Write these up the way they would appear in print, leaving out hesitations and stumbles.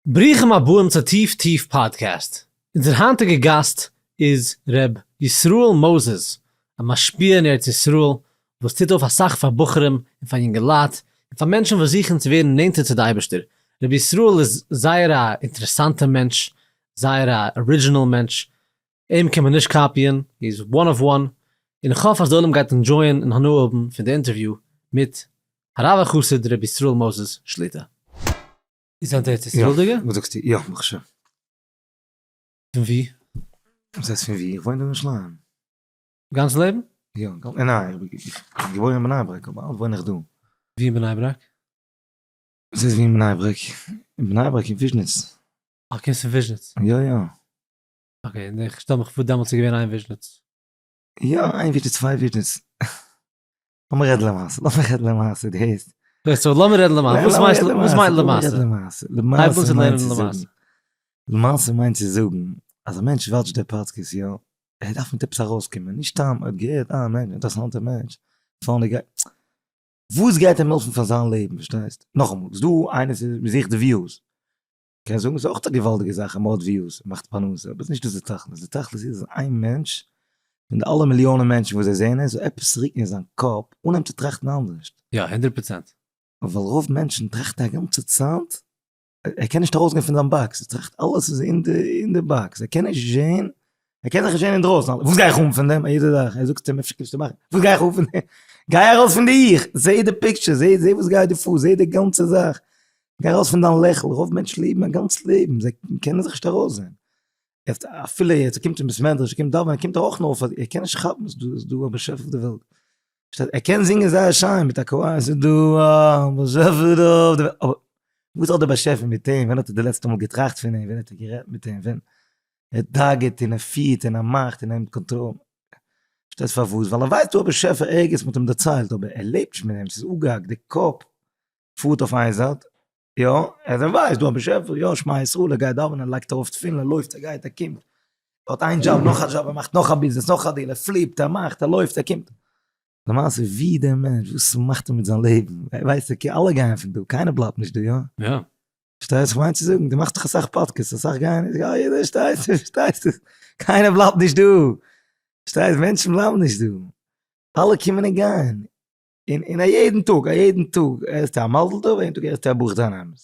ברוכים הבאים צו טיף טיף פאדקעסט. אונזער היינטיגע גאסט איז ר' ישראל מאזעס, א משפיע אין ארץ ישראל וואס טוט אויף אסאך פאר בחורים און פאר יונגעלייט און פאר מענטשן וואס זוכן צו ווערן נענטער צו די אייבערשטער. ר' ישראל איז זייער א אינטערעסאנטע מענטש, זייער א original מענטש, אים קען מען נישט קאפיען, he is one of one, און איך האף אז די עולם גייט enjoy ען און הנאה האבן פון די אינטערוויו מיט הרב החסיד ר' ישראל מאזעס שליט"א. איר זענט ארץ ישראל'דיגע? יא, וואס זאגסטו? יא, ברוך השם. פון ווי? וואס הייסט פון ווי? איך וואוין דא אין ירושלים. גאנץ לעבן? יא, ניין, איך בין געבוירן אין בני ברק, אבער אלט וואוין איך דא. ווי אין בני ברק? וואס הייסט ווי אין בני ברק? אין בני ברק אין וויזשניץ. אה, קומסט פון וויזשניץ? יא יא. okay, און איך שטעל מיך פאר דעמאלטס איז געווען איין וויזשניץ. יא, איין וויזשניץ, צוויי וויזשניץ. לאמיר רעדן למעשה, לאמיר רעדן למעשה, דו הערסט? so לאמיר רעדן למעשה, וואס מיינסט וואס מיינט למעשה? למעשה מיינט צו זאגן, למעשה מיינט צו זאגן אז א מענטש watch ט די פאדקעסט יא, ער דארף מיט עפעס ארויסקומען, נישט סתם ער האט געהערט אה א מענטש, אינטערעסאנטע מענטש, funny guy, וואס גייט אים העלפן פאר זיין לעבן, פארשטייסט? נאכאמאל, ס'דא איינער ס'זוכט די views, קען זאגן ס'איז אויך א געוואלדיגע זאך אז מ'האט views, מ'מאכט פרנסה, אבער ס'נישט דאס די תכלית, די תכלית איז אז איין מענטש, פון די אלע מיליאנען מענטשן וואס זיי זעען עס, זאל עפעס רוקן אין זיין קאפ, אנהייבן צו טראכטן אנדערש. יא, 100%. ווייל רוב מענטשן טראכטן א גאנצע צייט, ער קען נישט ארויסגיין פון זיין box, ער טראכט אלעס איז אין די אין די box, ער קען נישט זען, ער קען זיך נישט זען אינדרויסן, וואס גיי איך האבן פון דעם, א יעדע זאך, ער זאגט אים אפשר קענסטו מאכן, וואס גיי איך האבן פון דעם, גיי ארויס פון די איך, זע די picture, זע זע וואס גייט דא פאר, זע די גאנצע זאך, גיי ארויס פון דיין לעכל, רוב מענטשן לעבן א גאנץ לעבן, זיי קענען זיך נישט ארויסזען, אפילו יעצט ער קומט אין בית מדרש, ער קומט דאווענען, קומט ער אויך נאר פאר, ער קען נישט כאפן ס'איז דא א באשעפער אויף די וועלט, ער קען זינגען זייער שיין מיט א קוואר, ס'איז דא א באשעפער אויף די וועלט, אבער וואס האט דער באשעפער מיט אים, ווען האט ער די לעצטע מאל געטראכט פון אים, ווען האט ער גערעדט מיט אים, ווען ער דאגה'ט און ער פירט און ער מאכט און ער נעמט קאנטראל, פארשטייסט פארוואס? ווייל ער ווייסט דא א באשעפער ערגעץ, מ'האט אים דערציילט, אבער ער לעבט נישט מיט דעם, ס'איז אפגעהאקט, די קאפ פארט אויף איין זייט, יא, ער ווייסט דא א באשעפער, יא, שמע ישראל, ער גייט דאווענען, ער לייגט ארויף תפילין, ער לויפט, ער גייט, ער קומט, ער האט איין דזשאב, נאך א דזשאב, ער מאכט נאך א ביזנעס, נאך א deal, ער flip ט, ער מאכט, ער לויפט, ער קומט. למעשה ווי איז דער מענטש, וואס מאכט ער מיט זיין לעבן? ווייסט okay, אלע גייען פון דא, קיינער בלייבט נישט דא, יא? יא. פארשטייסט וואס איך מיין צו זאגן? דו מאכסט דאך אסאך פאדקעסט, אסאך גייען, יא, יעדער שטייט, פארשטייסט? קיינער בלייבט נישט דא. פארשטייסט? מענטשן בלייבן נישט דא. אלע קומען און גייען. און און א יעדן טאג, א יעדן טאג הערסטו א מזל טוב, א יעדן טאג הערסטו א ברוך דיין האמת.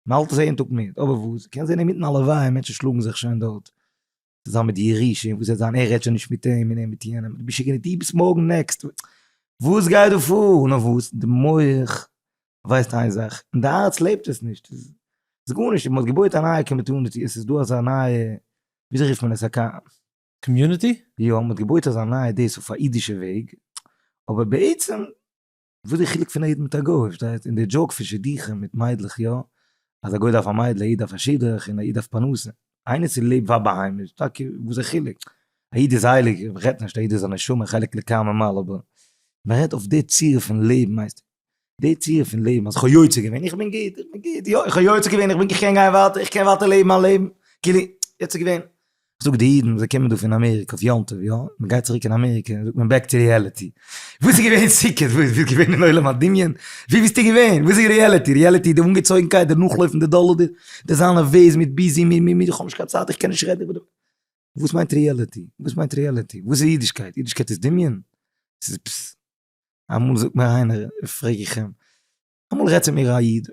מען האלט עס א יעדן טאג מיט, אבער וואס, קענסט זען אינמיטן א לוויה מענטשן שלאגן זיך שוין דארט, צוזאמען מיט די ירושה, און וואס וועט זיין, ער רעדט שוין נישט מיט אים און ער מיט יענעם, דו ביסט דו ביסט מארגן next, וואס גייט דא פאר? נאר וואס, די מח ווייסט איין זאך, און די הארץ לעבט עס נישט, עס איז גארנישט, מען האט געבויעט א נייע community, עס איז דא אזא נייע, וויאזוי רופט מען עס, א community? יא, מ'האט געבויט אזא נייע דאס אויף א אידישע וועג, אבער בעצם וואס די חילוק פון א איד מיט א גוי, פארשטייסט? און די joke פון שידוכים מיט מיידלעך יא, אז א גוי דארף א מיידל, א איד דארף א שידוך, און א איד דארף פרנסה, איינער צו לעבן פאר בהמה איז טאקע וואס די חילוק? א איד איז הייליג, מ'רעדט נישט א איד איז א נשמה חלק אלוקה ממעל, אבער מ'רעדט אויף די צורה פון לעבן הייסט די צורה פון לעבן אז איך האב יוצא געווען, איך בין גוט, איך בין גוט, יא, איך האב יוצא געווען, איך בין, איך קען גיין ווייטער, איך קען ווייטער לעבן מיין לעבן, כאילו, יוצא געווען. איך זאג די אידן, זיי קומען דא פון אמעריקע אויף יום טוב, יא, מען גייט צוריק אין אמעריקע, זאגט מען back to reality. וואס איז געווען סוכות? וואס, ביסט געווען אין עולם הדמיון? ווי ביסטו געווען? וואס איז reality? reality איז די אנגעצויגנקייט, די נאכלויפן די דאלער, די די זיין נערוועז מיט busy, מיט מיט מיט, איך האב נישט קיין צייט, איך קען נישט רעדן, וואס מיינט reality? וואס מיינט reality? וואס איז אידישקייט? אידישקייט איז דמיון? ס'איז פס. אמאל זאגט מיר איינער, פרעג איך אים, אמאל רעדט צו מיר א איד,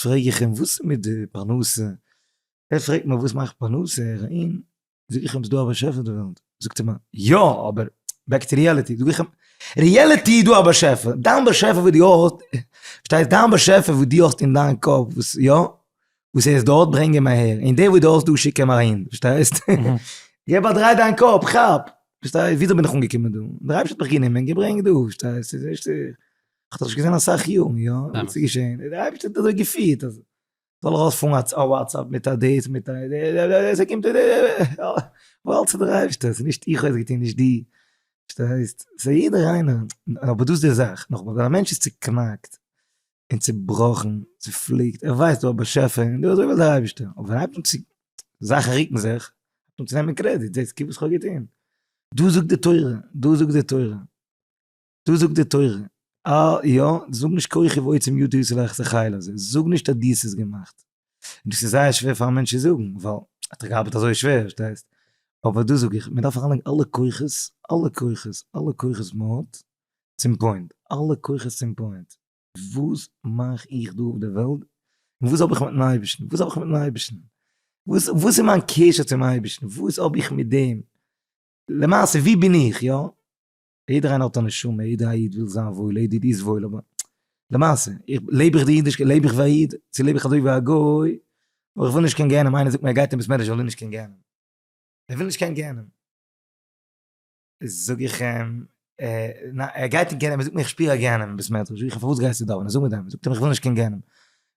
פרעג איך אים וואס איז מיט די פרנסה, ער פרעגט מיר וואס מאכט פרנסה, און זאג איך אים ס'דא א באשעפער אויף די וועלט, זאגט ער מיר יא אבער back to reality, זאג איך אים reality איז דא א באשעפער, דיין באשעפער וואס דו האסט, פארשטייסט דיין באשעפער וואס דו האסט אין דיין קאפ, וואס יא, וואס ער איז דארט ברענג אים אהער, און דער וואס דו האסט דא שיק אים אהין, פארשטייסט? געב א דריי דיין קאפ, כאפ! פארשטייסט? וויאזוי בין איך אנגעקומען דא? דער אייבערשטער האט מיך גענומען און געברענגט דא, פארשטייסט? ס'איז נישט, איך האב דיך נישט געזען אסאך יארן, יא? וואס איז געשען? דער אייבערשטער האט אזוי געפירט אז זאל איך ארויספארן א WhatsApp מיט א דעיט מיט א ס'קומט אלץ דער אייבערשטער, ס'איז נישט איך האב עס געטון נישט דו, פארשטייסט? ס'איז יעדער איינער, אבער דאס איז די זאך, נאכאמאל ווען א מענטש איז צוקנאקט און צובראכן, צופליקט, ער ווייסט דא א באשעפער און דא אזוי וויל דער אייבערשטער, אבער ווען הייבט אן צו, זאכן רוקן זיך, הייבט אן צו נעמען credit, זעסט קוק וואס כ'האב געטון, דא זאגט די תורה, דא זאגט די תורה, דא זאגט די תורה, אה יא, זאג נישט כוחי ועוצם ידי עשה לי את החיל הזה, זאג נישט אז דו האסט עס געמאכט. און דאס איז זייער שווער פאר א מענטש צו זאגן, ווייל ער האט דאך געארבעט אזוי שווער, פארשטייסט? אבער דאס זאג איך, מען דארף אריינלייגן אלע כוחות, אלע כוחות, אלע כוחות מען האט, צום point, אלע כוחות צום point. וואס מאך איך דא אויף די וועלט? און וואס האב איך מיטן אייבערשטן? וואס האב איך מיטן אייבערשטן? וואס וואס איז מיין קשר צום אייבערשטן? וואס האב איך מיט דעם? למעשה ווי בין איך, יא? יעדער איינער האט א נשמה, יעדער איד וויל זיין וואויל, יעדער איד איז וואויל, אבער למעשה, איך, לעב איך די אידישקייט, לעב איך ווי א איד, צו לעב איך אזוי ווי א גוי, אבער איך וויל נישט קיין גיהנום, איינער זאגט מיר ער גייט אין בית מדרש, ער וויל נישט קיין גיהנום, ער וויל נישט קיין גיהנום, זאג איך אים, ער גייט אין גיהנום, ער זאגט מיר איך שפיר א גיהנום אין בית מדרש, זאג איך אים פארוואס גייסטו דאווענען, זאג מיר דיין, זאגט ער מיר איך וויל נישט קיין גיהנום,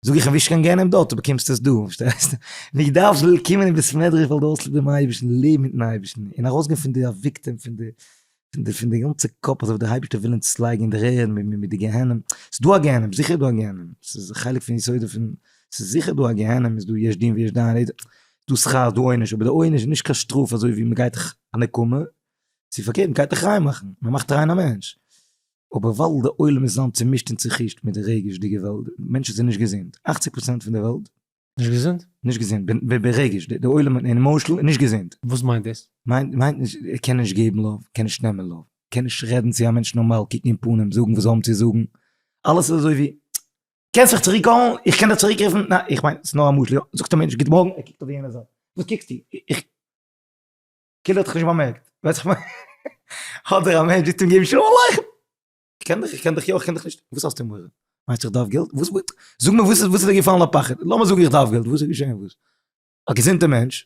זאג איך אים ווילסט קיין גיהנום דארט, דו באקומסט עס דא, פארשטייסט? מען דארף קומען אין בית מדרש ווייל דו האסט ליב דעם אייבערשטן, לעב מיטן אייבערשטן, און ארויסגיין פון די א victim פון די פון די פון די גאנצע קאפ אזוי ווי דער אייבערשטער וויל אונז לייגן אין די רערן מיט די גיהנום, ס'איז דא א גיהנום, זיכער איז דא א גיהנום, ס'איז א חלק פון יסודו פון, ס'איז זיכער דא א גיהנום, איז דא יש דין ויש דיין, איז דא שכר איז דא עונש, אבער די עונש איז נישט קיין שטראף אזוי ווי מ'גייט דיך א נקמה, ס'איז פארקערט מ'גייט דיך ריין מאכן, מ'מאכט ריין א מענטש. אבער ווייל די עולם איז היינט צומישט און צוחישט מיט די רגש'דיגע וועלט, מענטשן זענען נישט געזונט, אכציג פראצענט פון די וועלט. נישט געזונט? נישט געזונט, ברגש, די עולם אין emotional איז נישט געזונט. וואס מיינט דאס? מיינט מיינט נישט, ער קען נישט געבן love, קען נישט נעמען love, קען נישט רעדן צו א מענטש נארמאל, קוקן אין פנים, זאגן וואס זיי האבן צו זאגן, אלעס איז אזוי ווי, קענסט מיך צוריק call ן? איך קען דיך צוריק רופן? ניין, איך מיין, ס'איז נאר א משל, יא, זאגט א מענטש גוט מארגן, ער קוקט אויף יענע זייט, וואס קוקסטו? איך. כאילו האט דיך נישט באמערקט, ווייסט איך מיין, אדער א מענטש ווילסט אים געבן שלום עליכם, איך קען דיך, איך קען דיך יא, איך קען דיך נישט, וואס האסטו מורא? מיינסט איך דארף געלט? וואס זאג מיר וואס איז וואס איז דיר געפאלן א פחד? לאמיר זאגן איך דארף געלט, וואס איז געשען וואס? א געזונטע מענטש,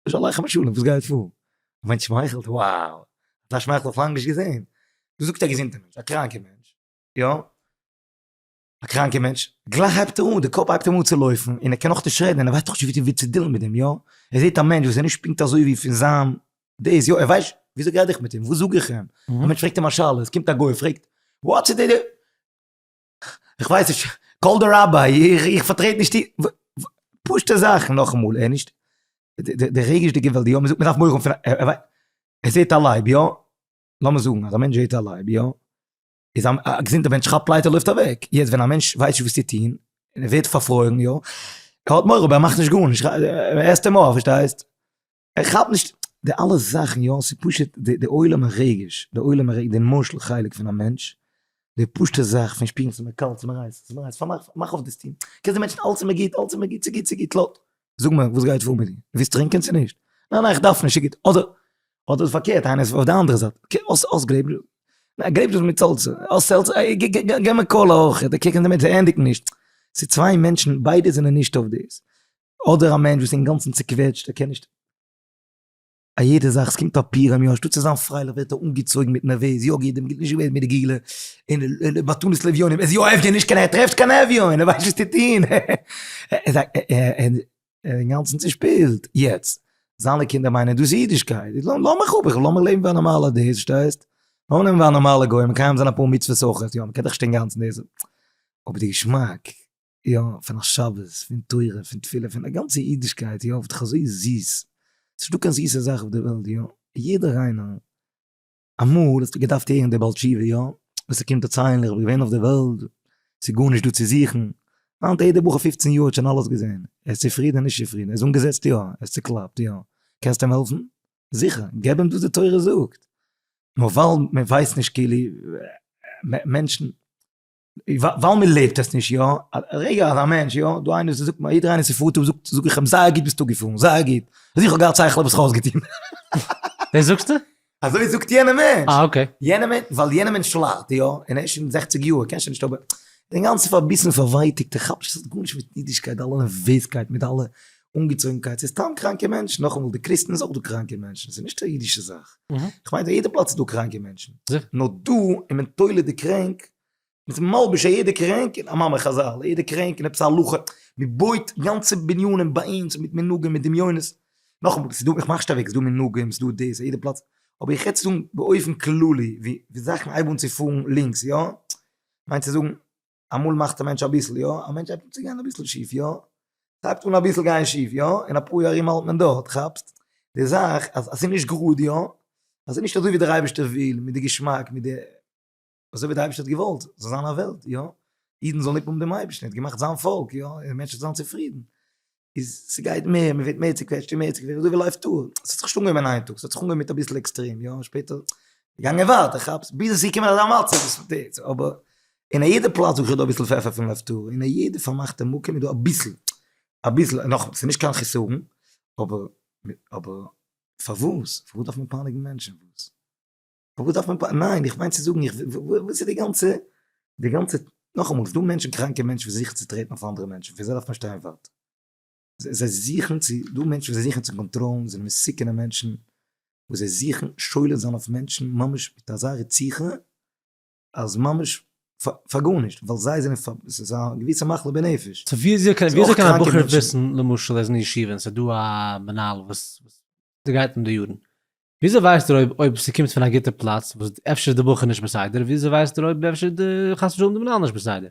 שלום עליכם שלום, וואס גייט פאר? א מענטש שמייכלט, wow, אזא שמייכל האב איך לאנג נישט געזען, דאס זאגט א געזונטע מענטש, א קראנקע מענטש, יא? א קראנקע מענטש, גלייך הייבט ער אן, די קאפ הייבט אים אן צו לויפן, און ער קען נאך נישט רעדן, און ער ווייסט נאך נישט ווי צו deal ן מיט דעם, יא? ער זעט א מענטש וואס איז נישט פונקט אזוי ווי פון זיין דאס, יא, ער ווייסט, וויאזוי רעד איך מיט אים, וואס זאג איך אים? א מענטש פרעגט אים א שאלה, עס קומט א גוי, פרעגט, what's די, איך ווייס נישט, call the rabbi, איך פארטרעט נישט די, פשוטע זאכן, נאכאמאל, ער נישט, די רגש'דיגע וועלט, יא, מען זאגט מען דארף מורא האבן פון, ער זעט א לייב, יא, לאמיר זאגן אז א מענטש זעט א לייב, יא, איז א געזונטע מענטש כאפט פלייצע לויפט אוועק, יעצט ווען א מענטש ווייסט נישט וואס צו טון, און ער ווערט פארפרוירן יא, ער האט מורא אבער ער מאכט נישט גארנישט, ער עסט אים אויף פארשטייסט, ער כאפט נישט די אלע זאכן יא, ס'איז פשוט די עולם הרגש, די עולם הרגש, די משל חלק פון א מענטש, די פשוטע זאך פון שפירן ס'איז מיר קאלט, ס'איז מיר הייס, ס'איז מיר הייס, פארמאך, מאך אויף די steam, קענסט די מענטשן אלץ איז מיר גוט, אלץ איז מיר גוט, ס'איז גוט, ס'איז גוט, לויט, זאג מיר וואס גייט פאר מיט דיר, ווילסט טרינקען צו נישט? ניין ניין איך דארף נישט, ס'איז גוט, אדער אדער פארקערט איינער איז אויף די אנדערע זייט, האסט גרעיפ דזשוס? ניין גרעיפ דזשוס מיט סעלצער, האסט סעלצער? געב מיר cola אויך, די קוקן די מענטשן זיי ענדיגן נישט, ס'איז צוויי מענטשן ביידע זענען נישט אויף דאס, אדער א מענטש וואס איז אינגאנצן צוקוועטשט ער קען נישט, א יעדע זאך ס'קומט א פורים יא אנשטאט צו זיין פרייליך ווערט ער אנגעצויגן מיט נערוועז, יא גוט דעם גוט נישט געווען מיט די גאולה, און מתנות לאביונים, ער איז יא אביון נישט קיין ער טרעפט קיין אביון ער ווייסט נישט וואס צו טון. ער איז אינגאנצן צושפילט, יעצט, זיינע קינדער מיינען דאס איז אידישקייט, לאז מיך אפ, איך וויל לאמיך לעבן ווי א נארמאלער דאס, פארשטייסט? לאמיר לעבן ווי א נארמאלער גוי, מקיים זיין אפאר מצוות אויך, יא, מ'קען דאך נישט אינגאנצן דאס, אבער די געשמאק, יא, פון א שבת, פון תורה, פון תפילה, פון די גאנצע אידישקייט, יא, איז דאך אזוי זיס, ס'נישטא קיין זיסע זאך אויף די וועלט, יא, יעדער איינער אמאל האסטו געדארפט הערן די בעל תשובה יא? וואס ער קומט דערציילן איך בין געווען אויף די וועלט, ס'איז גארנישט דא צו זוכן, היינט יעדער בחור פופצן יאר האט שוין אלעס געזען, ער איז צופרידען נישט צופרידן, ער איז אנגעזעצט יא, ער איז צוקלאפט יא, קענסט אים העלפן? זיכער, געב אים וואס די תורה זאגט, נאר ווייל מען ווייסט נישט כאילו מענטשן ווייל מען לעבט עס נישט יא, א רגע אז א מענטש יא, דא איינער וואס זאגט מיר יעדער איינער ס'פארט אפ זאגט זאג איך אים זייער גוט ביסטו געפארן זייער גוט, אז איך האב געהאט שכל האב איך זיך אויסגעטון. דאס זאגסטו? אזוי זאגט יענער מענטש. אה okay. יענער מענטש, ווייל יענער מענטש ליידט יא, און ער איז שוין זעכציג יאר ער קען שוין נישט אבער אינגאנצן פארביסן פארווייטיגט ער כאפט נישט עס האט גארנישט מיט אידישקייט די אלע נערוועזקייט מיט אלע אנגעצויגנקייט ס'איז סתם קראנקע מענטשן, נאכאמאל די קריסטן איז אויך דא קראנקע מענטשן ס'איז נישט א אידישע זאך, כ'מיין אין יעדע פלאץ איז דא קראנקע מענטשן, נאר דא איז מען תולה די קרענק מ'איז מלביש א יעדע קרענק אין א מאמר חזל, יעדע קרענק אין עפעס א הלכה, מ'בויט גאנצע בנינים ביי אונז מיט מנהגים מיט דמיונות, נאכאמאל ס'איז דא, איך מאך נישט אוועק, ס'איז דא מנהגים, ס'איז דא דאס, א יעדע פלאץ, אבער איך רעד צו זאגן באופן כללי ווי זאכן הייבן אן צו פארן לינקס יא, מיינט צו זאגן אמאל מאכט א מענטש אביסל יא, א מענטש הייבט אן צו גיין אביסל שיף יא, ס'הייבט אן אביסל גיין שיף יא, אין אפאר יאר ארום האלט מען דארט, כאפסט? די זאך אז ס'איז נישט גראד יא, אז ס'איז נישט אזוי ווי דער אייבערשטער וויל, מיט די געשמאק, מיט די. אזוי ווי דער אייבערשטער האט געוואלט זאל זיין א וועלט, יא, אידן זאלן ליב האבן דעם אייבערשטן, ער האט געמאכט זיין פאלק, יא, און מענטשן זאלן זיין צופרידן. איז ס'גייט מער, מ'ווערט מער צוקוועטשט און מער צוקוועטשט, אזוי ווי לב טהור, ס'האט זיך נישט אנגעהויבן אין איין טאג, ס'האט זיך אנגעהויבן מיט אביסל עקסטרעם, יא, שפעטער געגאנגען ווייטער, כאפסט, ביז עס איז געקומען אזא מצב וואס מ'טוט, אבער אין א יעדע פלאץ זאג איך איז דא אביסל פעפער פון לב טהור, אין א יעדע פארמאכטע מקום איז דא אביסל, אביסל, נאך, ס'איז נישט קיין חיסרון, אבער, אבער, פארוואס? פארוואס דארף מען פייניגן מענטשן? וואס? פארוואס דארף מען פ. ניין, איך מיין צו זאגן, איך, וואס איז די גאנצע, די גאנצע, נאכאמאל, ס'דא מענטשן, קראנקע מענטשן וואס זוכן צו טרעטן אויף אנדערע מענטשן, פון זיי דארף מען שטיין ווייט. זיי זוכן צו, דא מענטשן וואס זיי זוכן צו קאנטראלן, זענען מסוכנ'ע מענטשן, וואס זיי זוכן שולט זיין אויף מענטשן ממש מיט אזא רציחה, אז ממש פאר גארנישט, ווייל זיי זענען, ס'איז א געוויסע מחלה בנפש. so וויאזוי קען, וויאזוי קען א בחור וויסן, למשל ער איז אין ישיבה און ס'איז דא א מנהל וואס דערגייט אים די יארן, וויאזוי ווייסט ער אויב אויב ס'קומט פון א גוטע פלאץ וואס אפשר איז די בחור נישט בסדר, וויאזוי ווייסט ער אויב אפשר איז די חס ושלום די מנהל נישט בסדר?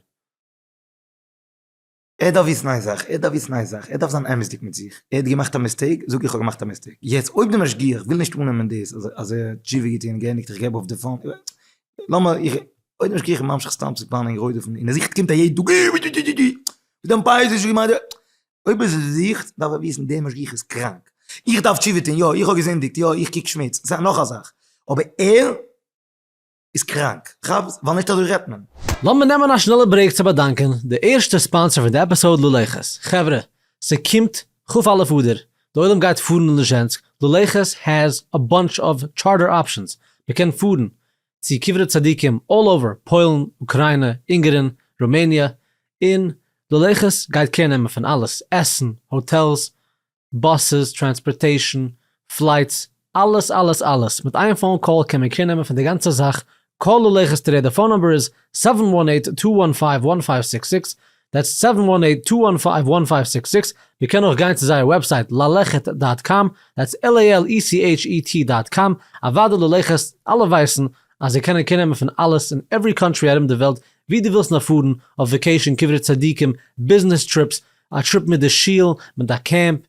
ער דארף וויסן איין זאך, ער דארף וויסן איין זאך, ער דארף זיין אמת'דיג מיט זיך, ער האט געמאכט א mistake, זאג איך האב געמאכט א mistake, יעצט אויב די משגיח וויל נישט אננעמען דאס אז אז ער האט תשובה געטון און געענדיגט איך געב אויף די phone, לאמיר איך, אויב די משגיח איז ממשיך סתם צו פייניגן רודף'ן און ער זוכט קומט א יעדן טאג אויב ער זוכט דארף ער וויסן דער משגיח איז קראנק, איך דארף תשובה טון, יא איך האב געזינדיגט, יא איך קוק שמוץ, ס'איז נאך א זאך, אבער ער איז קראנק, כאפסט? ווייל נישט אזוי רעדט מען. לאמיר נעמען א שנעלע break צו באדאנקען די ערשטע sponsor פון די episode ללכת, חברה, ס'קומט כ א אדר, די עולם גייט פארן אין ליזשענסק, ללכת has a bunch of charter options, מ'קען פארן צו קברי צדיקים all over פוילן, אוקריינע, אונגערין, רומעניע, און ללכת גייט care נעמען פון אלעס, עסן, hotels, buses, transportation, flights, אלעס אלעס אלעס, מיט איין phone call קען מען care נעמען פון די גאנצע זאך, call ללכת today די phone number איז seven one eight two one five one five six six, that's seven one eight two one five one five six six, מען קען אויך גיין צו זייער website ללכת dot com, that's L A L E C H E T dot com, אוודאי ללכת, אלע ווייסן אז זיי קענען care נעמען פון אלעס אין every country ארום די וועלט ווי דו ווילסט נאר פארן, אויף vacation, קברי צדיקים, business trips, א trip מיט די שול, מיט א קעמפ,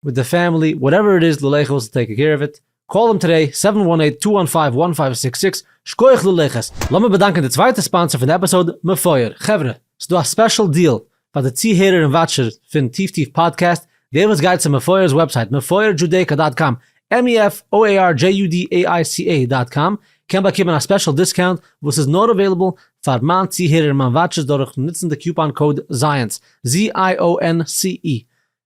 מיט די family, whatever it is, ללכת will take care of it, call them today, seven one eight two one five one five six six, שכוח ללכת! לאמיר באדאנקען די צווייטע sponsor פון די episode, מפואר! חברה, ס'דא א special deal פאר די צוהערער און watcher פון טיף טיף פאדקעסט, דער וואס גייט צו מפואר'ס website מפואר Judaica dot com, M-E-F-O-A-R-J-U-D-A-I-C-A dot com, קען באקומען א special discount וואס איז נאר available פאר מיין צוהערער און מיין watchers דורך נוצן די coupon code זייענס, Z-I-O-N-C-E.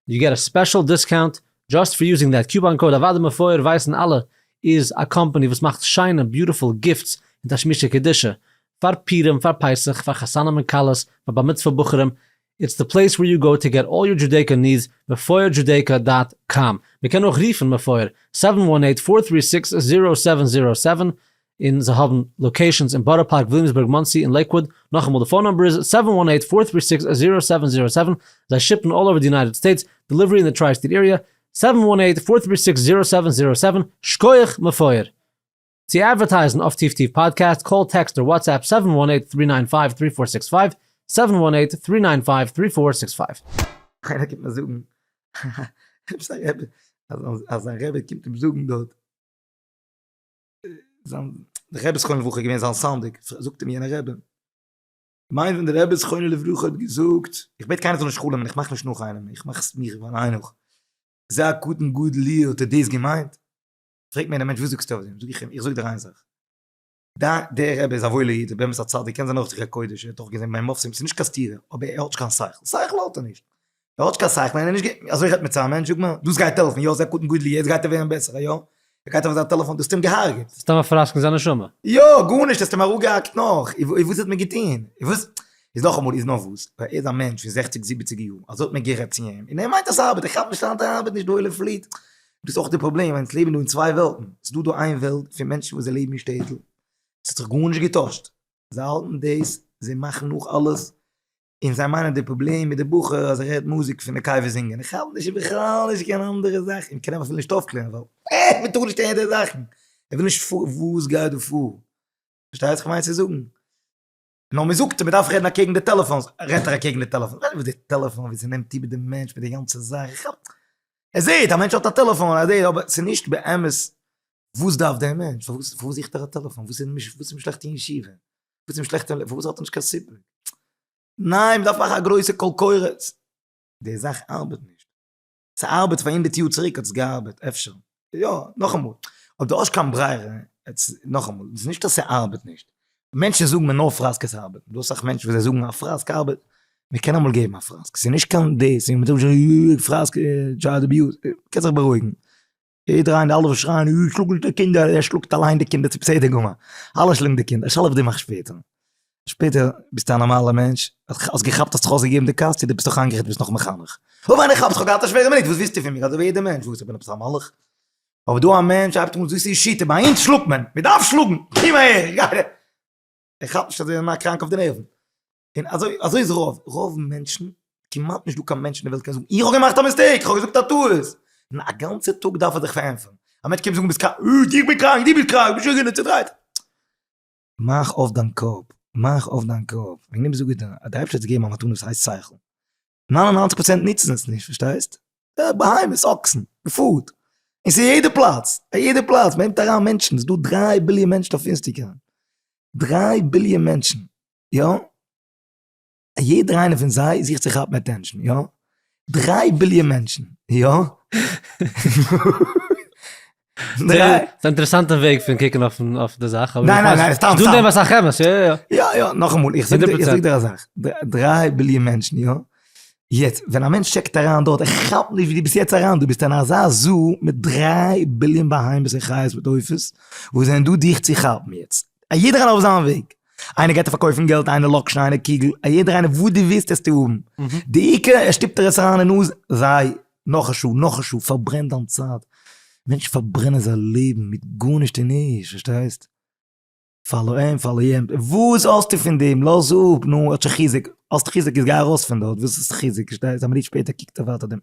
you get a special discount just for using that coupon code, אוודאי מפואר ווייסן אלע איז א קאמפאני וואס מאכט שיינע beautiful gifts און תשמישי קדושה פאר פורים פאר פסח פאר חתנים און כלות פאר בר מצוה בחורים, it's the place where you go to get all your Judaica needs, מפואר Judaica dot com, מען קען אויך רופן מפואר seven one eight four three six zero seven zero seven און זיי האבן locations אין בארא פארק, וויליאמסבורג, מאנסי און לעיקוואוד, נאכאמאל די phone number איז seven one eight four three six zero seven zero seven, זיי ship ן all over די United States, delivery אין די tri state area, seven one eight four three six zero seven zero seven, שקויעך מפואר! צו advertise ן אויף טיף טיף פאדקעסט, call text אדער WhatsApp seven one eight three nine five three four six five, seven one eight three nine five three four six five. איינער קומט מיר זאגן עפעס א רבי אז זיין רבי קומט אים זאגן דארט זיין דער רבי זכרונו לברכה איז געווען זיין סנדק, זאגט אים יענער רבי, מיין ווען דער רבי זכרונו לברכה האט געזאגט, איך בעט קיינער זאל נישט חלומ'ען, איך מאך נישט נאך איינעם, איך מאך עס מיך אליין נאך, זה הקטן גדול לי האט ער דאס געמיינט? פרעגט מיר יענער מענטש וואס זאגסטו אויף דעם? זאג איך אים, איך זאג דיר איין זאך, דער רבי איז א וואוילער איד, באמת א צדיק, קען זיין אויך זיך א קודש, ער האט אויך געזען ביים מופתים, ס'איז נישט קיין סתירה, אבער ער האט נישט קיין שכל, שכל האט ער נישט, ער האט נישט קיין שכל, און ער איז נישט אזוי רעדט מען צו א מענטש, זאג מיר, דאס גייט העלפן, יא זה קטן גדול יעצט גייט ער ווערן בעסער, יא, ער גייט אויף זיין טעלעפאן, דו האסט אים געהארגעט. סתם א פראסק אין זיין נשמה. יא, גארנישט, האסט אים אראפגעהאקט נאך, און וואס האט מען געטון? און וואס, איז נאכאמאל, איז נאר וואס, ווייל ער איז א מענטש פון זעכציג זיבעציג יאר, אזוי האט מען גערעדט צו אים, און ער מיינט אז ס'ארבעט, ער כאפט נישט אז ס'ארבעט נישט, די עולם פליט, דאס איז אויך די פראבלעם, אונז לעבן דא אין צוויי וועלטן, ס'איז דא דא איין וועלט פון מענטשן וואס זיי לעבן אין שטעטל, ס'האט זיך גארנישט געטוישט, זיי האלטן דאס, זיי מאכן נאך אלעס, און זיי מיינען די פראבלעם מיט די בחור אז ער הערט מוזיק פון די קבר זינגען, איך האלט נישט בכלל נישט קיין אנדערע זאך, און קען אים אפילו נישט אויפקלערן ווייל אה מען טאר נישט הערן די זאכן, ער וויל נישט וואס גייט דא פאר, פארשטייסט וואס איך מיין צו זאגן? נאר מען זאגט מען דארף רעדן אקעגן די טעלעפאנס, רעדט ער אקעגן די טעלעפאן, וואס די טעלעפאן ווי ס'נעמט איבער די מענטש מיט די גאנצע זאך, איך האב, ער זעט א מענטש האט א טעלעפאן, ער זעט אבער ס'איז נישט באמת וואס דארף דער מענטש, פארוואס פארוואס זוכט ער א טעלעפאן, וואס איז אים שלעכט אין ישיבה, וואס איז אים שלעכט אין, פארוואס האט ער נישט קיין סיפוק, ניין מען דארף מאכן א גרויסע קול קורא, די זאך ארבעט נישט. ס'ארבעט פאר הונדערט יאר צוריק האט עס געארבעט, אפשר. יא, נאכאמאל, אויב דו האסט קיין ברירה, נאכאמאל, ס'איז נישט אז ס'ארבעט נישט. מענטשן זאגן מיר נאר פראסקעס ארבעטן, דא אסאך מענטשן וואס זיי זאגן א פראסק ארבעט, מען קען אמאל געבן א פראסק, ס'איז נישט קיין דאס, און מ'זאגט שוין פראסק, child abuse, קענסט זיך בארואיגן. יעדער איינער, אלע וואס שרייען שלאג נישט די קינדער, ער שלאגט אליין די קינדער, ס'איז בסדר גמור, אלע שלאגן די קינדער, שאלה וואס דו מאכסט שפעטער. שפעטער ביסטו א נארמאלער מענטש, האסט געכאפט האסט זיך אויסגעגעבן די כעס, צו דו ביסט נאך איינגערעדט ביסט נאך מחנך. אויב איינער כאפט איך האב געהאט א שווערע מינוט, וואס ווילסטו פון מיר, אזוי ווי יעדער מענטש, וואס איך בין עפעס א מלאך? אבער דא א מענטש הייבט אן דאס איז שיטה, ביי אונז שלאגט מען, מען דארף שלאגן, קום אהער, איך גיי דיר. ער כאפט נישט אז ער איז קראנק אויף די נערוון. און אזוי אזוי איז רוב, רוב מענטשן, כמעט נישט דא קיין מענטש אין די וועלט קען זאגן איך האב געמאכט א mistake, איך האב געזאגט א טעות. ניין, א גאנצע טאג דארף ער זיך פארענטפערן. א מענטש קומט זאגן ביסט קראנק, איך בין קראנק, דו ביסט קראנק, משוגענער, צודרייט. מאך אויף דיין קאפ, מאך אויף דיין קאפ, וועגן דעם זאג איך דיר, אז דער אייבערשטער האט געגעבן א מתנה וואס הייסט שכל, 99 פראצענט נוצן עס נישט, פארשטייסט? בהמות, אקסן, געפארט, און ס'איז יעדע פלאץ, א יעדע פלאץ, מ'נעמט אריין מענטשן, ס'איז דא דריי ביליאן מענטשן אויף אינסטעגראם, דריי ביליאן מענטשן, יא? יעדער איינער פון זיי זוכט צו כאפן attention, יא? דריי ביליאן מענטשן, יא? ס'איז א אינטערעסאנטע וועג פון קוקן אויף די זאך, אבער ניין ניין ניין, סתם סתם. דא אסאך אמת, יא יא יא. יא יא, נאכאמאל, איך זאג דיר א זאך, דריי ביליאן מענטשן, יא? יעצט, ווען א מענטש טשעקט אריין דארט, ער כאפט נישט ווי דו ביסט יעצט אריין, דו ביסט אין אזא zoo מיט דריי ביליאן בהמות און חיות מיט עופות, וואס זענען דא דיך צו כאפן יעצט. א יעדער איינער אויף זיין וועג. איינער גייט דיר פארקויפן געלט, איינער לאקשן, איינער קוגל, א יעדער איינער וואס דו ווילסט וועסטו האבן. די עיקר ער שטופט דיר עס אריין אין נאז, זיי, נאך א שעה, נאך א שעה, פארברען דיין צייט. מענטשן פארברענען זייער לעבן מיט גארנישט און נישט, פארשטייסט? follow אים, follow אים, וואס האסטו פון דעם? לאז אפ, נו, האט שוין חיזוק, האסט חיזוק איז גיי ארויס פון דארט, וואס איז חיזוק, פארשטייסט? א מינוט שפעטער קוקט ער ווייטער דעם.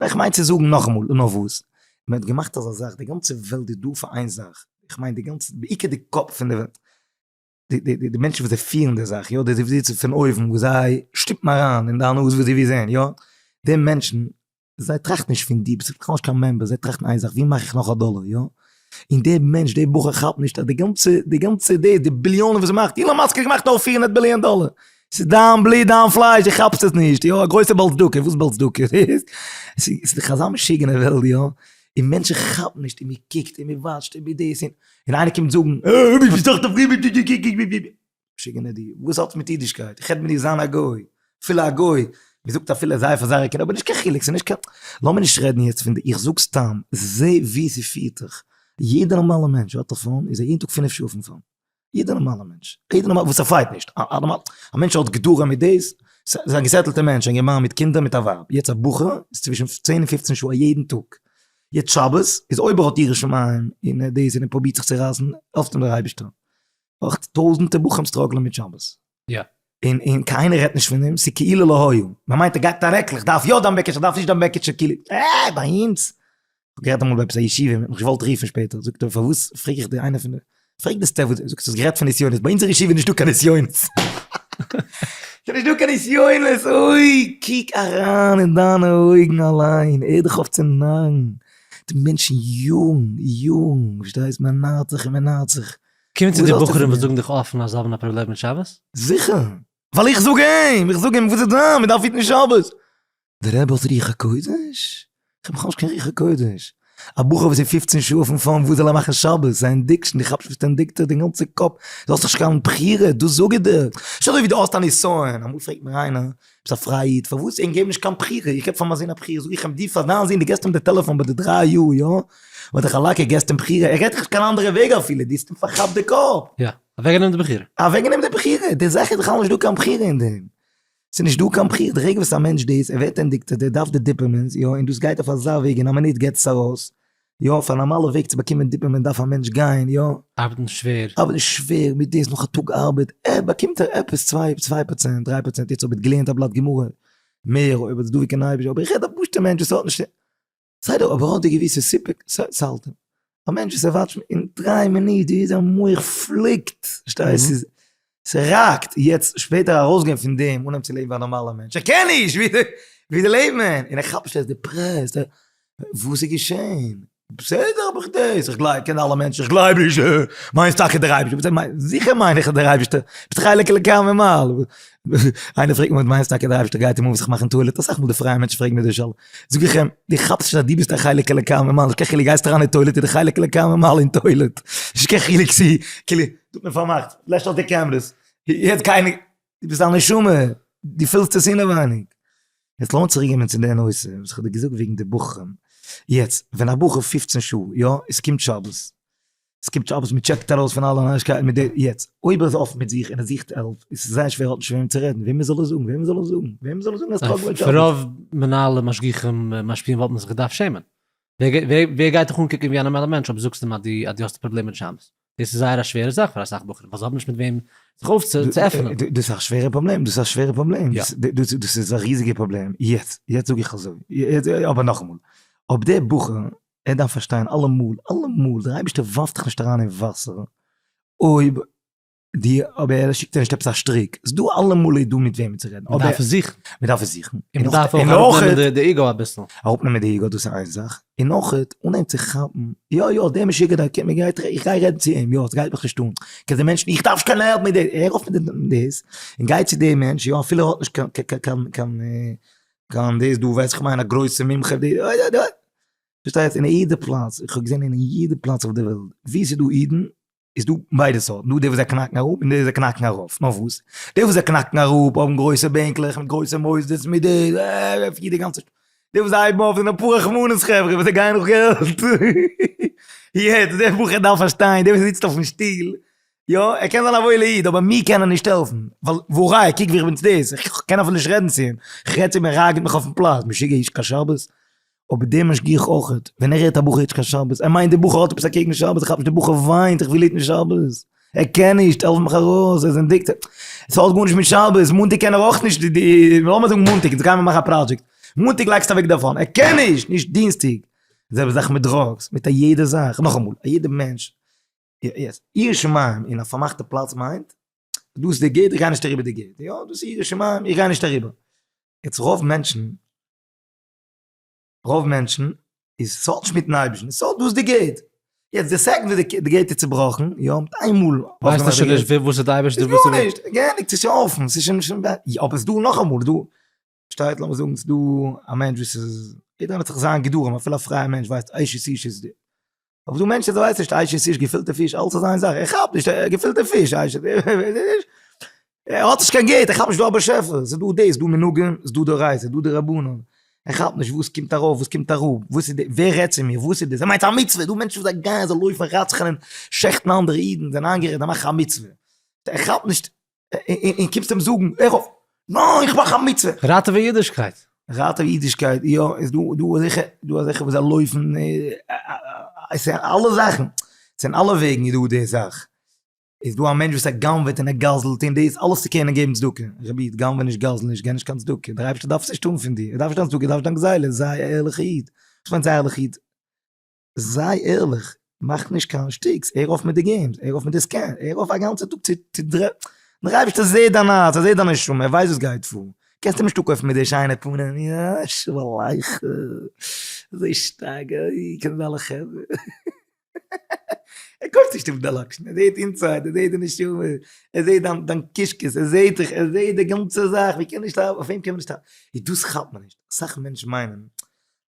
איך מיין צו זאגן נאכאמאל, נאר וואס? מען האט געמאכט אזא זאך, די גאנצע וועלט איז דא פאר איין זאך, איך מיין די גאנצע, בעיקר די קאפ פון די וועלט, די די די מענטשן וואס זיי פירן די זאך, יא, די זיצן פון אויבן וואס זיי שטופן אריין אין דיין נאז וואס זיי ווילן זען, יא, די מענטשן, זיי טראכטן נישט פון דיר, ביסט בכלל נישט קיין member, זיי טראכטן איין זאך, ווי מאך איך נאך א דאלער, יא? און דער מענטש, דער בחור כאפט נישט אז די גאנצע, די גאנצע די, די ביליאנען וואס ער מאכט, אילאן מאסק האט געמאכט נאר 400 ביליאן דאלער, ס'איז דיין בלוט דיין פלייש, דו כאפסט עס נישט, יא, א גרויסע בעל צדקה, וואס בעל צדקה? ס'איז דאך אזא משוגענע וועלט, יא, און מענטשן כאפן נישט, און מ'קוקט און מ'וואטשט און מ'דאס, און איינער קומט זאגן, אה, ביסט דאך די משוגענער דו, וואס האט מיט אידישקייט? איך רעד מיט דיר זיין א גוי, אפילו א גוי, מען זאגט אפילו זיי פאר זייערע קינדער, אבער נישט קיין חילוק, ס'איז נישט קיין, לאמיר נישט רעדן יעצט פון די, איך זאג סתם, זע ווי ס'פירט דיך, יעדע נארמאלע מענטש האט א phone, איז ער יעדן טאג פינף שעה אויפן phone, יעדע נארמאלע מענטש, יעדע נארמאלע, וואס ער fight נישט, א נארמאלע, א מענטש האט גדרים מיט דאס, ס'איז א געסעטלטע מענטש, א אינגערמאן מיט קינדער מיט א ווייב, יעצט א בחור איז צווישן צען און פופצן שעה א יעדן טאג, יעצט שבת איז אויב ער האט יראת שמים און ער דאס און ער פרובירט זיך צו רייסן, העלפט אים דער אייבערשטער. אויך טויזענטע בחורים סטראגלען מיט שבת. יא. און און קיינער רעדט נישט פון דעם, ס'איז כאילו לא היה. מען מיינט ער גייט מיט א רעקל, איך דארף יא דיין בעקיטשע, איך דארף נישט דיין בעקיטשע, כאילו, אה, ביי אונז. כ'האב גערעדט אמאל ביי עפעס א ישיבה, מען האט מיך געוואלט רופן שפעטער, זאגט ער פארוואס פרעג איך דיר איינער פון די, פרעג די staff, זאגט האסט גערעדט פון נסיונות, ביי אונזער ישיבה איז נישטא קיין נסיונות. ס'איז נישטא קיין נסיונות, אוי, קוק אריין אין דיינע אויגן אליין, הער דיך אויף צו נארן די מענטשן יארן, יארן, פארשטייסט, מען נארט זיך און מען נארט זיך. קומען צו דיר בחורים וואס זאגן דיך אפן אז זיי האבן א פראבלעם מיט שבת? זיכער! ווייל איך זאג אים! איך זאג אים וואס איז דא? מען דארף היטן שבת! דער רבי האט רוח הקודש? איך האב בכלל נישט קיין רוח הקודש. א בחור וואס איז פופצן שעה אויפן phone וואס זאל ער מאכן שבת? ס'איז addiction, דו כאפסט נישט addicted די גאנצע קאפ, דו האסט נישט קיין בחירה, דאס זאג איך דיר. נישט אזוי ווי דו האסט א נסיון, אמאל פרעגט מיר איינער, ביסט א פרייע איד, פארוואס ענק געבן נישט קיין בחירה, איך געב פאר מיין זון א בחירה, זאג איך אים, דו פאר דיין זון, דו געבסט אים די טעלעפאן ביי די דריי יאר, יא? וואלט איך א לאקע, געבסט אים בחירה, ער געט דיך נישט קיין אנדערע וועג אפילו, דו האסט אים פארכאפט די קאפ. יא, אוועקגענומען די בחירה. אוועקגענומען די בחירה, די זאך איז בכלל נישט דא קיין בחירה אין דעם. ס'איז נישט דא קיין בחירה, די רגע וואס א מענטש דאס, ער ווערט addicted, ער דארף די dopamines, יא, און דאס גייט אויף אזא וועג, אין א מינוט געט עס ארויס, יא, פאר א נארמאלע וועג צו באקומען dopamine דארף א מענטש גיין, יא. ארבעטן שווער. ארבעטן שווער, מיט דאס נאך א טאג ארבעט, ער באקומט ער עפעס צוויי, צוויי פראצענט, דריי פראצענט, יעצט אויב ער האט געלערנט א בלאט גמרא, מער, אויב האט עס דבוק אין אייבערשטער, אבער איך רעד א פשוט'ע מענטש וואס האט נישט, בסדר, אבער האט די געוויסע סיפוק, ס'האלט אים. א מענטש וואס ער וואטשט אין דריי מינוט ווי זיין מח פליקט, פארשטייסט? ס'איז, ס'ראקט, יעצט שפעטער ארויסגיין פון דעם, אנהייבן צו לעבן ווי א נארמאלער מענטש, ער קען נישט! ווי די לעבן? און ער כאפט נישט ער איז depressed, וואס איז געשען? בסדר האב איך דאס, איך גלייב, קען אלע מענטשן, איך גלייב נישט, מיינסט טאקע דער אייבערשטער, זיכער מיין איך דער אייבערשטער, ביסט חלק אלוקי ממעל, איינער פרעגט מיר מיינסט טאקע דער אייבערשטער גייט אים אן זיך מאכן toilet, אסאך מאל די פרייע מענטשן פרעגן מיר די שאלה, זאג איך אים, דו כאפסט נישט אז דו ביסט א חלק אלוקי ממעל, נישט קיין חילוק גייסט אריין אין toilet איז די חלק אלוקי ממעל אין toilet, נישט קיין חילוק צו, כאילו, דא האט מען פארמאכט, לעשט אויס די cameras, יעצט קיינער, דו ביסט א נשמה, דו פילסט עס אינעווייניג. יעצט לאמיר צוריק גיין צו די נושא וואס איך האב דיר געזאגט וועגן די בחורים. יעצט, ווען א בחור פופצן שעה, יא, עס קומט שבת, עס קומט שבת, מען טשעקט ארויס פון אלע נארישקייטן מיט די, יעצט, אויב ער איז אפן מיט זיך און ער זוכט help, איז עס זייער שווער ער האט נישט וועם צו רעדן, וועמען זאל ער זאגן, וועמען זאל ער זאגן, וועמען זאל ער זאגן אז struggle מיט שבת? פון רוב מנהלים, משגיחים, משפיעים וואלט מען זיך געדארפט שעמען. ווער גייט דיך אנקוקן ווי א נארמאלער מענטש אויב זאגסטו אים אז דו האסט א פראבלעם מיט שבת? דאס איז זייער א שווערע זאך פאר אסאך בחורים ווייל זיי האבן נישט מיט וועם זיך אויף צו עפענען. דאס איז א שווערע פראבלעם, דאס איז א שווערע פראבלעם, דאס איז א ריזיגע פראבלעם, יעצט, יעצט זאג איך אזוי, אבער נאכאמאל, אויב דער בחור, ער דארף פארשטיין אלעמאל, אלעמאל, דער אייבערשטער ווארפט דיך נישט אריין אין וואסער, אויב די אבער ער שיקט דיר נישט עפעס א שטריק, ס'איז דא אלעמאל איז דא מיט וועמען צו רעדן, אבער מ'דארף עס זוכן. מ'דארף עס זוכן. און מ'דארף אויך אראפנעמען די ego אביסל. אראפנעמען די ego דאס איז איין זאך, און נאך אנהייבן צו כאפן, יא יא דער משוגענער קומט מ'גייט איך גיי רעדן צו אים, יא ס'גייט מיך נישט אן, קענסט די מענטשן איך דארף נישט קיין help מיט דעם, הער אויף מיט דאס, און גיי צו דעם מענטש, יא אפילו ער האט נישט קיין קיין קיין קיין דאס דא ווייס איך מיין א גרויסע מומחה, פארשטייסט אין יעדע פלאץ, איך האב געזען אין יעדע פלאץ אויף די וועלט ווי ס'איז דא אידן, איז דא ביידע סארטן, דא די וואס זיי קנאקן אראפ און די וואס זיי קנאקן ארויף, נאר וואס? די וואס זיי קנאקן אראפ האבן גרויסע בענקלעך מיט גרויסע מוסדות מיט די פירט די גאנצע די וואס זיי הייבן אויף זענען אפאר רחמנות חברה וואס זיי גייען נאך געלט, יעצט דער בחור דארף פארשטיין, דער וואס זיצט אויפן שטיל, יא ער קען זיין א וואוילע איד אבער מיר קענען נישט העלפן, ווייל והא ראיה קוק ווי איך בין צו דאס, איך קען אפילו נישט רעדן צו אים, איך רעד צו אים ער הרג'ט מיך אויפן פלאץ, משוגע איש קיין שבת, אבער דער משגיח אויכעט, ווען ער הערט א בחור היט קיין שבת, ער מיינט דער בחור האט עפעס אקעגן שבת, איך כאפ נישט דער בחור וויינט איך וויל היטן שבת, ער קען נישט, העלף מיך ארויס, ער איז addicted, עס האט גארנישט מיט שבת, מאנטאג קען ער אויך נישט, לאמיר זאגן מאנטאג, יעצט גיימער מאכן א project, מאנטאג לייגסטו אוועק די phone, ער קען נישט, נישט דינסטאג, די זעלבע זאך מיט drugs, מיט א יעדע זאך, נאכאמאל, א יעדע מענטש, ירא שמים אין א פארמאכטע פלאץ מיינט, דא איז די gate איך גיי נישט אריבער די gate, יא דאס איז ירא שמים איך גיי נישט אריבער, יעצט רוב מענטשן, רוב מענטשן איז ס'האט נישט מיטן אייבערשטן, ס'האט דאס די gate. יעצט די second וואס די gate איז צובראכן, יא, מיט איינמאל ווייסטו שוין נישט וואס איז די אייבערשטער וואס איז גארנישט, געענדיגט, ס'איז שוין אפן, ס'איז שוין נישט, יא אבער ס'איז דא נאכאמאל, דא שטייט לאמיר זאגן ס'איז דא א מענטש וואס איז, יעדער האט זיך זיין גדרים, אפילו א פרייע מענטש ווייסט אשת איש איז די. אבער דא מענטשן וואס ווייסן נישט אשת איש געפילטע פיש אלס איז איין זאך ער כאפט נישט געפילטע פיש אשת איש ער האט נישט קיין gate ער כאפט נישט דא א באשעפער ס'איז דא דאס דא מנהגים ס'איז דא דאורייתא ס'איז דא דרבנן ער כאפט נישט וואס קומט ארויף וואס קומט אראפ וואס איז די ווער רעדט צו מיר וואס איז דאס ער מיינט א מצוה דא מענטשן וואס זיי גייען זיי לויפן רצח'נען שעכטן אנדערע אידן זענען איינגערעדט זיי מאכן א מצוה ער כאפט נישט און קומסט אים זאגן, הער אויף, ניין איך מאך א מצוה. ראטעווע אידישקייט. ראטעווע אידישקייט, יא, איז דא דא אזעלכע, דא אזעלכע וואס זיי לויפן, עס איז אלע זאכן, עס אין אלע וועגן איז דא די זאך, איז דא א מענטש וואס ער גנב'עט און ער גזל'ט און דאס אלעס צו קענען געבן צדקה, רבי איד גנב'ע נישט גזל נישט, געב נישט קיין צדקה, דער אייבערשטער דארף עס נישט האבן פון דיר, ער דארף נישט דיין צדקה, ער דארף נישט דיין גזילה, זיי א ערליכע איד, וואס מיינט זיי א ערליכע איד? זיי ערליך, מאך נישט קיין שטיקס, הער אויף מיט די games, הער אויף מיט די scam, הער אויף א גאנצע טאג צו צו דרע, דער אייבערשטער זעט דיין הארץ, ער זעט דיין נשמה, ער ווייסט וואס גייט פאר, קענסט אים נישט אפקויפן מיט די שיינע פנים, יא, שלום עליכם, אזוי שטארק, אוי, קענסט אלע חברה, ער קויפט נישט אפ די לאקשן, ער זעט inside, ער זעט די נשמה, ער זעט דיין דיין קישקעס, ער זעט דיך, ער זעט די גאנצע זאך, מען קען נישט, אויף אים קען מען נישט, און דאס כאפט מען נישט, אסאך מענטשן מיינען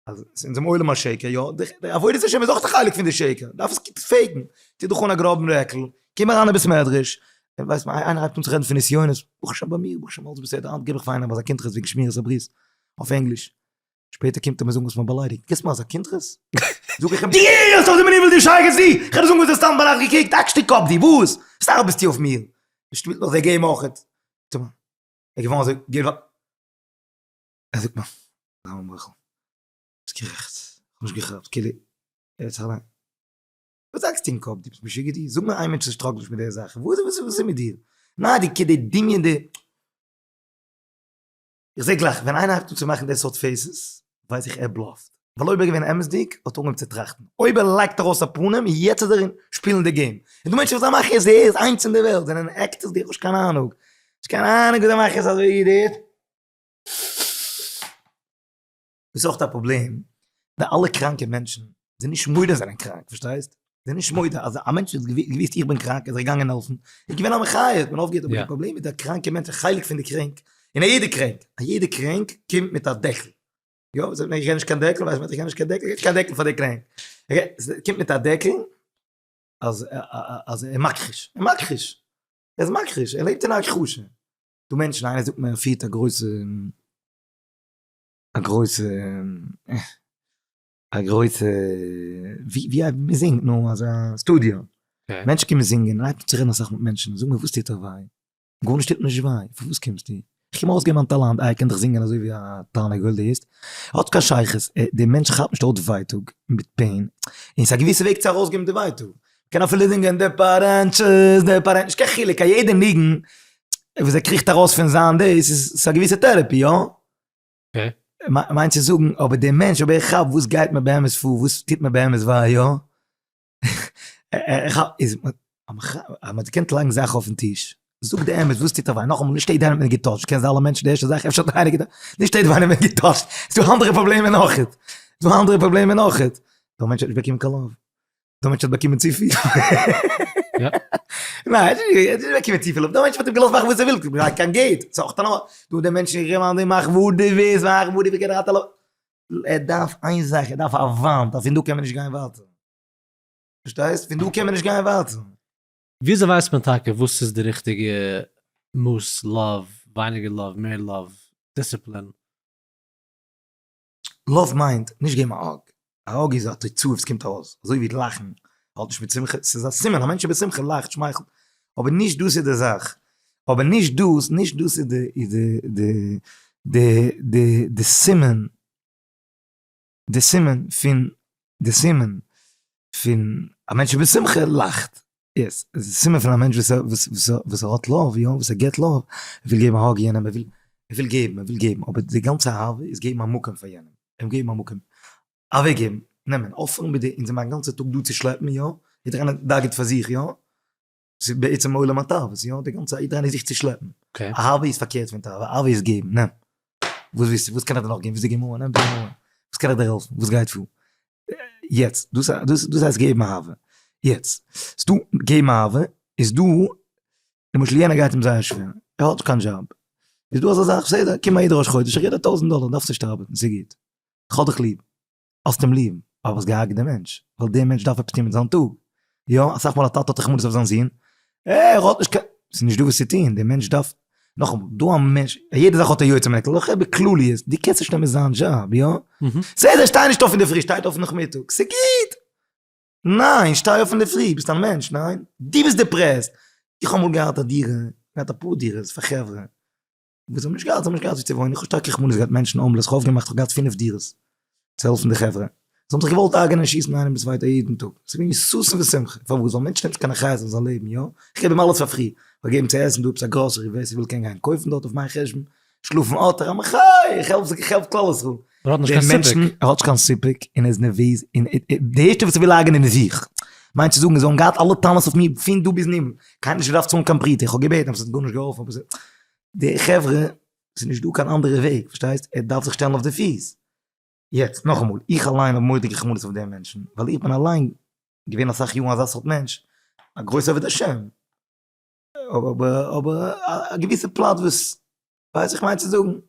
אז אין דעם עולם השקר, יא, די עבודת השם איז אויך א חלק פון די שקר, דארף עס גוט fake ן, טו דיך אן א גראבן רעקל, קום אריין אין בית מדרש, און ווייסט מען, איינער הייבט אן צו רעדן פון נסיונות, ברוך השם ביי מיר, ברוך השם אלץ בסדר, היינט גיב איך פאר איינעם אזא קונטרס וועגן שמירת הברית, אויף ענגליש, שפעטער קומט ער מיר זאגן וואס מ'האט באליידיגט, גיבסט מיר אזא קונטרס? זאג איך אים, דו האסט אויף די מנוול דו שייגעץ דו, כ'וועל דיר זאגן וואס דו האסט סתם ביינאכט געקוקט, האק שטיק קאפ דו, וואס? וואס ארבעסטו אויף מיר? שפילט נאך די game אויכעט, ער איז געווארן אזוי געל. ער זאגט מיר, זיי מיר מוחל, ביסט גערעכט, איך האב נישט געכאפט, כאילו, ער האט זיך אליין, וואס האקסטו אין קאפ, דו ביסט משוגע דו, זאג מיר איין מענטש וואס struggle ט נישט מיט די זאך, וואס וואס איז מיט דיר, ניין די די דמיון די, איך זע גלייך ווען איינער הייבט אן צו מאכן די סארט faces, ווייס איך ער bluff ט, ווייל אויב ער איז געווען אמת'דיג, האט ער אנגעהויבן צו טראכטן, אויב ער לייגט ארויס א פנים, יעצט איז ער אין שפילן די game, און דא מענטשן וואס זיי מאכן עס, ער איז איינס אין די וועלט, זענען actors די איך האב נישט קיין אהנוג, נישט קיין אהנוג וואס זיי מאכן עס אזוי ווי די. דאס איז אויך א פראבלעם ביי אלע קראנקע מענטשן. זיי נישט מודה זענען קראנק, פארשטייסט? זיי נישט מודה אז א מענטש האט געוויסט איך בין קראנק איז ער געגאנגען העלפן, איז געווען א מחיה, האט מען אויפגעהערט, אבער די פראבלעם איז דער קראנקע מענטש א חלק פון די קרענק, און א יעדע קרענק, א יעדע קרענק קומט מיט א דעקל, יא, זאגט מען איך געב נישט קיין דעקל, ווייסט מען איך געב נישט קיין דעקל, איך געב נישט קיין דעקל פאר די קרענק, קומט מיט א דעקל אז אז ער מכחיש, ער מכחיש, ער איז מכחיש, ער לעבט אין א הכחשה, דא מענטשן איינער זאגט מיר ער פירט א גרויסע א גרויסע א גרויסע ווי ווי מען זינגט נו אזא סטודיאו, מענטשן קומען זינגען און הייבט אן צו רעדן אסאך מיט מענטשן, זאג מיר וואס טוט דיך וויי? גארנישט טוט מיר נישט וויי, פארוואס קומסטו? איך קום ארויסגעבן מיין טאלאנט, איי איך קען דאך זינגען אזוי ווי א תרנגול די הערסט? האט קיין שייכות, די מענטש כאפט נישט אויס ווייטאג מיט pain, און ס'איז א געוויסע וועג צו ארויסגעבן די ווייטאג, מ'קען אפילו זינגען די פארענטשעס די פארענטשעס, נישט קיין חילוק, א יעדע ניגון וואס ער קריכט ארויס פון זיין דאס איז ס'איז א געוויסע therapy, יא? מיינט צו זאגן, אבער דער מענטש אויב ער כאפט וואס גייט מיר באמת פאר, וואס טוט מיר באמת וויי, יא? איז אז מ'האט געקענט לייגן זאכן אויפן טיש, זאג די אמת וואס טוט דיר וויי, נאכאמאל נישט יעדער איינער האט מיר געטאטשט, קענסט אלע מענטשן די ערשטע זאך אפשר האט איינער געטאטשט, נישט יעדער איינער האט מיר געטאטשט, ס'דא אנדערע פראבלעמען אויכעט, ס'דא אנדערע פראבלעמען אויכעט, דער מענטש האט נישט באקומען קיין love, דער מענטש האט באקומען צופיל. ניין, ער האט נישט באקומען צופיל love, דער מענטש האט אים געלאזט מאכן וואס ער וויל, געהאט קיין געיט, ס'איז אויך א נארמאל, דא דער מענטש איז געווען מאך וואס דו ווילסט, מאך וואס דו ווילסט, געהאט א love, ער דארף איין זאך, ער דארף א וואנט, אז פון דא קען מען נישט גיין ווייטער. פארשטייסט? פון דא קען מען נישט גיין ווייטער. וויאזוי ווייסט מען טאקע וואס איז די ריכטיגע מאס love, ווייניגער love, מער love, דיסציפלין? love מיינט נישט געבן א hug, א hug איז א תוצאה וואס קומט ארויס, אזוי ווי לאכן האט נישט מיט שמחה, ס'איז א סימן, א מענטש איז בשמחה, לאכט, שמייכלט, אבער נישט דאס איז די זאך, אבער נישט דאס, נישט דאס איז די איז די די די די סימן, די סימן פון די סימן פון א מענטש איז בשמחה לאכט, yes, די סימן פון א מענטש וואס וואס וואס ער האט love, יא, וואס ער געבט love, ער וויל געבן א hug יענעם, ער וויל ער וויל געבן, ער וויל געבן, אבער די גאנצע אהבה איז געבן א מקום פאר יענעם, אים געבן א מקום, אוועקגעבן, נעמען, אפערן מיט די, אונז זעמיר א גאנצע טאג דא צו שלעפן, יא, יעדער איינער דאגה'ט פאר זיך, יא, ס'איז בעצם עולם התאוות, יא, די גאנצע יעדער איינער זוכט צו שלעפן. אהבה איז פארקערט פון תאווה, אהבה איז געבן, נעם. וואס ווילסטו, וואס קען איך דיר נאך געבן, ווילסט די גמרא, נעם די גמרא. וואס קען איך דיר העלפן, וואס גייט פאר. יעצט, דאס דאס דאס הייסט געבן אהבה. יעצט, ס'דא געבן אהבה, איז דא, למשל יענער גייט אים זייער שווער, ער האט נישט קיין דזשאב. איז דא אזא זאך, בסדר, קום יעדע ראש חודש, איך געב דיר טויזנט דאלער, דארפסט נישט ארבעטן, ס'גוט. כ'האב דיך ליב. האסט אים ליב, אבער האסט געהארגעט דעם מענטש, ווייל דער מענטש דארף עפעס טון מיט זיין טאג. יא, אסאך מאל א טאטע האט רחמנות אויף זיין זון, ער האט נישט קיין, ס'איז נישט דא וואס צו טון, דער מענטש דארף, נאכאמאל, דא א מענטש, יעדע זאך האט א יוצא מן הכלל, לכאו' בכלליות, דו קענסט נישט נעמען זיין דזשאב, יא? בסדר, שטיי נישט אויף אינדערפרי, שטייט אויף נאכמיטאג, ס'גוט! ניין, שטיי אויף אינדערפרי, ביסט א מענטש, ניין? דו ביסט depressed! איך האב אמאל געהאט א דירה, געהאט אפאר דירות פאר חברה, וואס האבן נישט געהאט, זיי האבן נישט געהאט ווי צו וואוינען, איך האב שטארק רחמנות געהאט מענטשן homeless, איך האב אויפגעמאכט, איך האב געהאט פינף דירות צו העלפן די חברה, זיי האבן זיך געוואלט הרג'ענען און שיסן איינעם די צווייטע יעדן טאג, ס'איז געווען ששון ושמחה, פארוואס? ווייל מענטשן נעמען נישט קיין אחריות אויף זיין לעבן, יא? איך געב אים אלעס פאר free, איך געב אים צו עסן דא עפעס א גראסערי, ווער ס'וויל קען גיין קויפן דארט אויף מיין חשבון, שלאפן האט ער, א מחיה, איך העלף זיך, איך העלף כלל ישראל. ער האט נישט קיין סיפוק. ער האט נישט קיין סיפוק און ער איז נערוועז און די ערשטע וואס ער וויל הרג'ענען איז זיך. מיינט צו זאגן זיי האבן געהאט אלע טענות אויף מיר פון דא ביזן הימל, קיינער האט נישט געדארפט צאלן קיין פרוטה, איך האב געבעטן אבער ס'האט גארנישט געהאלפן, אבער די חברה, ס'איז נישט דא קיין אנדערע וועג, פארשטייסט? ער דארף זיך שטעלן אויף די פיס. יעצט, נאכאמאל, איך אליין האב מורא'דיגע רחמנות אויף די מענטשן, ווייל איך בין אליין געווען אסאך יארן אזא סארט מענטש, א גרויסע עבד השם, אבער אבער א געוויסע פלאץ וואס, ווייס איך מיין צו זאגן,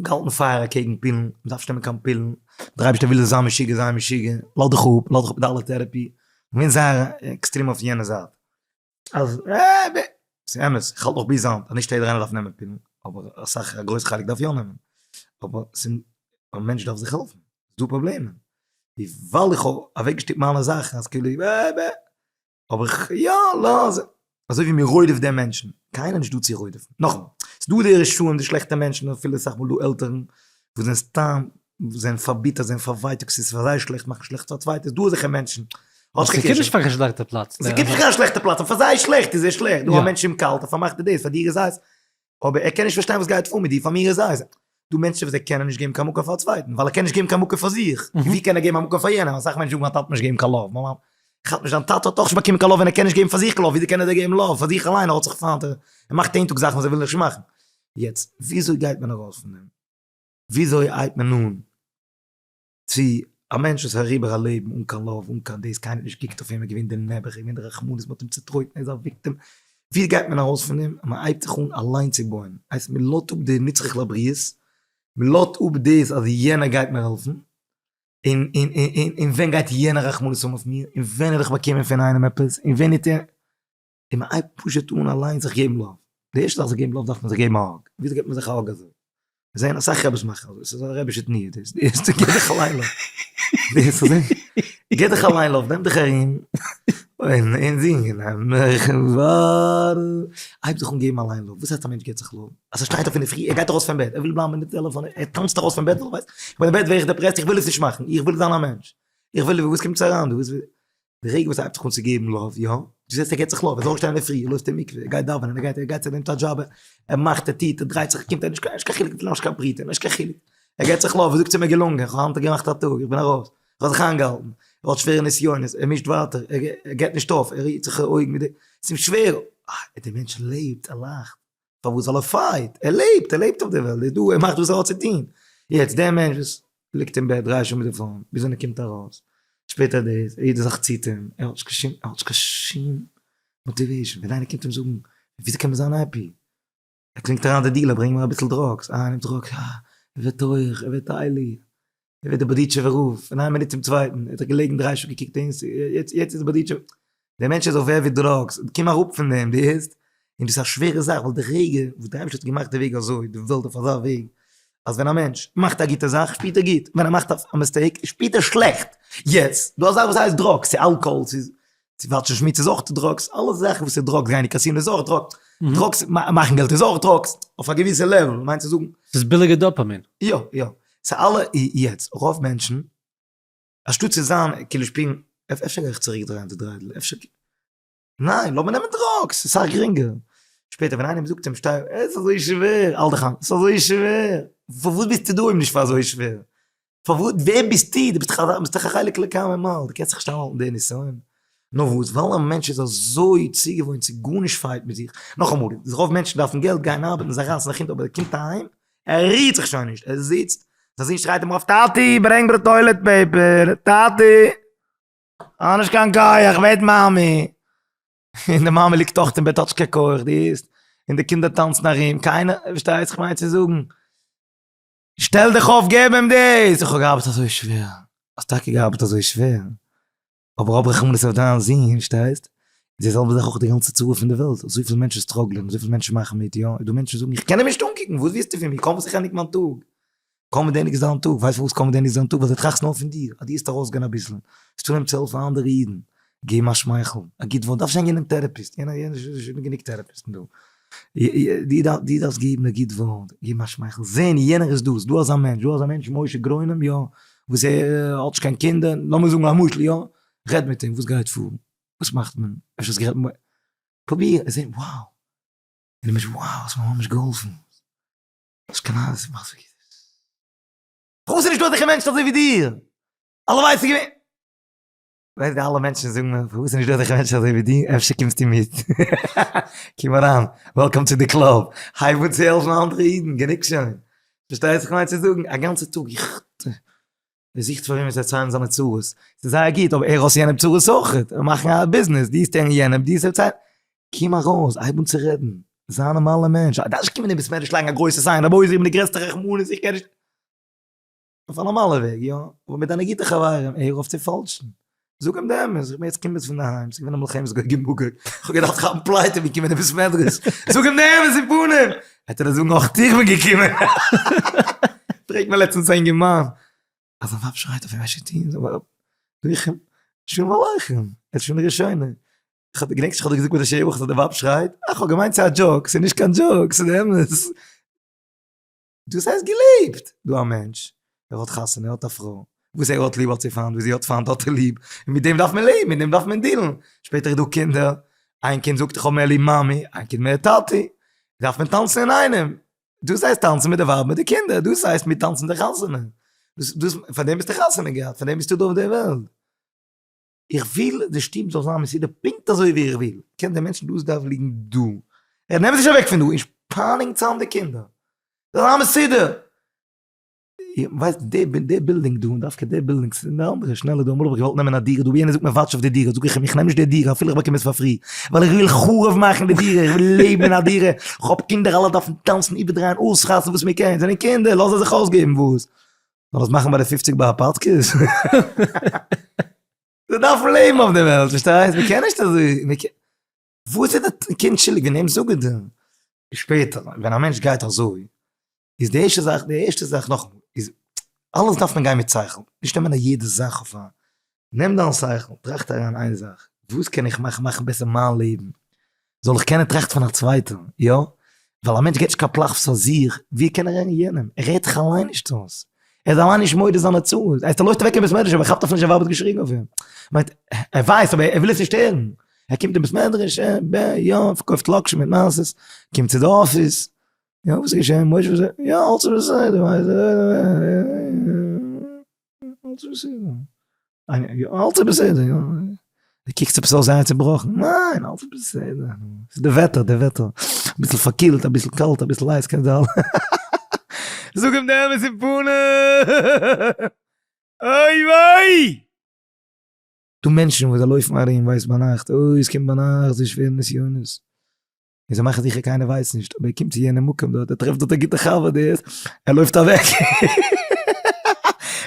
געהאלטן פייער אקעגן פילן, מ'דארף נישט נעמען קיין פילן, דער אייבערשטער וויל זאלסט זיין משוגע זיי משוגע, לאז דיך אפ, לאז דיך אפ מיט אלע therapy, געווען זייער עקסטרעם אויף יענע זייט. אז ס'איז אמת, איך האלט נאך ביז היינט אז נישט יעדער איינער דארף נעמען פילן, אבער אסאך א גרויס חלק דארף יא נעמען, אבער ס'איז א מענטש דארף זיך העלפן, ס'איז דא פראבלעמען, ווייל איך האב אוועקגעשטופט מיינע זאכן אז כאילו אבער איך יא לאז, אזוי ווי מ'רודפ'ט די מענטשן, קיינער נישט דא צו רודפ'ן, נאכאמאל, ס'איז דא די רשעים די שלעכטע מענטשן אפילו אסאך מאל דא עלטערן וואס זענען סתם זענען פארביטערט זענען פארווייטאגט ס'איז פאר זיי שלעכט מאכן שלעכטס פאר צווייטע, ס'איז דא אזעלכע מענטשן. האט קיין קשר. ס'קומט נישט פאר קיין שלעכטע פלאץ. ס'קומט נישט קיין שלעכטע פלאץ, אבער פאר זיי איז שלעכט איז ער שלעכט, דא א מענטש אים קאלט ער פארמאכט די דאס פאר דיר איז הייס, אבער ער קען נישט פארשטיין וואס גייט פאר מיט דיר, פאר מיר איז הייס. דא מענטשן וואס זיי קענען נישט געבן קיין מקום פאר א צווייטן, ווייל ער קען נישט געבן קיין מקום פאר זיך, ווי קען ער געבן א מקום פאר יענעם, אסאך מענטשן זאגן מיין טאטע האט מיר נישט געגעבן קיין love, מיין מאמע, כאפ נישט דיין טאטע האט אויך נישט באקומען קיין love און ער קען נישט געבן פאר זיך love, וויאזוי קען ער דיר געבן love, פאר זיך אליין ער האט זיך פיינט, ער מאכט איין טאג זאכן וואס ער וויל נישט מאכן. יעצט וויאזוי גייט מען ארויס פון דעם? וויאזוי הייבט מען אן צו. א מענטש וואס איז אריבער א לעבן אן קיין love אן קיין דאס, קיינער האט נישט געקוקט אויף אים, ער איז געווען דער נעבעך, ער איז געווען דער רחמנות, מען האט אים צוטרויטן, ער איז א victim, ווי גייט מען ארויס פון דעם? מען הייבט זיך אן אליין צו בויען, הייסט מען לאזט אפ די נצרך לבריות, מען לאזט אפ דאס אז יענער גייט מיר העלפן, און און און און ווען גייט יענער רחמנות האבן אויף מיר, און ווען וועל איך באקומען פון איינעם עפעס, און ווען ניט ער, און מען הייבט פשוט אן אליין זיך געבן love, די ערשטע זאך זיך געבן love דארף מען זיך געבן א hug, וויאזוי געבט מען זיך א hug אזוי? מיר זעען אסאך רעבעס מאכן אזוי, ס'איז א רעבישע תנועה דאס, די ערשטע גיב דיך אליין love, די ערשטע אזוי, גיב דיך אליין love, נעם דיך ארום, און און זינג, הייב זיך אן געבן אליין love, וואס הייסט א מענטש געבט זיך love? אז ער שטייט אויף אינדערפרי, ער גייט ארויס פון בעט, ער וויל בלייבן מיט די טעלעפאן, ער טאנצט ארויס פון בעט, ווייסט, איך בין אין בעט ווער איך depressed, איך וויל עס נישט מאכן, איך וויל זיין א מענטש, איך וויל, וואס קומט עס אריין דא, וואס. די רגע וואס ער הייבט זיך אן צו געבן love, יא, דו זעסט ער געבט זיך love, ער זאל אויפשטיין אינדערפרי, ער לויפט אין מקווה, ער גייט דאווענען, ער גייט, ער גייט צו נעמט א דזשאב, ער מאכט, ער טוט, ער דרייט זיך, ער קומט, ער נישט קיין חילוק, נישט קיין פרוטה, נישט קיין חילוק, ער געבט זיך love, ער זאגט ס'איז מיר געלונגען, איך האב היינט געמאכט א טאג, איך בין ארויס, איך האב זיך איינגעהאלטן, ער האט שווערע נסיונות, ער מישט ווייטער, ער געבט נישט אויף, ער היט זיך אויג מיט די, ס'איז אים שווער, אה, דער מענטש לעבט, ער לאכט. פארוואס ווייל ער fight, ער לעבט, ער לעבט אויף די וועלט, ער איז דא, ער מאכט וואס ער האט צו טון. יעצט דער מענטש וואס ליגט אין בעט דריי שעה מיט די phone, ביז ווען ער קומט ארויס, שפעטער דאס, יעדע זאך ציט אים, ער האט נישט קיין שום, ער האט נישט קיין שום motivation, ווען איינער קומט אים זאגן, וויאזוי קען מען זיין happy? ער קלינגט אריין די dealer, ברענג מיר אביסל drugs, אה, ער נעמט drugs, אה, ער ווערט הויעך, ער ווערט הייליג, ער ווערט דער בארדיטשובער רב, פון איין מינוט צום צווייטן, ער האט זיך געלעגן דריי שעה געקוקט אינס, יעצט יעצט איז בארדיטשוב, דער מענטש איז אויף heavy drugs, קום אראפ פון דעם, דו הערסט? און דאס איז א שווערע זאך, ווייל די רגע וואס דער אייבערשטער האט געמאכט די וועג אזוי, די וועלט אויף אזא וועג, אז ווען א מענטש מאכט א גוטע זאך שפירט ער גוט, ווען ער מאכט א mistake שפירט ער שלעכט, יעצט, דא א זאך וואס הייסט drugs, צו אלקאהאל, צו צו וואטשן שמוץ איז אויך drugs, אלע זאכן וואס איז drugs, גיין אין קאסינא איז אויך drugs, drugs מאכן געלט איז אויך drugs, אויף א געוויסע level, מיינט צו זאגן. ס'איז ביליגע dopamine. יא יא, ס'אלע יעצט רוב מענטשן אנשטאט צו זיין כאילו שפירן אפשר גיי איך צוריק דרייען די דריידל אפשר ניין לאמיר נעמען drugs ס'איז סאך גרינגער, שפעטער ווען איינער זאגט אים שטיי אויף עס איז אזוי שווער האלט דיך איין ס'איז אזוי שווער פארוואס ביסטו דא אויב נישט פאר אזוי שווער פארוואס ווער ביסטו דו ביסט דאך א ביסט דאך א חלק אלוקי ממעל דו קענסט זיך נישט איינהאלטן די נסיון נאר וואס ווייל א מענטש איז אזוי צוגעוואוינט צו גארנישט fight מיט זיך נאכאמאל רוב מענטשן דארפן געלט גייען ארבעטן זיי רייסן זיך אונטער אבער ער קומט אהיים ער רירט זיך שוין נישט, ער זיצט, זיין זון שרייט אים אויף, טאטי, ברענג מיר toilet paper, טאטי, כ'האב נישט קיין כח, בעט מאמי, און די מאמע ליגט אויך אין בעט האט נישט קיין כח, דו הערסט, און די קינדער טאנצן ארום, קיינער, פארשטייסט איך מיין צו זאגן, שטעל דיך אויף געב אים דאס, איך האב געארבעט אזוי שווער, האסט טאקע געארבעט אזוי שווער, אבער האב רחמנות אויף דיין זון, פארשטייסט? די זעלבע זאך אויך די גאנצע צרה פון די וועלט, אזויפיל מענטשן struggle ען, אזויפיל מענטשן מאכן מיט, יא, איז דא מענטשן זאגן איך קען אים נישט אנקוקן, וואס ווילסטו פון מיר, קוים וואס איך ענדיג מיין טאג, קוים וואס דו ענדיגסט דיין טאג, ווייסט פארוואס קוים וואס דו ענדיגסט דיין טאג, ווייל דו טראכסט נאר פון דיר, אז דו וועסט ארויסגיין אביסל, וועסטו אנהייבן צו העלפן אנדערע אידן, געבן א שמייכל, א גוט ווארט, דארפסט נישט זיין יענעם therapist, יענער יענער איז שוין גענוג therapist ן דא, דו דארפסט געבן א גוט ווארט, געבן א שמייכל, זען יענער איז דא, ס'איז דא אזא מענטש, דא אזא מענטש משה גרוינעם, יא, וואס ער האט נישט קיין קינדער, לאמיר זאגן א משל יא, רעד מיט אים, וואס גייט פאר, וואס מאכט מען, אפשר האסט גערעדט מיט, פרוביר, ער זעט wow, און דער מענטש wow האסט מיר ממש געהאלפן, האסט קיין אהנונג וואס מאכסט פארוואס איז נישטא אזעלכע מענטשן אזוי ווי דיר, הלוואי ס'איז געווען. ווייסט די אלע מענטשן זאגן מיר פארוואס איז נישט דא אזעלכע מענטשן אזוי ווי דו, אפשר קומסטו מיט, קום אריין, welcome to the club, הייב אן צו העלפן אנדערע אידן, גענוג שוין, פארשטייסט וואס איך מיין צו זאגן, א גאנצע טאג איך, ער זוכט פאר וועמען צו דערציילן זיינע צרות, ס'איז זייער גוט, אבער ער האט יענעם צרות אויכעט, מאכן א ביזנעס, דו האסט יענעם, דו האסט דערציילן, קום ארויס, הייב אן צו רעדן, זיי א נארמאלער מענטש, דארפסט נישט קומען אין בית מדרש לייגן א גרויסע sign, רבותי איך בין די גרעסטע רחמנות, איך קען נישט. אויף א נארמאלע וועג, יא, אבער מיט דיינע גוטע חברים, הער אויף צו פאלשן. זאג אים די אמת, איך בין יעצט קומען פון דערהיים, ס'איז געווען א מלחמת גוג ומגוג, איך האב געדארפט כאפן פלייטע ווי קומען אין בית מדרש, זאג אים די אמת אין פנים! וועט ער דיר זאגן, אויך איך בין געקומען! פרעגט מיר לעצטנס א אינגערמאן, אז זיין ווייב שרייט אויף אים, וואס טון? זאג איך אים, שלום עליכם, עס איז שוין ראשונה. איך האב, געדענקסט איך האב דיר געזאגט ביי די שבע ברכות אז די ווייב שרייט? איך האב געמיינט ס'איז א joke, ס'איז נישט קיין joke, ס'איז די אמת. דאס הייסט געלעבט! דא א מענטש, ער האט חתונה, ער האט א פרוי, וואס ער האט ליב האט זי פיינט, וואס זי האט פיינט האט ער ליב, און מיט דעם דארף מען לעבן, מיט דעם דארף מען deal ן, שפעטער איז דא קינדער, איין קינד זאגט איך האב מער ליב מאמי, איין קינד מער טאטי, דארף מען טאנצן אינאיינעם, דאס הייסט טאנצן מיט די ווייב מיט די קינדער, דאס הייסט מיט טאנצן די חתונה, דאס דאס פאר דעם ביסטו חתונה געהאט, פאר דעם ביסטו דא אויף דער וועלט. איך וויל די שטוב זאל זיין מסודר פונקט אזוי ווי איך וויל, קען די מענטשן דאס דארף ליגן דא, ער נעמט זיך אוועק פון דא און פייניגט צאם די קינדער, זאל זיין מסודר. ווייסט די די בילדינג דא, דווקא די בילדינג, ס'איז אין די אנדערע שנעלער דא, אמאל האב איך געוואלט נעמען א דירה דא, יענער זאגט מיר וואטש אויף די דירה, זאג איך אים איך נעם נישט די דירה אפילו איך באקום עס פאר free, ווייל איך וויל חרוב מאכן די דירה, איך וויל לעבן אין א דירה, איך האב קינדער אלע דארפן טאנצן איבערדרייען אויסרייסן וואס מען קען, זענען קינדער לאז זיי זיך אויסגעבן, וואס? זאל עס מאכן ביי די פופציג ביי א פאדקעסט? זיי דארפן לעבן אויף די וועלט, פארשטייסט? מען קען נישט אזוי, מען קען, וואס איז די קינד שולדיג ווען אים זאגן די, שפעטער ווען א מענטש גייט אזוי, איז די ערשטע זאך, די ערשטע זאך נאכאמאל, איז אלעס דארף מען גיין מיט שכל, נישט נעמען א יעדע זאך אויף א, נעם דיין שכל, טראכט אריין איין זאך, וואס קען איך מאכן מאכן בעסער מיין לעבן, זאל איך קענען טראכטן פון א צווייטער, יא? ווייל א מענטש געבט נישט קיין פלאץ פאר זיך, ווי קען ער הערן יענעם? ער הערט זיך אליין נישט אויס, ער איז אליין נישט מודה זיינע צרות, ער לויפט אוועק אין בית מדרש אבער כאפט אפילו נישט א ווייב האט געשריגן אויף אים, מיינט ער ווייסט אבער ער וויל עס נישט הערן, ער קומט אין בית מדרש, יא, פארקויפט לאקשן מיט מעשות, קומט צו די אפיס, יא וואס איז געשען משה וואס יא אלץ איז בסדר ווייסט אלץ איז בסדר יא אלץ איז בסדר יא דו קוקסט עפעס אויס זייער צובראכן ניין אלץ איז בסדר ס'איז די וועטער די וועטער אביסל פארקילט אביסל קאלט אביסל הייס קען זיין זאג אים די אמת אין פנים אוי וויי! דא מענטשן וואס זיי לויפן ארום ווייסט ביינאכט אוי עס קומט ביינאכט ס'איז שווער נסיונות און זיי מאכן זיכער קיינער ווייסט נישט, אבער ער קומט צו יענעם מקום דארט, ער טרעפט דארט א גוטע חבר דאס, ער לויפט אוועק,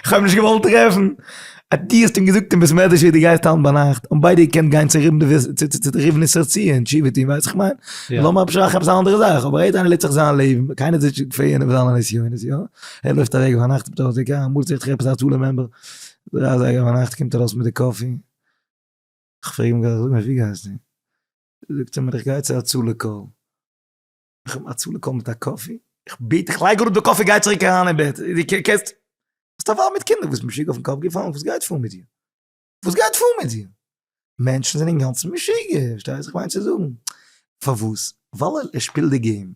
איך האב אים נישט געוואלט טרעפן, אז דו האסט אים געזאגט אין בית מדרש ווי דו גייסט היינט ביינאכט, האבן ביידע געקענט גיין צו די ריבניצער ציון תשובה טון, ווייסט איך מיין, לאמיר אפשרייכן עפעס א אנדערע זאך, אבער יעדער איינער לעבט זיך זיין לעבן, קיינער זאגט נישט פאר יענעם זיינע נסיונות, יא, ער לויפט אוועק ביינאכט, אמאל זוכט זיך עפעס א הצלה member, דריי אזייגער ביינאכט קומט ער ארויס מיט די coffee, איך פרעג אים, זאג מיר ווי גייסטו? זאגט ער מיר איך גיי צו הצלה call, איך האב הצלה call מיט א coffee, איך בעט דיך לייג אראפ די coffee גיי צוריק אריין אין בעט, דו קענסט, האסט א ווייב מיט קינדער ביסט משוגע אויפן קאפ געפאלן, וואס גייט פאר מיט דיר? וואס גייט פאר מיט דיר? מענטשן זענען אינגאנצן משוגע, פארשטייסט וואס איך מיין צו זאגן? פארוואס? ווייל ער שפילט די game,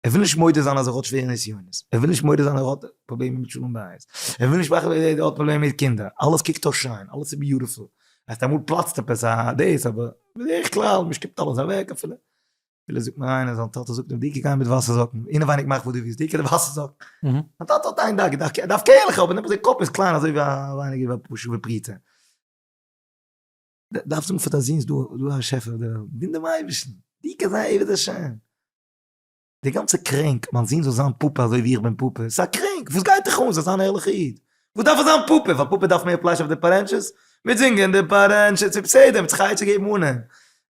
ער וויל נישט מודה זיין אז ער האט שווערע נסיונות, ער וויל נישט מודה זיין ער האט פראבלעמען מיט שלום בית, ער וויל נישט מאכן ער האט פראבלעמען מיט קינדער, אלעס קוקט אויס שיין, אלעס איז beautiful, הייסט אמאל פלאצט עפעס א דאס, אבער בדרך כלל מען שטופט אלעס אוועק, אפילו אפילו זאגט מיר איינער זיין טאטע זאגט אים דיקע גיי מיט וואסער זאקן, אינעווייניג מאך וואס דו ווילסט, דיקע די וואסער זאקן, זיין טאטע האט איין דאגה, ער דארף קערליך אבער זיין קאפ איז קליין אזוי ווי א ווייניגער ווי א פשוטע פריצה. דארף זאגן פאר דיין זון ס'איז דא א באשעפער אויף די וועלט, דין דעם אייבערשטן, דיקע זיי עבד השם. די גאנצע קרענק, מיין זון זאל זיין פאפא אזוי ווי איך בין פאפא, ס'איז א קרענק, וואס גייט דיך אן, זאל זיין א ערליכע איד, וואס דארף ער זיין פאפא, ווייל פאפא דארף מער פלייש אויף די פארענטשעס, מיט זינגען די פארענטשעס, ס'איז בסדר, מ'האט זיך א עצה געגעבן אן אים,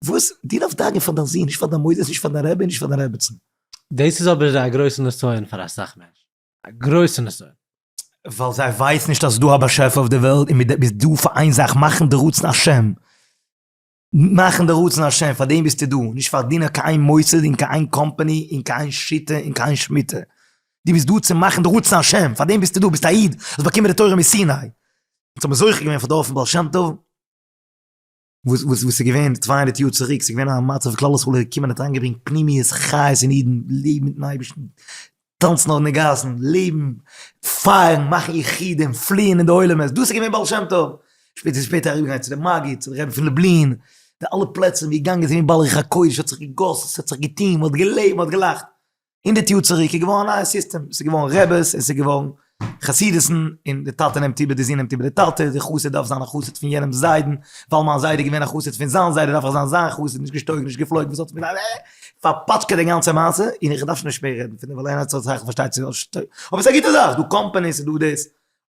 וואס, דו דארפסט דאגה'ן פאר דיין זון, נישט פאר דיין מוסדות, נישט פאר דיין רבי, נישט פאר דיין רעבעצן. דאס איז אבער א גרויסע נסיון פאר אסאך מענטשן, א גרויסע נסיון. ווייל זיי ווייסן נישט אז ס'איז דא א באשעפער אויף די וועלט און מ'איז דא פאר איין זאך, מאכן די רצון השם. מאכן די רצון השם, פאר דעם ביסטו דא, נישט פאר דינען קיין איין מוסד און קיין איין קאמפאני און קיין איין שיטה און קיין איין שמיטה. דו ביסט דא צו מאכן די רצון השם, פאר דעם ביסטו דא, ביסט א איד, האסט באקומען די תורה מסיני. אונז האבן זוכה געווען פאר דור פון בעל שם טוב, וואס וואס וואס איז געווען 200 יאר צוריק, ס'איז געווען א מצב כלל ישראל איז געקומען האט אריינגעברענגט פנימיות חיות אין אידן, לעבן מיטן אייבערשטן, טאנצן אויף די גאסן, לעבן, פייערן, מאכן יחודים, פליען אין די עולמות, דאס איז געווען בעל שם טוב. שפעטער איז שפעטער אריבערגעגאנגען צו די מגיד, צו די רבי פון לובלין, די אלע פלעצער ווי געגאנגען איז געווען בעל רוח הקודש, האט זיך געגאסן, ס'האט זיך געטון, מ'האט געלעבט, מ'האט געלאכט. הונדערט יאר צוריק איז געווארן א נייע סיסטעם, ס'איז געווארן רעבעס און ס'איז געווארן חסידות'ן, און די טאטע נעמט איבער, די זון נעמט איבער די טאטע, די חסיד דארף זיין א חסיד פון יענעמ'ס זיידן, ווייל מיין זיידע איז געווען א חסיד פון זיין זיידע דארף איך זיין זיין חסיד, נישט געשטויגן נישט געפלויגן, וואס האט עס מיט פארפאטשקעט די גאנצע מעשה, און איך דארף שוין נישט מער רעדן פון דעם ווייל איינער האט זיך פארשטייט זיך, אבער ס'איז א גוטע זאך, דא קאמפאניס און דא דאס,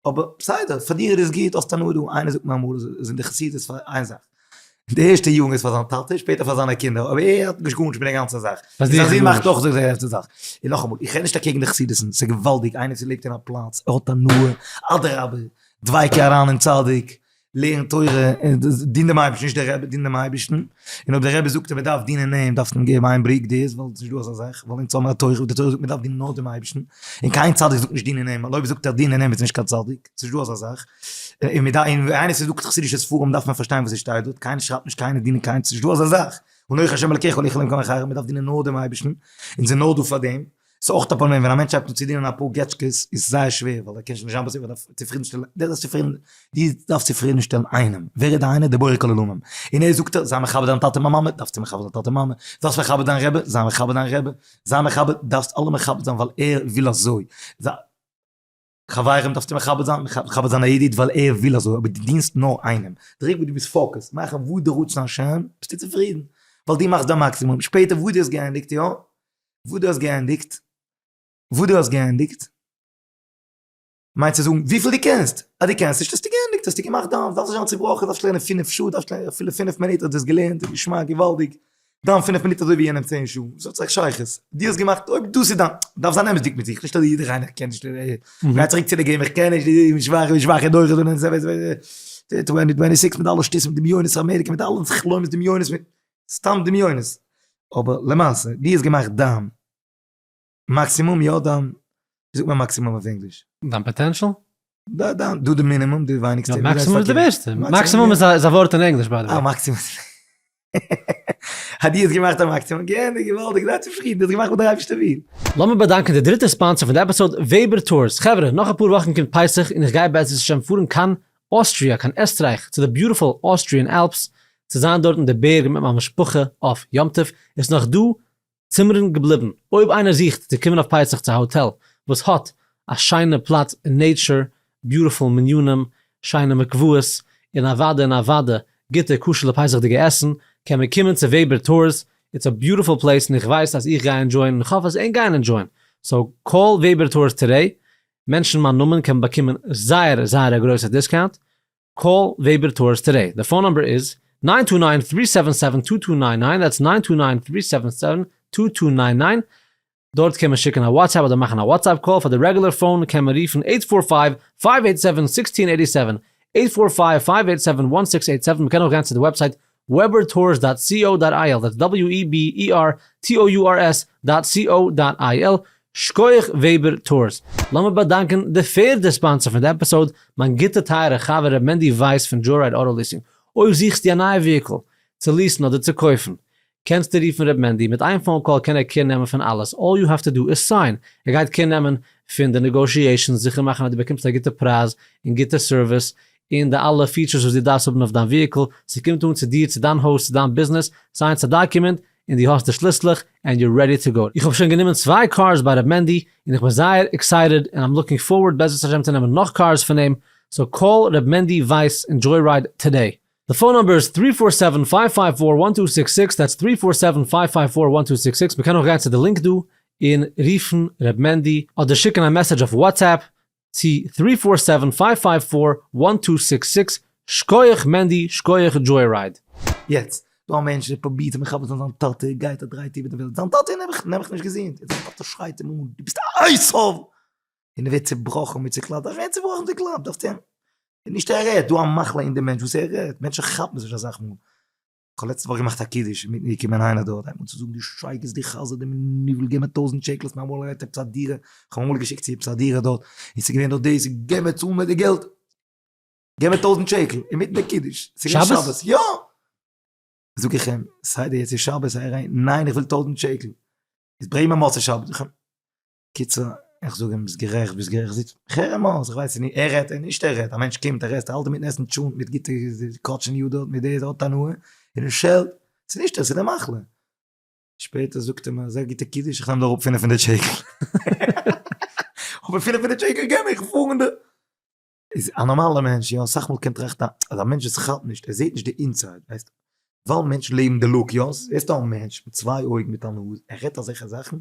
אבער בסדר, פאר דיר איז עס גוט, האסט הנאה דא, איינער זאגט מיר אמאל אז אין די חסידות פאר איין זאך, די ערשטע יארן איז פאר זיין טאטע, שפעטער פאר זיינע קינדער, אבער ער האט נישט גארנישט מיט די גאנצע זאך, און זיין זון מאכט אויך די זעלבע זאך, און נאכאמאל, איך רעד נישט אקעגן די חסידות'ן, ס'איז געוואלדיג, איינער וואס לעבט אין א פלאץ, ער האט הנאה, אדרבה, דביקה אריין אין צדיק, לערן תורה, דין דעם אייבערשטן, נישט דער רבי, דין דעם אייבערשטן, און אויב דער רבי זאגט אז מען דארף דינען אים, דארפסטו אים געבן איין בריק דאס, ווייל ס'איז נישט דא אזא זאך, ווייל אונז האבן א תורה וואס די תורה זאגט מען דארף דינען נאר דעם אייבערשטן, און קיין צדיק זאגט נישט דינען אים, ווייל אויב זאגט ער דינען אים איז נישט קיין צדיק, ס'איז נישט דא אזא זאך, און מען דארף, און איינער ס'זאגט חסידישע ספרים דארף מען פארשטיין וואס עס שטייט דארט, קיינער שרייבט נישט קיינער דינען קיינעם, ס'איז נישט דא אזא זאך, אנכי השם אלקיך לא יהיה לך אלקים אחרים, מען דארף דינען נאר דעם אייבערשטן, אונז זענען נאר דא פאר דעם. ס'איז אויך א פראבלעם ווען א מענטש הייבט אן צו דינען אפאר געטשקעס איז זייער שווער ווייל ער קען שוין נישט זיין ביי זיך ער דארף צופרידנשטעלן דער דארף צופרידן דו דארפסט צופרידנשטעלן איינעם ווער איז די איינער דער בורא כל עולמים און ער זאגט זיי מכבד דיין טאטע מאמע דארפסטו מכבד זיין טאטע מאמע דארפסט מכבד דיין רבי זיי מכבד דיין רבי זיי מכבד דארפסט אלע מכבד זיין ווייל ער וויל אזוי. חברים דארפסטו מכבד זיין, מכבד זיין א ידיד ווייל ער וויל אזוי, אבער דו דינסט נאר איינעם, די רגע וואס דו ביסט focused, מאכן וואס די רצון השם, ביסטו צופרידן, ווייל דו מאכסט דיין מאקסימום, שפעטער וואס דו האסט געענדיגט, יא, וואס דו האסט געענדיגט, וואס דו האסט געענדיגט, מיינט צו זאגן וויפיל דו קענסט, אז דו קענסט נישט האסטו געענדיגט, האסטו געמאכט דיין, דארפסט נישט זיין צובראכן, דארפסט לערנען פינף שעה, דארפסט לערנען אפילו פינף מינוט האסט דאס געלערנט, געשמאק, געוואלדיג, דיין פינף מינוט אזוי ווי יענעם צען שעה, וואס האט זיך שייכות? דו האסט געמאכט, אויב דאס איז דיין, דארף זיין אמת'דיג מיט זיך, נישט אז יעדער איינער קען נישט, גיי צוריק צו די game, איך קען נישט, איך בין שוואך, איך בין שוואכע דורות, twenty six מיט אלע שטותים, דמיונות אמעריקע מיט אלע חלומות דמיונות, סתם דמיונות, אבער למעשה, דו האסט געמאכט דיין מאקסימום, יא דיין, ווי זאגט מען מאקסימום אויף ענגליש? דיין potential? דיין, דא די מינימום, די ווייניגסטע. מאקסימום איז די בעסטע. מאקסימום איז א ווארט אין ענגליש by the way. אה, מאקסימום. האט די האסט געמאכט א מאקסימום, געענדיגט, געוואלדיג, זיי צופרידן, די האסט געמאכט וואס דער אייבערשטער וויל. לאמיר באדאנקען די דריטע sponsor פון די episode, Weber Tours. חברה, נאך אפאר וואכן קומט פסח און איך גיי בעזרת השם פארן קיין אוסטריה, קיין עסטרייך, צו די beautiful Austrian Alps, צו זיין דארט אין די בערג מיט מיין משפחה אויף יום טוב. איז נאך דא צימערן געבליבן. אויב איינער זוכט צו קומען אויף פסח צו א האטעל וואס האט א שיינע פלאץ אין nature, beautiful מנינים, שיינע מקוואות, און אוואדע און אוואדע גוטע כשר'ע פסח'דיגע עסן, קען מען קומען צו Weber Tours, it's a beautiful place און איך ווייס אז איך גיי enjoy ען און כ'האף אז ענק גייען enjoy ען, so call Weber Tours today, mention מיין נאמען קען מען באקומען זייער זייער א גרויסע discount, call Weber Tours today, די phone number איז nine two nine three seven seven two two nine nine, that's nine two nine three seven seven two two nine nine, דארט קען מען שיקן א WhatsApp אדער מאכן א WhatsApp call, פאר די regular phone קען מען רופן eight four five five eight seven sixteen eighty seven, eight four five five eight seven one six eight seven, מ'קען אויך גיין צו די website webertours dot co dot il, that's W E B E R T O U R S dot C O dot I L, שקויעך Weber Tours. לאמיר באדאנקען די פערדע sponsor פון די episode, מיין גוטע טייערע חבר ר' מענדי ווייס פון Joyride Auto Leasing. אויב זוכסטו א נייע vehicle צו lease ן אדער צו קויפן, קענסטו רופן ר' מענדי, מיט איין phone call קען ער care נעמען פון אלעס, all you have to do is sign, ער גייט care נעמען פון די negotiations, זיכער מאכן אז דו באקומסט א גוטע פרייז און גוטע סערוויס, און די אלע features וואס דו דארפסט האבן אויף דיין vehicle, ס'קומט אן צו דיר, צו דיין הויז, צו דיין ביזנעס, sign סט א document, און דו האסט די שליסלעך, and you're ready to go. איך האב שוין גענומען צוויי cars ביי ר' מענדי, און איך בין זייער excited, און I'm looking forward בעזרת השם צו נעמען נאך cars פון אים, so call ר' מענדי ווייס אין Joyride today. די phone number איז three four seven five five four one two six six, that's three four seven five five four one two six six, מ'קען אויך גיין צו די link דא און רופן ר' מענדי, אדער שיקן א message אויף WhatsApp צו three four seven five five four one two six six, שקויעך מענדי שקויעך Joyride. יעצט, דא א מענטש ער פרובירט צו מכבד זיין זיין טאטע, ער גייט ער דרייט איבער די וועלט, זיין טאטע איז נעבעך נעבעך נישט געזונט, און זיין טאטע שרייט אים אן, דו ביסט א עשו! און ער ווערט צובראכן מיט צוקלאפט, ווערט צובראכן צוקלאפט, דארפסטו אים, נישט ער רעדט, דא א מחלה אין די מענטש וואס ער רעדט, מענטשן כאפן זיך אסאך מאל, כ'האב לעצטע וואך געמאכט א קידוש, אינמיטן געקומען איינער דארט, הייבט אן צו זאגן דו שייגעץ דו חזיר דו מנוול געב מיר טויזנט שקל האסט מיר אמאל גערעדט עפעס א דירה, כ'האב אמאל געשיקט צו עפעס א דירה דארט, און ס'איז געווען דארט דאס, געב מיר צאל מיר די געלט, געב מיר טויזנט שקל, אינמיטן די קידוש, ס'איז געווען שבת, יא! זאג איך אים, סיידער יעצט איז שבת, זיי אריין, ניין איך וויל טויזנט שקל, איז ברענג מיר מוצאי שבת, זאג איך אים, קיצור, איך זאג אים, ביסט גערעכט, ביסט גערעכט, זיץ, איך הער אים אויס, איך ווייס נישט, ער רעדט, נישט ער רעדט, א מענטש קומט, ער עסט, ער האלט אינמיטן עסן טשולנט מיט גוטע קאטשעניו דארט, מיט דאס, ער האט הנאה, און ער שעלט, ס'איז נישט ער, ס'איז די מחלה. שפעטער זאגט ער מיר, אזא גוטע קידוש, איך נעם דיר אראפ 500 שקל. אבער 500 שקל געב איך, פאר אין די. איז א נארמאלער מענטש, יא, אסאך מאל קען טראכטן אז א מענטש וואס כאפט נישט, ער זעט נישט די inside, ווייסט, ווייל מענטשן לעבן די look, יא, זעסט א מענטש מיט צוויי אויגן מיט א נאז, ער רעדט אזעלכע זאכן,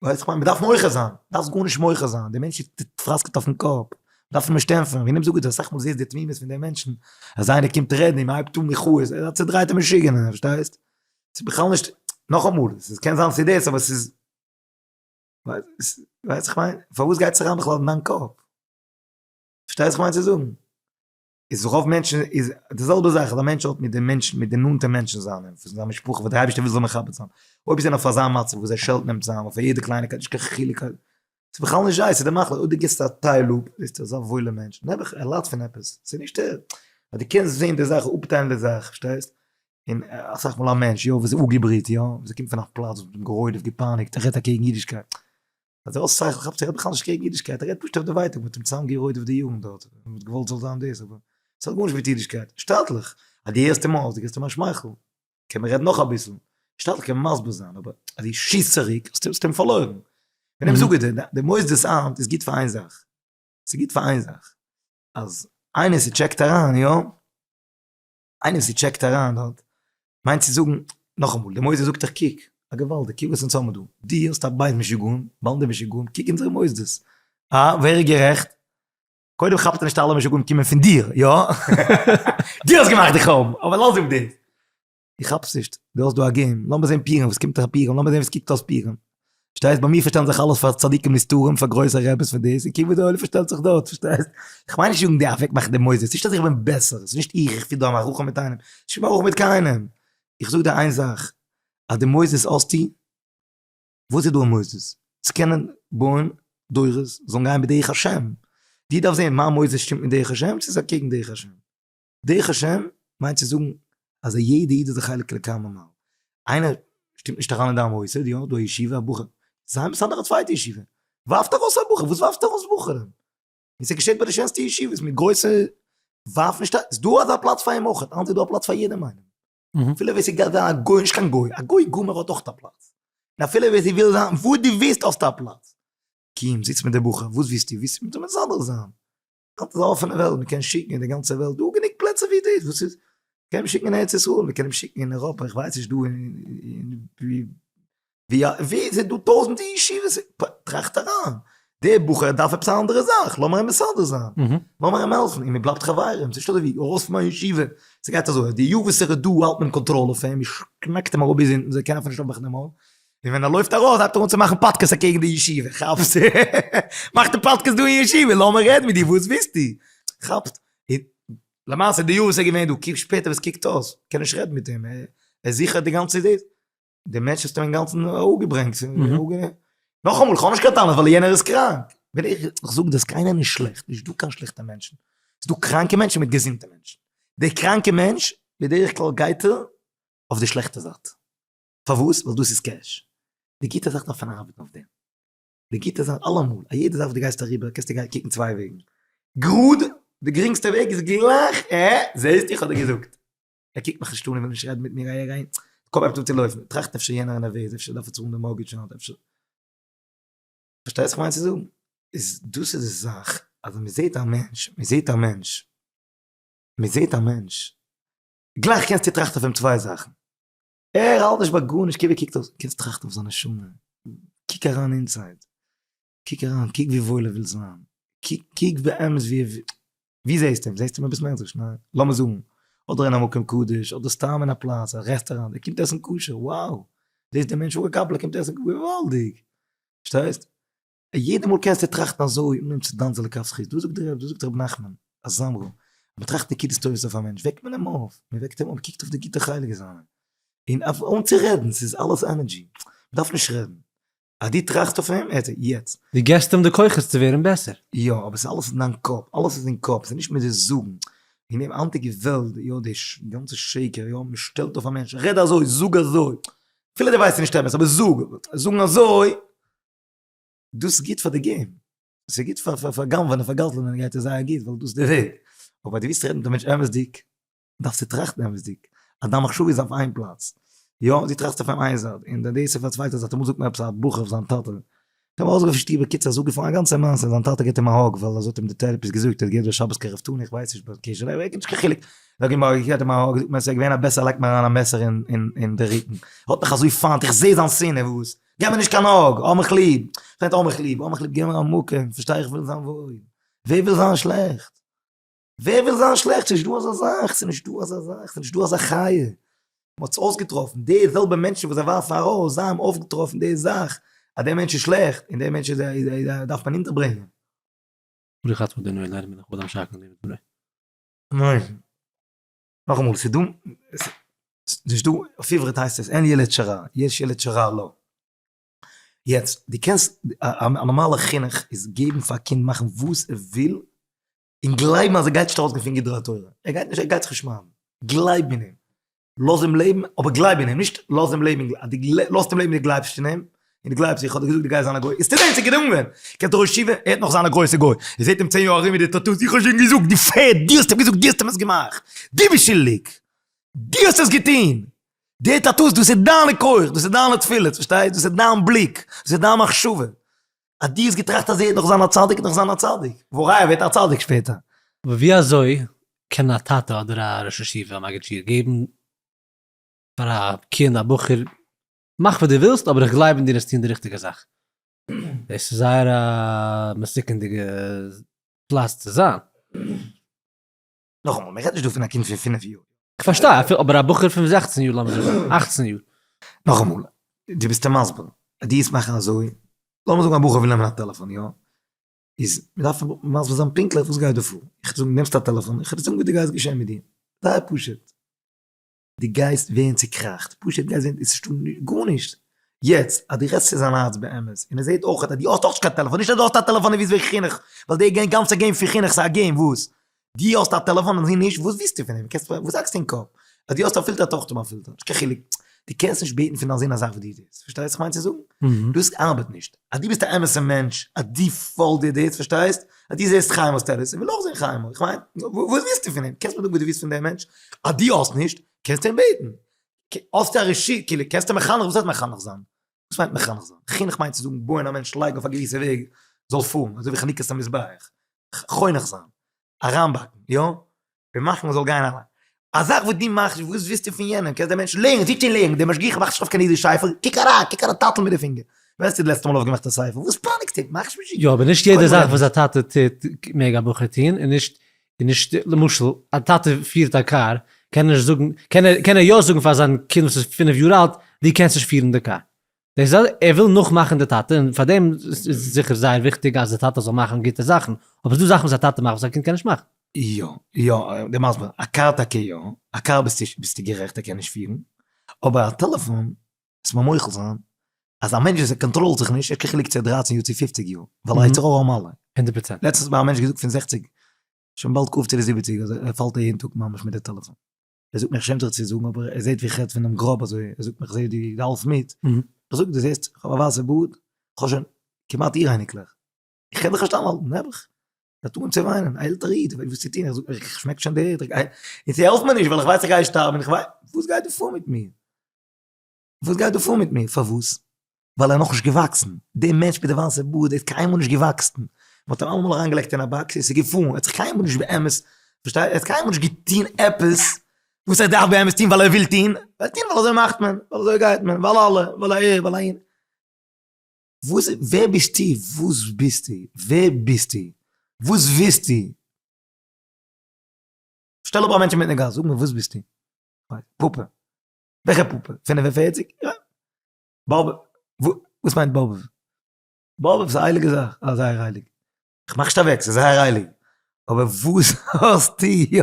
ווייסט איך מיין, מ'דארף מוחה זיין, דארפסט גארנישט מוחה זיין, די מענטש איז פראסקעט אויפן קאפ, מ'דארף אים נישט ענטפערן, ווען אים זאג איך דיר, אסאך מאל זעסט די תמימות פון די מענטשן, אז איינער קומט רעדן און מ'הייבט אן מחאות, ער איז א צודרייטע משוגענער, פארשטייסט? ס'איז בכלל נישט, נאכאמאל, ס'קען זיין ס'איז דאס, אבער ס'איז, ווייסט איך מיין, פארוואס גייט עס אריין בכלל אין דיין קאפ? פארשטייסט וואס איך מיין צו זאגן? איז רוב מענטשן איז די זעלבע זאך אז א מענטש האט מיט די מענטשן מיט די נאנטע מענטשן זיינע פון זיין משפחה וואס דער אייבערשטער וויל זאל מכבד זיין אויב איז ער אויף אזא מצב וואס ער שעלט אים צוזאם אויף יעדע קלייניקייט נישט קיין חילוק ס'איז בכלל נישט זיי ס'איז די מחלה אויב דו גיבסט א טייל אפ ביסטו אזא וואוילער מענטש נעבעך ער ליידט פון עפעס ס'איז נישט ער אז דו קענסט זען די זאך אפטיילן די זאך פארשטייסט און אסאך מאל א מענטש יא וואס איז אפגעבריט יא וואס ער קומט פון א פלאץ וואס מ'האט אים גערודפ'ט געפייניגט ער רעדט אקעגן אידישקייט אז ער האט שכל כאפט זיך ער רעדט בכלל נישט קעגן אידישקייט ער רעדט פשוט אויף די ווייטאג מ'האט אים צוזאם גערודפ'ט די יארן דארט און מ'האט געוואלט זאל זיין דאס אבער עס האט גארנישט מיט אידישקייט שטאטליך אז דו הערסט אים אויס דו גיבסט אים א שמייכל קען מען רעדן נאך אביסל שטאטליך קען מען מסביר זיין אבער אז דו שיסט צוריק האסטו אים פארלוירן ווען אים זאג איך דיר די מוסדות היינט איז גוט פאר איין זאך. ס'גוט פאר איין זאך, אז איינער ס' check ט אריין, יא, איינער ס' check ט אריין דארט, מיינט צו זאגן, נאכאמאל, די מוסד זאגט דיך קוק, א געוואלד, קוק וואס אונז האבן דא, דו האסט א בית משוגעים, באנדע משוגעים, קוק אונזערע מוסדות, אה, ווער איז גערעכט? קודם כאפט ער נישט אלע משוגעים קומען פון דיר, יא? דו האסט געמאכט די חורבן, אבער לאז אפ דאס. איך כאפ עס נישט, דו האסט דא א game, לאמיר זען פורים, וואס קומט אויף פורים, לאמיר זען וואס קוקט אויס פורים. פארשטייסט? ביי מיר פארשטעלן זיך אלעס פאר צדיקים נסתרים, פאר גרויסע רעבעס פון דאס, און קוק וואס די עולם פארשטעלט זיך דארט, פארשטייסט? איך מיין נישט יונג די אוועקמאכן די מוסדות, נישט אז איך בין בעסער, ס'איז נישט איך, איך פיר דא א מערכה מיט איינעם, נישט מערכה מיט קיינעם. איך זאג דיר איין זאך, אז די מוסדות האסטו, וואס איז דא אין מוסדות? צו קענען בויען דורות זאלן גיין בדרך השם. דו דארפסט זען מיין מוסדות שטימט מיט דרך השם צו ס'איז אקעגן דרך השם. דרך השם מיינט צו זאגן אז א יעדע איד איז א חלק אלוקי ממעל. איינער שטימט נישט אריין אין דיין מוסד, יא, דא א ישיבה, א בחור, זיי מסדר א צווייטע ישיבה. ווארפט ארויס א בחור, וואס ווארפסטו ארויס בחורים? און ס'געשעט ביי די שענסטע ישיבות מיט גרויסע, ווארף נישט, ס'דא אזא פלאץ פאר אים אויך, היינט איז דא א פלאץ פאר יעדעם איינעם. אפילו ווער ס'גייט זיין א גוי, נישט קיין גוי, א גוי גמור האט אויך א פלאץ. און אפילו ווער ס'וויל זיין וואו דו ווילסט האסטו א פלאץ. קום, זיץ מיט די בחור, וואס ווילסטו? ווילסט מיט אים מסדר זיין? היינט איז א אפענע וועלט, מ'קען שיקן אין די גאנצע וועלט, דא גענוג פלעצער ווי דאס, וואס איז? מ'קען אים שיקן אין ארץ ישראל, מ'קען אים שיקן אין אירופה, איך ווייס נישט דא אין ווי ווי ס'איז דא טויזענטע ישיבות, טראכט אריין, דער בחור דארף עפעס א אנדערע זאך, לאמיר אים מסדר זיין, לאמיר אים העלפן, און מ'בלייבט חברים, ס'נישט אזוי ווי ארויס פון מיין ישיבה, ס'גייט אזוי, די יאר וואס ער איז דא האלט מען קאנטראל אויף אים, מ'קנאקט אים אראפ ביז אונטן, זיי קענען אפילו נישט אויפמאכן די מויל, און ווען ער לויפט ארויס הייבט ער אן צו מאכן פאדקעסט אקעגן די ישיבה, כאפסט? מאכט ער פאדקעסט דא אין ישיבה, לאמיר רעדן מיט דיר, וואס ווילסטו? כאפסט? למעשה די יאר וואס ער איז געווען דא, קוק שפעטער ווי עס קוקט אויס, קען נישט רעדן מיט אים, ער איז זיכער די גאנצע דאס, די מענטש האסטו אים אינגאנצן אראפגעברענגט, נאכאמאל איך האב נישט קיין טענות ווייל יענער איז קראנק, ווען איך זאג דאס קיינער נישט שלעכט, נישט דא קיין שלעכטע מענטשן, ס'איז דא קראנקע מענטשן מיט געזונטע מענטשן, דער קראנקע מענטש בדרך כלל גייט ער אויף די שלעכטע זייט, פארוואס? ווייל דאס איז cash. די גוטע זאך דארף מען ארבעטן אויף דעם. די גוטע זאך אלעמאל, א יעדע זאך וואס דו גייסט אריבער קענסטו גיין קוקן צוויי וועגן. גראד, די גרינגסטע וועג איז גלייך, אה, זעסט איך האב דיר געזאגט. ער קוקט מיך נישט אן און וויל נישט רעדן מיט מיר, אהער אהין. קאפ הייבט אן צו לויפן, טראכט אפשר יענער איז נערוועז, אפשר דארף ער צאלן די mortgage היינט, אפשר. פארשטייסט וואס איך מיין צו זאגן? איז דאס איז די זאך, אז מען זעט א מענטש, מען זעט א מענטש, מען זעט א מענטש, גלייך קענסטו טראכטן אויף אים צוויי זאכן. ער האלט נישט ביי גארנישט, קוק ווי ער קוקט אויס, קענסט טראכטן אויף זיין נשמה, קוק אריין inside, קוק אריין, קוק ווי וואויל ער וויל זיין, קוק קוק באמת ווי ער ווי זעסטו אים? זעסטו אים אין בית מדרש? ניין, לאמיר זאגן, אדער אין א מקום קדוש, אדער סתם אין א פלאץ, א רעסטעראנט, ער קומט עסן כשר, wow, זעסט דעם מענטש אפגעקאפלט, ער קומט עסן, געוואלדיג, פארשטייסט? יעדע מאל קענסטו טראכטן אזוי אן אים צו דן זיין לכף זכות, דא זאגט דער רבי, דא זאגט רבי נחמן, א זמרה, אז מען טראכט נקודות טובות אויף א מענטש, וועקט מען אים אויף, מען וועקט אים אויף, מען קוקט אויף די גוטע חלק זיינע, און אן צו רעדן, ס'איז אלעס energy, מען דארף נישט רעדן, אז דו טראכסט אויף אים, ער יעצט. דו געבסט אים די כוחות צו ווערן בעסער. יא, אבער ס'איז אלעס אין דיין קאפ, אלעס איז אין קאפ, ס'איז נישט מיט די זאגן, אין דעם היינטיגע וועלט, יא די גאנצע שקר, יא, מען שטעלט אויף א מענטש, רעד אזוי, זאג אזוי, אפילו דו ווייסט ס'איז נישט אמת, אבער זאג, זאגן אזוי, דאס איז גוט פאר די game, עס איז גוט פאר פאר גנב'ענען פאר גזל'ענען גייט עס זייער גוט ווייל דאס איז די וועג, אבער דו ווילסט רעדן מיט א מענטש אמת'דיג, דארפסטו טראכטן אמת'דיג, אז דיין מחשבה איז אויף איין פלאץ, יא דו טראכסט אויף אים איין זייט, און די דאס אויף א צווייטע זייט, אמאל זאגט מיר עפעס א בחור אויף זיין טאטע, איך האב ארויסגעווארפן שטוב, בקיצור אזוי געפארן א גאנצע מעשה, זיין טאטע גיבט אים א hug ווייל אזוי האט אים די therapist געזאגט, ער האט געהערט ביי שבת קרבתנו, איך ווייס נישט בקשר, נישט קיין חילוק, זאג אים איך געב אים א hug, זאגט מיר עס איז געווען א בעסער לייגט מיר אריין א מעסער אין די רוקן, ער האט מיך אזוי פיינט, איך זעה זיין שנאה, וואס? געב מיר נישט קיין hug, האב מיך ליב, פרענד האב מיך ליב, האב מיך ליב, געב מיר א מקום, פארשטיי איך וויל זיין וואויל, ווער וויל זיין שלעכט? ווער וויל זיין שלעכט? ס'נישט דא אזא זאך, ס'נישט דא אזא זאך, ס'נישט דא אזא חיה, מ'האט עס אויסגעטראפן, די זעלבע מענטשן וואס זיי ווארפן ארויס, זיי האבן אויפגעטראפן די זאך, אז דער מענטש איז שלעכט, און דער מענטש איז דארף מען אונטערברענגען. ברוך אתה אדוני אלהינו מלך העולם שהכל נהיה בדברו. ניין. נאכאמאל, ס'איז דא, ס'איז נישט דא, אויף עברית הייסט עס אין ילד שרע, יש ילד שרע לו. יעצט, דו קענסט, א נארמאלע חינוך איז געבן פאר א קינד מאכן וואס ער וויל, און גלייבן אז ער גייט נישט ארויסגיין פון גדרי התורה, ער גייט נישט, ער גייט זיך נישט שמד'ן, גלייב אין אים, לאז אים לעבן, אבער גלייב אין אים, נישט לאז אים לעבן, אז דו לאזט אים לעבן און דו גלייבסט אין אים, און דו גלייבסט, איך האב דיר געזאגט דו גייסט זיין א גוי, איז צו דעם צו געדונגען, קומט דער ראש ישיבה, ער וועט נאך זיין א גרויסע גוי, ער זעט אים צען יאר ארום מיט די tattoos, איך האב שוין געזאגט, דו פערד, דו האסט אים געזאגט, דו האסט אים עס געמאכט, דו ביסט שולדיג, דו האסט עס געטון, די tattoos, דאס איז דיינע כח, דאס איז דיינע תפילות, פארשטייסט, דאס איז דיין בליק, דאס איז דיין מחשבה. אז דו האסט געטראכט אז ער וועט נאך זיין א צדיק, וועט נאך זיין א צדיק. והא ראיה ער ווערט א צדיק שפעטער. אבער ווי אזוי קען א טאטע אדער א ראש ישיבה א מגיד שיעור געבן פאר א קינד א בחור מאך וואס דו ווילסט אבער איך גלייב אין דיר וועסט טון די ריכטיגע זאך. דאס איז זייער א מסוכנ'דיגע פלאץ צו זיין. נאכאמאל, מען רעדט נישט דא פון א קינד פון פינף יאר. כ'פארשטיי, אפילו אבער א בחור פון זעכצן יאר לאמיר זאגן, אכצן יאר. נאכאמאל, דו ביסט אים מסביר אז דו וועסט מאכן אזוי, לאמיר זאגן א בחור וויל נעמען א טעלעפאן, יא? איז מען דארף מסביר זיין פונקטליך וואס גייט דא פאר. איך וועל זאגן נעמסט א טעלעפאן, איך וועל דיר זאגן וואס דו גייסט געשען מיט דיר. זייער פשוט. דו גייסט ווערן צוקראכט, פשוט גייסט ווערן, עס איז נישטא גארנישט, יעצט אז דו רעדסט צו זיין הארץ באמת, און ער זעט אויך אז דו האסט אויך נישט קיין טעלעפאן, נישט אז דו האסט א טעלעפאן און ווילסט ווערן חינוך, ווייל די גאנצע game פון חינוך איז א game וואס? דו האסט א טעלעפאן און זי נישט, וואס ווילסטו פון אים? קענסט וואס האקסטו אין קאפ? אז דו האסט א פילטער האט אויך א פילטער, נישט קיין חילוק, דו קענסט נישט בעטן פון דיין זון א זאך וואס דו טוסט, פארשטייסט וואס איך מיין צו זאגן? דאס ארבעט נישט, אז דו ביסט א אמת'ע מענטש, אז דו פאלט דיר דאס, פארשטייסט? אז דו זעסט חיים האסט עפעס, איך וויל אויך זען חיים, איך מיין, וואס ווילסטו פון אים? קענסט מיר זאגן וואס דו ווילסט פון דעם מענטש? אז דו האסט נישט, קענסטו אים בעטן. האסטו א רשות, כאילו, קענסטו מחנך, וואס הייסט מחנך זיין? וואס מיינט מחנך זיין? חינוך מיינט צו זאגן, בויען א מענטש, לייגן אויף א געוויסע וועג, זאל פארן, אזוי ווי חנוכת המזבח, חונך זיין, אריינבאקן, יא? און מאכן מ'זאל גיין אליין. א זאך וואס דו מאכסט, וואס ווילסטו פון יענעם? קענסט דעם מענטש לערנען, זיץ און לערן, דער משגיח מאכט נישט אויף קיין אידיש ספר, קוק אריין, קוק אריין טאטל מיט די פינגער. ווען האסטו די לעצטע מאל אויפגעמאכט א ספר? וואס פייניגסטו? מאך נישט משוגע. יא, אבער נישט יעדע זאך וואס א טאטע טוט מעג א בחור טון, און נישט, און נישט, למשל, א טאטע פירט א קאר, קען ער נישט זאגן, קען ער, קען ער יא זאגן פאר זיין קינד וואס איז פינף יאר אלט, דו קענסט נישט פירן די קאר. דאס איז ער וויל נאכמאכן די טאטע און פאר דעם איז זיכער זייער וויכטיג אז די טאטע זאל מאכן גוטע זאכן, אבער ס'דא זאכן וואס א טאטע מאכט וואס א קינד קען נישט מאכן. יא יא די מסביר, א קאר טאקע יא, א קאר ביסטו ביסטו גערעכט ער קען נישט פירן, אבער א טעלעפאן, מוז מען מוחל זיין, אז א מענטש וואס ער קאנטראלט זיך נישט, ער האט קיין חילוק צו ער האט דרייצן יאר צו פופציג יאר, ווייל א יצר הרע האבן אלע. הונדערט פראצענט. לעצטנס האט מיר א מענטש געזאגט פון זעכציג, שוין באלד קרוב צו די זיבעציג, אז ער פאלט א יעדן טאג ממש מיט די טעלעפאן. ער זאגט מיר איך שעם זיך צו זאגן אבער ער זעט ווי איך רעד פון דעם גראב אזוי, ער זאגט מיר איך זע דו האלסט מיט, איך זאג דו זעסט איך האב א ווייסע בארד, איך האב שוין כמעט איר אייניקלעך, איך קען זיך נישט איינהאלטן, נעבעך, ער האט אנגעהויבן צו וויינען, א עלטערע איד, איך ווייס וואס צו טון, איך זאג איך שמעק שוין די ערד, איך גיי, און ס'העלפט מיר נישט ווייל איך ווייס איך גיי שטארבן, איך ווייס, וואס גייט דא פאר מיט מיר? וואס גייט דא פאר מיט מיר? פארוואס? ווייל ער איז נאכנישט געוואקסן. דער מענטש מיט די ווייסע בארד איז קיינמאל נישט געוואקסן. מען האט אים אלעמאל אריינגעלייגט אין א box און עס איז געפארן. ער האט זיך קיינמאל נישט באמת, פארשטייט? ער האט קיינמאל נישט געטון עפעס וואס ער דארף באמת טון ווייל ער וויל טון. ער האט געטון ווייל אזוי מאכט מען, ווייל אזוי גייט מען, ווייל אלע, ווייל אהער, ווייל אהין. וואס, ווער ביסטו? וואס ביסטו? ווער ביסטו? וואס ווילסטו? שטעל אפ א מענטש אינמיטן די גאס, זאג מיר וואס ביסטו? פאפא. וועלכע פאפא? 45? יא. באבוב. וואס מיינט באבוב? באבוב איז א הייליגע זאך, אה זייער הייליג. איך מאך נישט אוועק, ס'איז זייער הייליג. אבער וואס האסטו יא?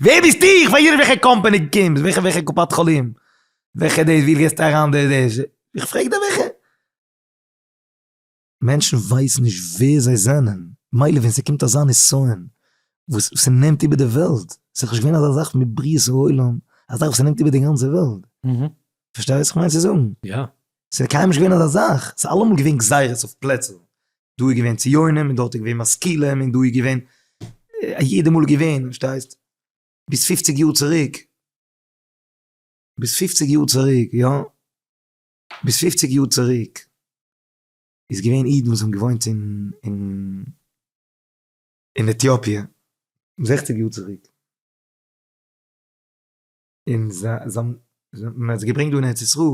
ווער ביסטו? איך פרעג דיר נישט וועלכע קאמפאני דו קומסט, וועלכע וועלכע קופת חולים, וועלכע דאס, ווי גייסטו אריין די דאס, איך פרעג דיר וועלכע. מענטשן ווייסן נישט ווער זיי זענען, מילא ווען ס'קומט אזא נסיון וואס ס'נעמט איבער די וועלט, ס'איז נישט געווען אזא זאך מבריאת העולם, א זאך וואס ס'נעמט איבער די גאנצע וועלט, פארשטייסט וואס כ'מיין צו זאגן? יא. ס'איז קיינמאל נישט געווען אזא זאך, ס'איז אלעמאל געווען גזירות אויף פלעצער, דא איז געווען ציונים און דארט איז געווען משכילים און דא איז געווען, יעדע מאל איז געווען, פארשטייסט? ביז פופציג יאר צוריק, ביז פופציג יאר צוריק, יא, ביז פופציג יאר צוריק, איז געווען אידן וואס האבן געוואוינט אין אין אין עטיאפיע זעכציג יאר צוריק, און זיי האבן מען האט זיי געברענגט דא אין ארץ ישראל,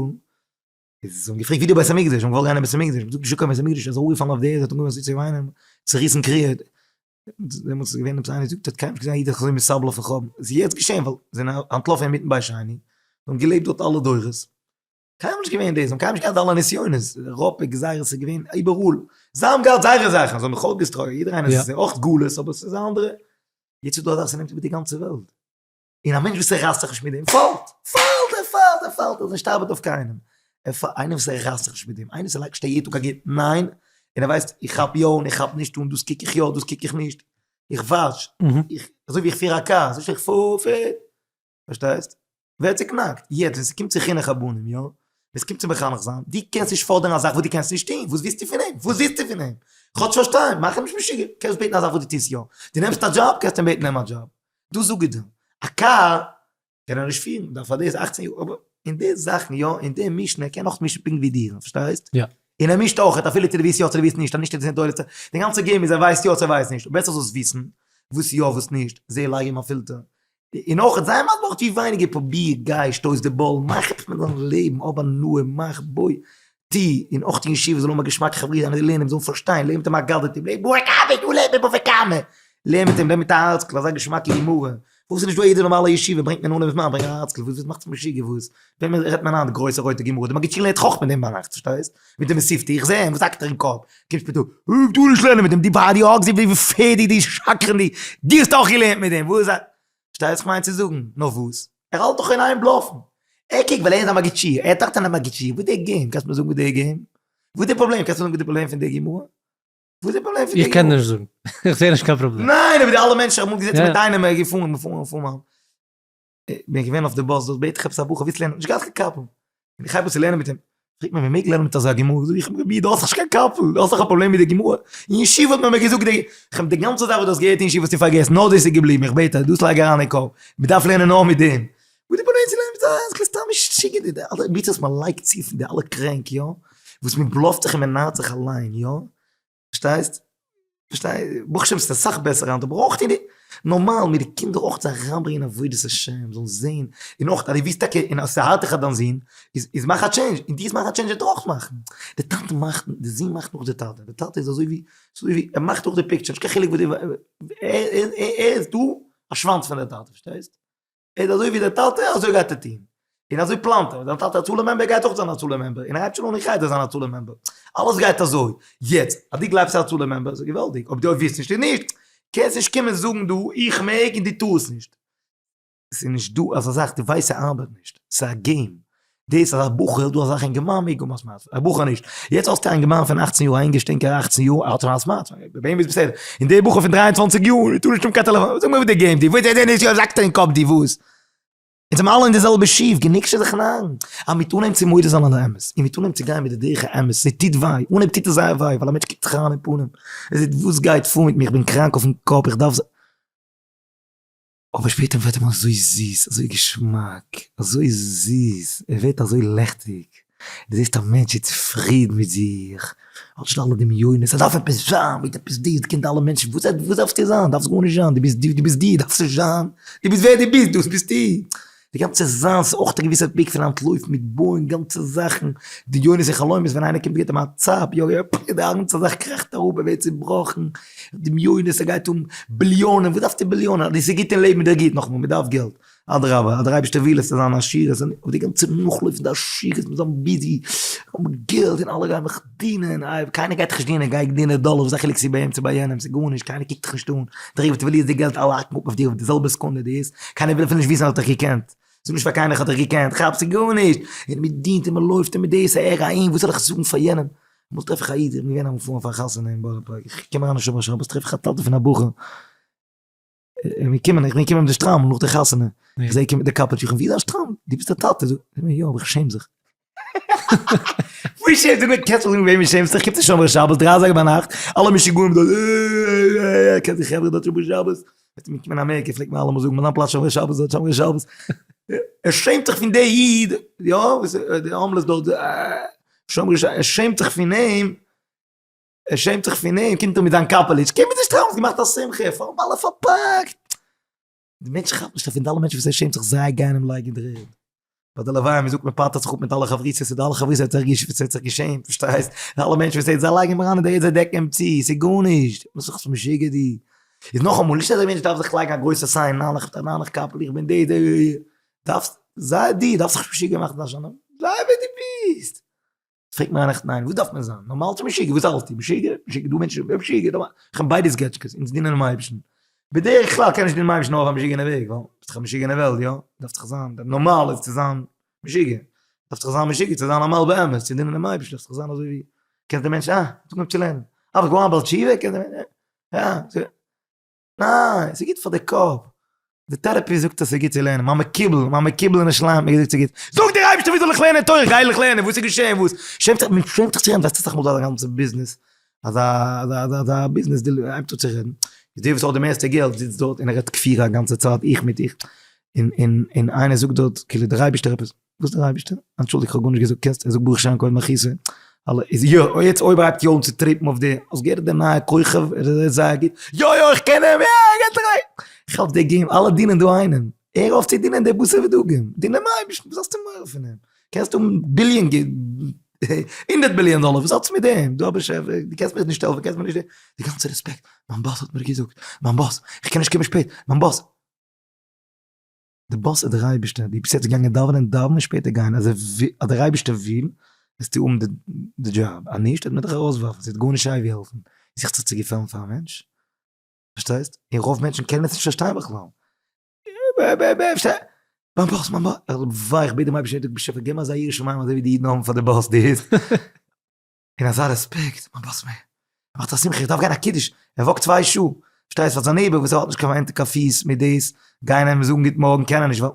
איז זיי האבן געפרעגט ווי די בית המקדש, זיי האבן געוואלט גיין אין בית המקדש, מען זאגט נישטא קיין בית המקדש, ער איז אראפגעפאלן אויף די ערד, ער האט אנגעהויבן אזוי צו וויינען, צעריסן קריעה, דעמאלטס איז געווען עפעס איינער זאגט האט קיינמאל נישט געזען א איד זיך אזוי מסבל אויפן חורבן, עס איז יעצט געשען ווייל זיי זענען אנטלאפן אינמיטן בית שני, זיי האבן געלעבט דארט אלע דורות, קיינמאל נישט געווען דאס, זיי האבן קיינמאל נישט געהאט אלע נסיונות, אירופא גזירות איז געווען איבעראל, זיי האבן געהאט זייערע זאכן, זיי האבן זיך אויך געסטראגעלט, יעדער איינער, עס איז אויך גלות אבער עס איז א אנדערע, יעצט איז דא א זאך ס'נעמט איבער די גאנצע וועלט, און א מענטש וואס ער רייסט זיך נישט מיט דעם פאלט, פאלט, ער פאלט, ער פאלט, ער איז נישט ארבעט אויף קיינעם, ער פאלט, איינער וואס ער רייסט זיך נישט מיט דעם, איינער וואס ער לייגט נישט א יעדן טאג א גוט ניין, און ער ווייסט איך כאפ יא און איך כאפ נישט אן, דאס קוק איך יא דאס קוק איך נישט, איך וואטש, איך, אזוי ווי איך פיר א קאר, אזוי איך פאר, פארשטייסט? ווערט צוקנאקט. יעצט ווען ס'קומט צו חינוך הבנים, יא? ווען ס'קומט צו מחנך זיין, דו קענסט נישט פאדערן א זאך וואס דו קענסט נישט טון, וואס ווילסטו פון אים? וואס ווילסטו פון אים? כאטש פארשטיין, מאך אים נישט משוגע, קענסט בעטן א זאך וואס דו טוסט יא. דו נעמסט א דזשאב, קענסט אים בעטן נעם א דזשאב. דאס זאג איך דיר. א קאר קען ער נישט פירן, דארף פאר דאס אכצן יאר, אבער אין די זאכן יא, אין די מישן, ער קען אויך מישן פונקט ווי דיר, פארשטייסט? יא. און ער מישט אויכעט אפילו צו דו ווילסט יא צו דו ווילסט נישט, אז נישט איז עס נישט די גאנצע game איז ער ווייסט יא צו ער ווייסט נישט, בעסער זאלסט וויסן וואס יא וואס נישט, זע לייג אים א פילטער, און אויכעט זיי מסביר אויך ווי ווייניגער פרוביר גיי שטויס די באל מאך עפעס מיט דיין לעבן האב הנאה מאך בוי טו, און אויך אין ישיבה זאל האבן א געשמאקע חברותא זיין און לערנען זאלן פארשטיין לערן מיט אים אגדתא לערן בוי קאווע דו לערן מיט בוי קאמע לערן מיט אים לערן מיט א ארטסקרול אזא געשמאקע גמרא וואס איז נישט דא יעדע נארמאלע ישיבה ברענגט מען אן אויף זמן ברענג א ארטסקרול וואס מאכט זיך משוגע וואס ווען מען רעדט מען היינט גרויסע רויטע גמרא די מגיד שיעור לערנט חכמה דעם ביינאכט פארשטייסט מיט די מתיבתא איך זע אים וואס האקט ער אין קאפ קומט שפעטער אוי טאר נישט לערנען מיט דעם די פאר די האקסט די פעדי די שקרן די די האסט אויך געלערנט מיט דעם וואס פארשטייסט וואס כ'מיין צו זאגן נאר וואס ער האלט דאך אין איין בלאפן ער קוקט ווייל ער איז א מגיד שיעור ער טראכט ער איז א מגיד שיעור וואס די game קענסט מיר זאגן וואס די game וואס די פראבלעם קענסט מיר זאגן וואס די פראבלעם פון די גמרא וואס איז די פראבלעם פון די איך קען נישט זאגן. איך זעה נישט קיין פראבלעם. ניין אבער די אלע מענטשן איך האב אמאל געזעצן מיט איינעם ער איז געפארן געפארן געפארן בין געווען אויף די באס דארט בעט איך עפעס א בחור ווילסט לערנען נישט געהאט קיין קאפל און איך הייב אן צו לערנען מיט אים פרעגט מיר מ'מעג לערנען מיט אזא גמרא זאג איך אים דו האסט דאך נישט קיין קאפל דו האסט דאך א פראבלעם מיט די גמרא אין ישיבה האט מען מיר געזאגט די איך האב די גאנצע זאך וואס דו האסט געהערט אין ישיבה האסטו פארגעסן נאר דאס איז געבליבן איך בעט דיר דאס לייג אריין אין קאפ מ'דארף לערנען נאר מיט דעם וואס די פראבלעם צו לערנען מיט אזא סתם משוגע די אלע ביטעס וואס מ'לייגט צו פון די אלע קרענק יא וואס מ'בלאפט זיך און מ'נארט זיך אליין יא פארשטייסט? פארשטיי, ברוך השם ס'איז אסאך בעסער היינט, אבער אויך אין די, נארמאל מיט די קינדער אויך זיי אריינברענגען עבודת השם, זאלן זען, און אויך אז דו ווילסט טאקע, און אז ס'הארט דיך אז דיין זון, איז איז מאך א change, און דו וועסט מאכן א change וועט ער אויך מאכן, די טאטע מאכט, די זון מאכט נאך די טאטע, די טאטע איז אזוי ווי, אזוי ווי, ער מאכט נאך די picture, נישט קיין חילוק וואס די, ער איז דא א שוואנץ פון די טאטע, פארשטייסט? ער איז אזוי ווי דער טאטע אזוי גייט ער טון, און אזוי פלאנט ער, זיין טאטע הצלה member גייט אויך זיין הצלה member, און ער הייבט שוין אן אין חדר זיין הצלה member, אלעס גייט אזוי, יעצט אז דו גלייבסט ס'איז הצלה member איז געוואלדיג, אויב דו ווילסט נישט איז נישט, קענסט נישט קומען זאגן דא איך מעג און דו טארסט נישט, ס'איז נישט דא אזא זאך, דו ווייסט ס'ארבעט נישט, ס'איז א game, דאס אז א בחור איז דא אזא זאך אינגערמאן מעג האבן א smartphone, א בחור נישט, יעצט האסטו א אינגערמאן פון אכצן יאר א אינגע שטינקער אכצן יאר ער האט שוין א smartphone, ביי אים איז בסדר, און דער בחור פון 23 יאר טאר נישט האבן קיין טעלעפאן, זאג מיר וואס די game די וואס די נישט זאגט אין קאפ די וואס, אונז זעמער אלע אין די זעלבע שיף, גענוג שוין זיך נארן, אז מ'טוט אנהייבן צו מודה זיין על האמת, און מ'טוט אנהייבן צו גיין מיט די דרך האמת, ס'טוט וויי, אנהייב טוט עס זייער וויי, ווייל א מענטש קוקט זיך אריין אין פנים, ער זעט וואס גייט פאר מיט מיר, איך בין קראנק אויפן קאפ, איך דארף. אבער שפעטער ווערט אים אזוי זיס, אזוי געשמאק, אזוי זיס, ער ווערט אזוי לעכטיג, דו זעסט א מענטש איז צופרידן מיט זיך, האט נישט אלע דמיונות, ער דארף עפעס זיין, מיט עפעס דאס, קען אלע מענטשן, וואס וואס דארפסטו זיין, דארפסט גארנישט זיין, דו ביסט דו, דו ביסט דו, דארפסט נישט זיין, דו ביסט ווער דו ביסט, דאס ביסטו. די גאנצע זיין ס'איז אויך א געוויסע וועג פון אנטלויפן מיט בויען גאנצע זאכן, דמיונות און חלומות, ווען איינער קומט געבט אים א צאפ, יא יא, די גאנצע זאך קראכט אראפ, ער ווערט צובראכן, דמיונות, ער גייט האבן ביליאנען, וואס דארפסטו ביליאנען, אז עס איז גוט אין לעבן איז דיר גוט, נאכאמאל מען דארף געלט, אדרבה, אז דער אייבערשטער וויל עס זאל זיין עשירות, אבער די גאנצע נאכלויפן די עשירות, מען זאל זיין busy, האבן געלט און אלע גייען מיך דינען, איי קיינער גייט דיך נישט דינען, גיי דינען דאלער, וואס איז א חילוק צו ביי אים צו ביי יענעם, ס'איז גארנישט, קיינער קוקט דיך נישט אן, דער אייבערשטער וויל יעצט די געלט, אלע האקן אפ אויף דיר אויף די זעלבע סעקונדע דו האסט, קיינער וויל אפילו נישט וויסן אז ער האט דיך געקענט, זאג נישט פאר קיינער איך האב דיך געקענט, כאפ ס'איז גארנישט, און מען דינט און מען לויפט און מען דאס, ער אהין, וואס זאל איך זאגן פאר יענעם, אמאל טרעף איך א איד, איך בין געווען אמאל פארן פאר א חתונה אין בארא פארק, איך קום אריין אין שומרי שבת טרעף איך א טאטע פון א בחור, איך בין געקומען, איך בין געקומען מיט די שטריימל נאך די חתונה, איך זעה ער קומט מיט די קאפעליטש, איך ווי איז דיין שטריימל? דו ביסט א טאטע, זאגט ער מיר יא אבער איך שעם זיך. וואס שעמסט דיך? קענסט זאגן וועמען שעמסט דיך? קומט צו שומרי שבת דריי אזייגער ביינאכט, אלע משוגעים דארט, קענסט די חברה דארט שומרי שבת? וועט מען קומען אמעריקע פלעגט מען אלעמאל זאגן מיין פלאץ שומרי שבת דארט שומרי שבת. ער שעמט זיך פון די איד, יא, די homeless דארט, שומרי שבת, ער שעמט זיך פון אים. ער שעמט זיך פון אים, קומט ער מיט זיין קאפעליטש, קום מיט די שטריימל, האסט געמאכט א שמחה, פארן אלע פארפאקט. די מענטש כאפט נישט אז פון די אלע מענטשן וואס ער שעמט זיך זיי גייען אים לייגן אין דר'ערד. ביי די לוויה מען זאגט מען פטר'ט זיך אפ מיט אלע חברותות, די אלע חברותות האט זיך האט זיך געשעמט, פארשטייסט? די אלע מענטשן וואס ער זיי לייגן אים אריין אין דר'ערד זיי דעקן אים צו, ס'איז גארנישט, וואס איז משוגע די. איז נאכאמאל, נישט אז דער מענטש דארף זיך לייגן א גרויסע sign, ניין איך בין א קאפל, איך בין די די, דארפסט, זיי די, דארפסט זיך נישט משוגע מאכן, זיי ווער דו ביסט. פרעגט מיר איינער ניין וואס דארף מען זיין נארמאל צו משוגע וואס האלסטו משוגע משוגע דו מענטש משוגע דו איך האב ביידע געטשקעס אונז דינען דעם אייבערשטן בדרך כלל קען נישט דינען דעם אייבערשטן נאר אויף א משוגענע וועג ווייל ביסט דאך א משוגענע וועלט יא דארף דאך זיין דער נארמאל איז צו זיין משוגע דארף דאך זיין משוגע צו זיין נארמאל באמת צו דינען דעם אייבערשטן דארף דאך זיין אזוי ווי קענסט דעם מענטש אה זאג אים צו לערנען אבער געווארן בעל תשובה קען דער מענטש יא ניין, ס'איז גוט פאר די קאפ. די therapy זאגט אז ס'איז גוט צו לערנען. מיין מקובל, מיין מקובל אין ירושלים האט מיר געזאגט ס'איז גוט. זאגט דער אייבערשטער ווי זאל איך לערנען תורה? גיי איך לערנען, וואס איז געשען? וואס? שעמט זיך, מען שעמט זיך צו רעדן, ווייסט אסאך מאל דא א גאנצע ביזנעס, אזא אזא אזא אזא ביזנעס דיל, הייבט אן צו רעדן. איז דער וואס האט די מערסטע געלט זיצט דארט און ער רעדט כפירה א גאנצע צייט, איך מיט איך. און און און איינער זאגט דארט כאילו דער אייבערשטער עפעס. וואס דער אייבערשטער? אנטשולדיגט איך האב גארנישט געזאגט, קענסט, ער זאגט ברוך שם כבוד מלכותו. אלע איז יא, יעצט אויב הייבט יא אן צו טריפן אויף די, האסט געהערט די נייע כוכב, ער איז זייער גוט, יא יא איך קען אים, יא ער גייט אריין, איך האלט די game, אלע דינען דא איינעם, הער אויף צו דינען די בשר ודגים, דין דעם אייבערשטן, וואס האסטו מורא פון אים, קענסט האבן ביליאן הונדערט ביליאן דאלער, וואס האסטו מיט דעם, דו באשעפער, דו קענסט מיך נישט העלפן, קענסט מיר נישט, די גאנצע רעספעקט, מיין boss האט מיר געזאגט, מיין boss, איך קען נישט קומען שפעט, מיין boss. די boss איז דער אייבערשטער, דו ביסט יעצט געגאנגען דאווענען, דאווען און שפעטער גיין, אז דער אייבערשטער וויל וועסטו האבן די דזשאב, אז נישט וועט מען דיך ארויסווארפן, ס'וועט גארנישט סייווי העלפן, זוכסט זיך צו געפעלן פאר א מענטש? פארשטייסט? און רוב מענטשן קענען עס נישט פארשטיין בכלל. מיין boss, מיין boss, הלוואי איך בעט דעם אייבערשטן יעדן טאג באשעפער געב מיר אזא יראת שמים אזוי ווי די אידן האבן פאר די boss, די הערסט? און אזא רעספעקט, מיין boss מיר מאכט א שמחה, איך דארף גיין א קידוש, ער walk ט צוויי שעה, פארשטייסט פאר זיין neighbor וואס ער האט נישט קיין הענט קיין פיס מיט דאס, גיין אים זאגן גוט מארגן קען ער נישט ווייל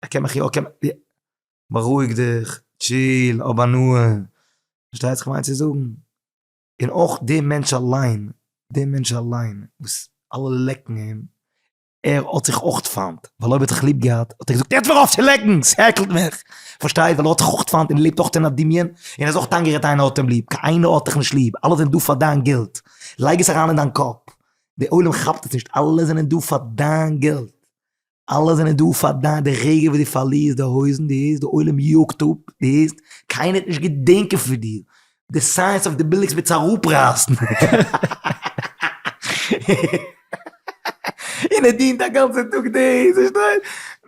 ער קען מיך יא קען מיך, בארואיג דיך, chill, האב הנאה, פארשטייסט וואס כ'מיין צו זאגן? און אויך דער מענטש אליין, דער מענטש אליין וואס אלע לעקן אים, ער האט זיך אויך פיינט, ווייל אויב ער האט זיך ליב געהאט האט ער געזאגט הערט מיר אויף צו לעקן, ס'עקלט מיך, פארשטייט, ווייל ער האט זיך אויך פיינט און לעבט אויך אין א דמיון, און ער איז אויך איינגערעדט איינער האט אים ליב, קיינער האט דיך נישט ליב, אלע זענען דא פאר דיין געלט, לייג עס אריין אין דיין קאפ, די עולם כאפט עס נישט, אלע זענען דא פאר דיין געלט, אלע זענען דא פאר דיין, די רגע וואס דו פארלירסט די הויזן, דו הערסט, די עולם יאגט אפ, דו הערסט, קיינער וועט נישט געדענקען פון דיר, די signs אויף די buildings וועט זיך אראפרייסן. און ער דינט א גאנצע טאג דאס, פארשטייסט?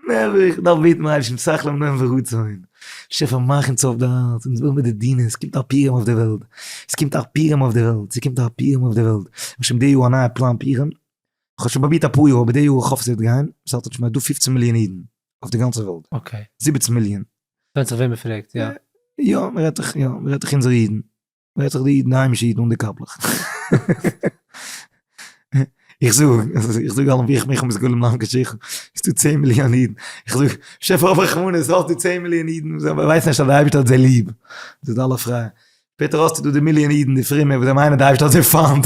נעבעך, דארף בעטן אייבערשטן סך למנין ורצון, באשעפער מאך אונז אויף די הארץ, אונז וויל מיר די דינען, עס קומט א פורים אויף די וועלט, עס קומט א פורים אויף די וועלט, ס'קומט א פורים אויף די וועלט, כ'האב שוין די יאר א נייע פלאן פורים, כ'האב שוין פרובירט אפאר יאר אבער די יאר איך האף ס'וועט גיין, ס'האלט נישט מער דא פופצן מיליאן אידן אויף די גאנצע וועלט, זיבעצן מיליאן. ווענדט זיך וועם מ'פרעגט, יא. יא, מ'רעדט דאך, יא, מ'רעדט דאך אונזערע אידן, מ'רעדט דאך די אידן, די היימישע אידן אן די קאפלעך. איך זאג, איך זאג אלעם ווי איך מיך מסגולים לאנג געשיכן, ס'איז דא צען מיליאן אידן, איך זאג, באשעפער האב רחמנות, האסט דא צען מיליאן אידן, זיי ווייסן נישט אז דער אייבערשטער האט זיי ליב, זיי זענען אלע פריי. שפעטער האסטו דא די מיליאן אידן די פרומע וואס זיי מיינען די אייבערשטער האט זיי פיינט.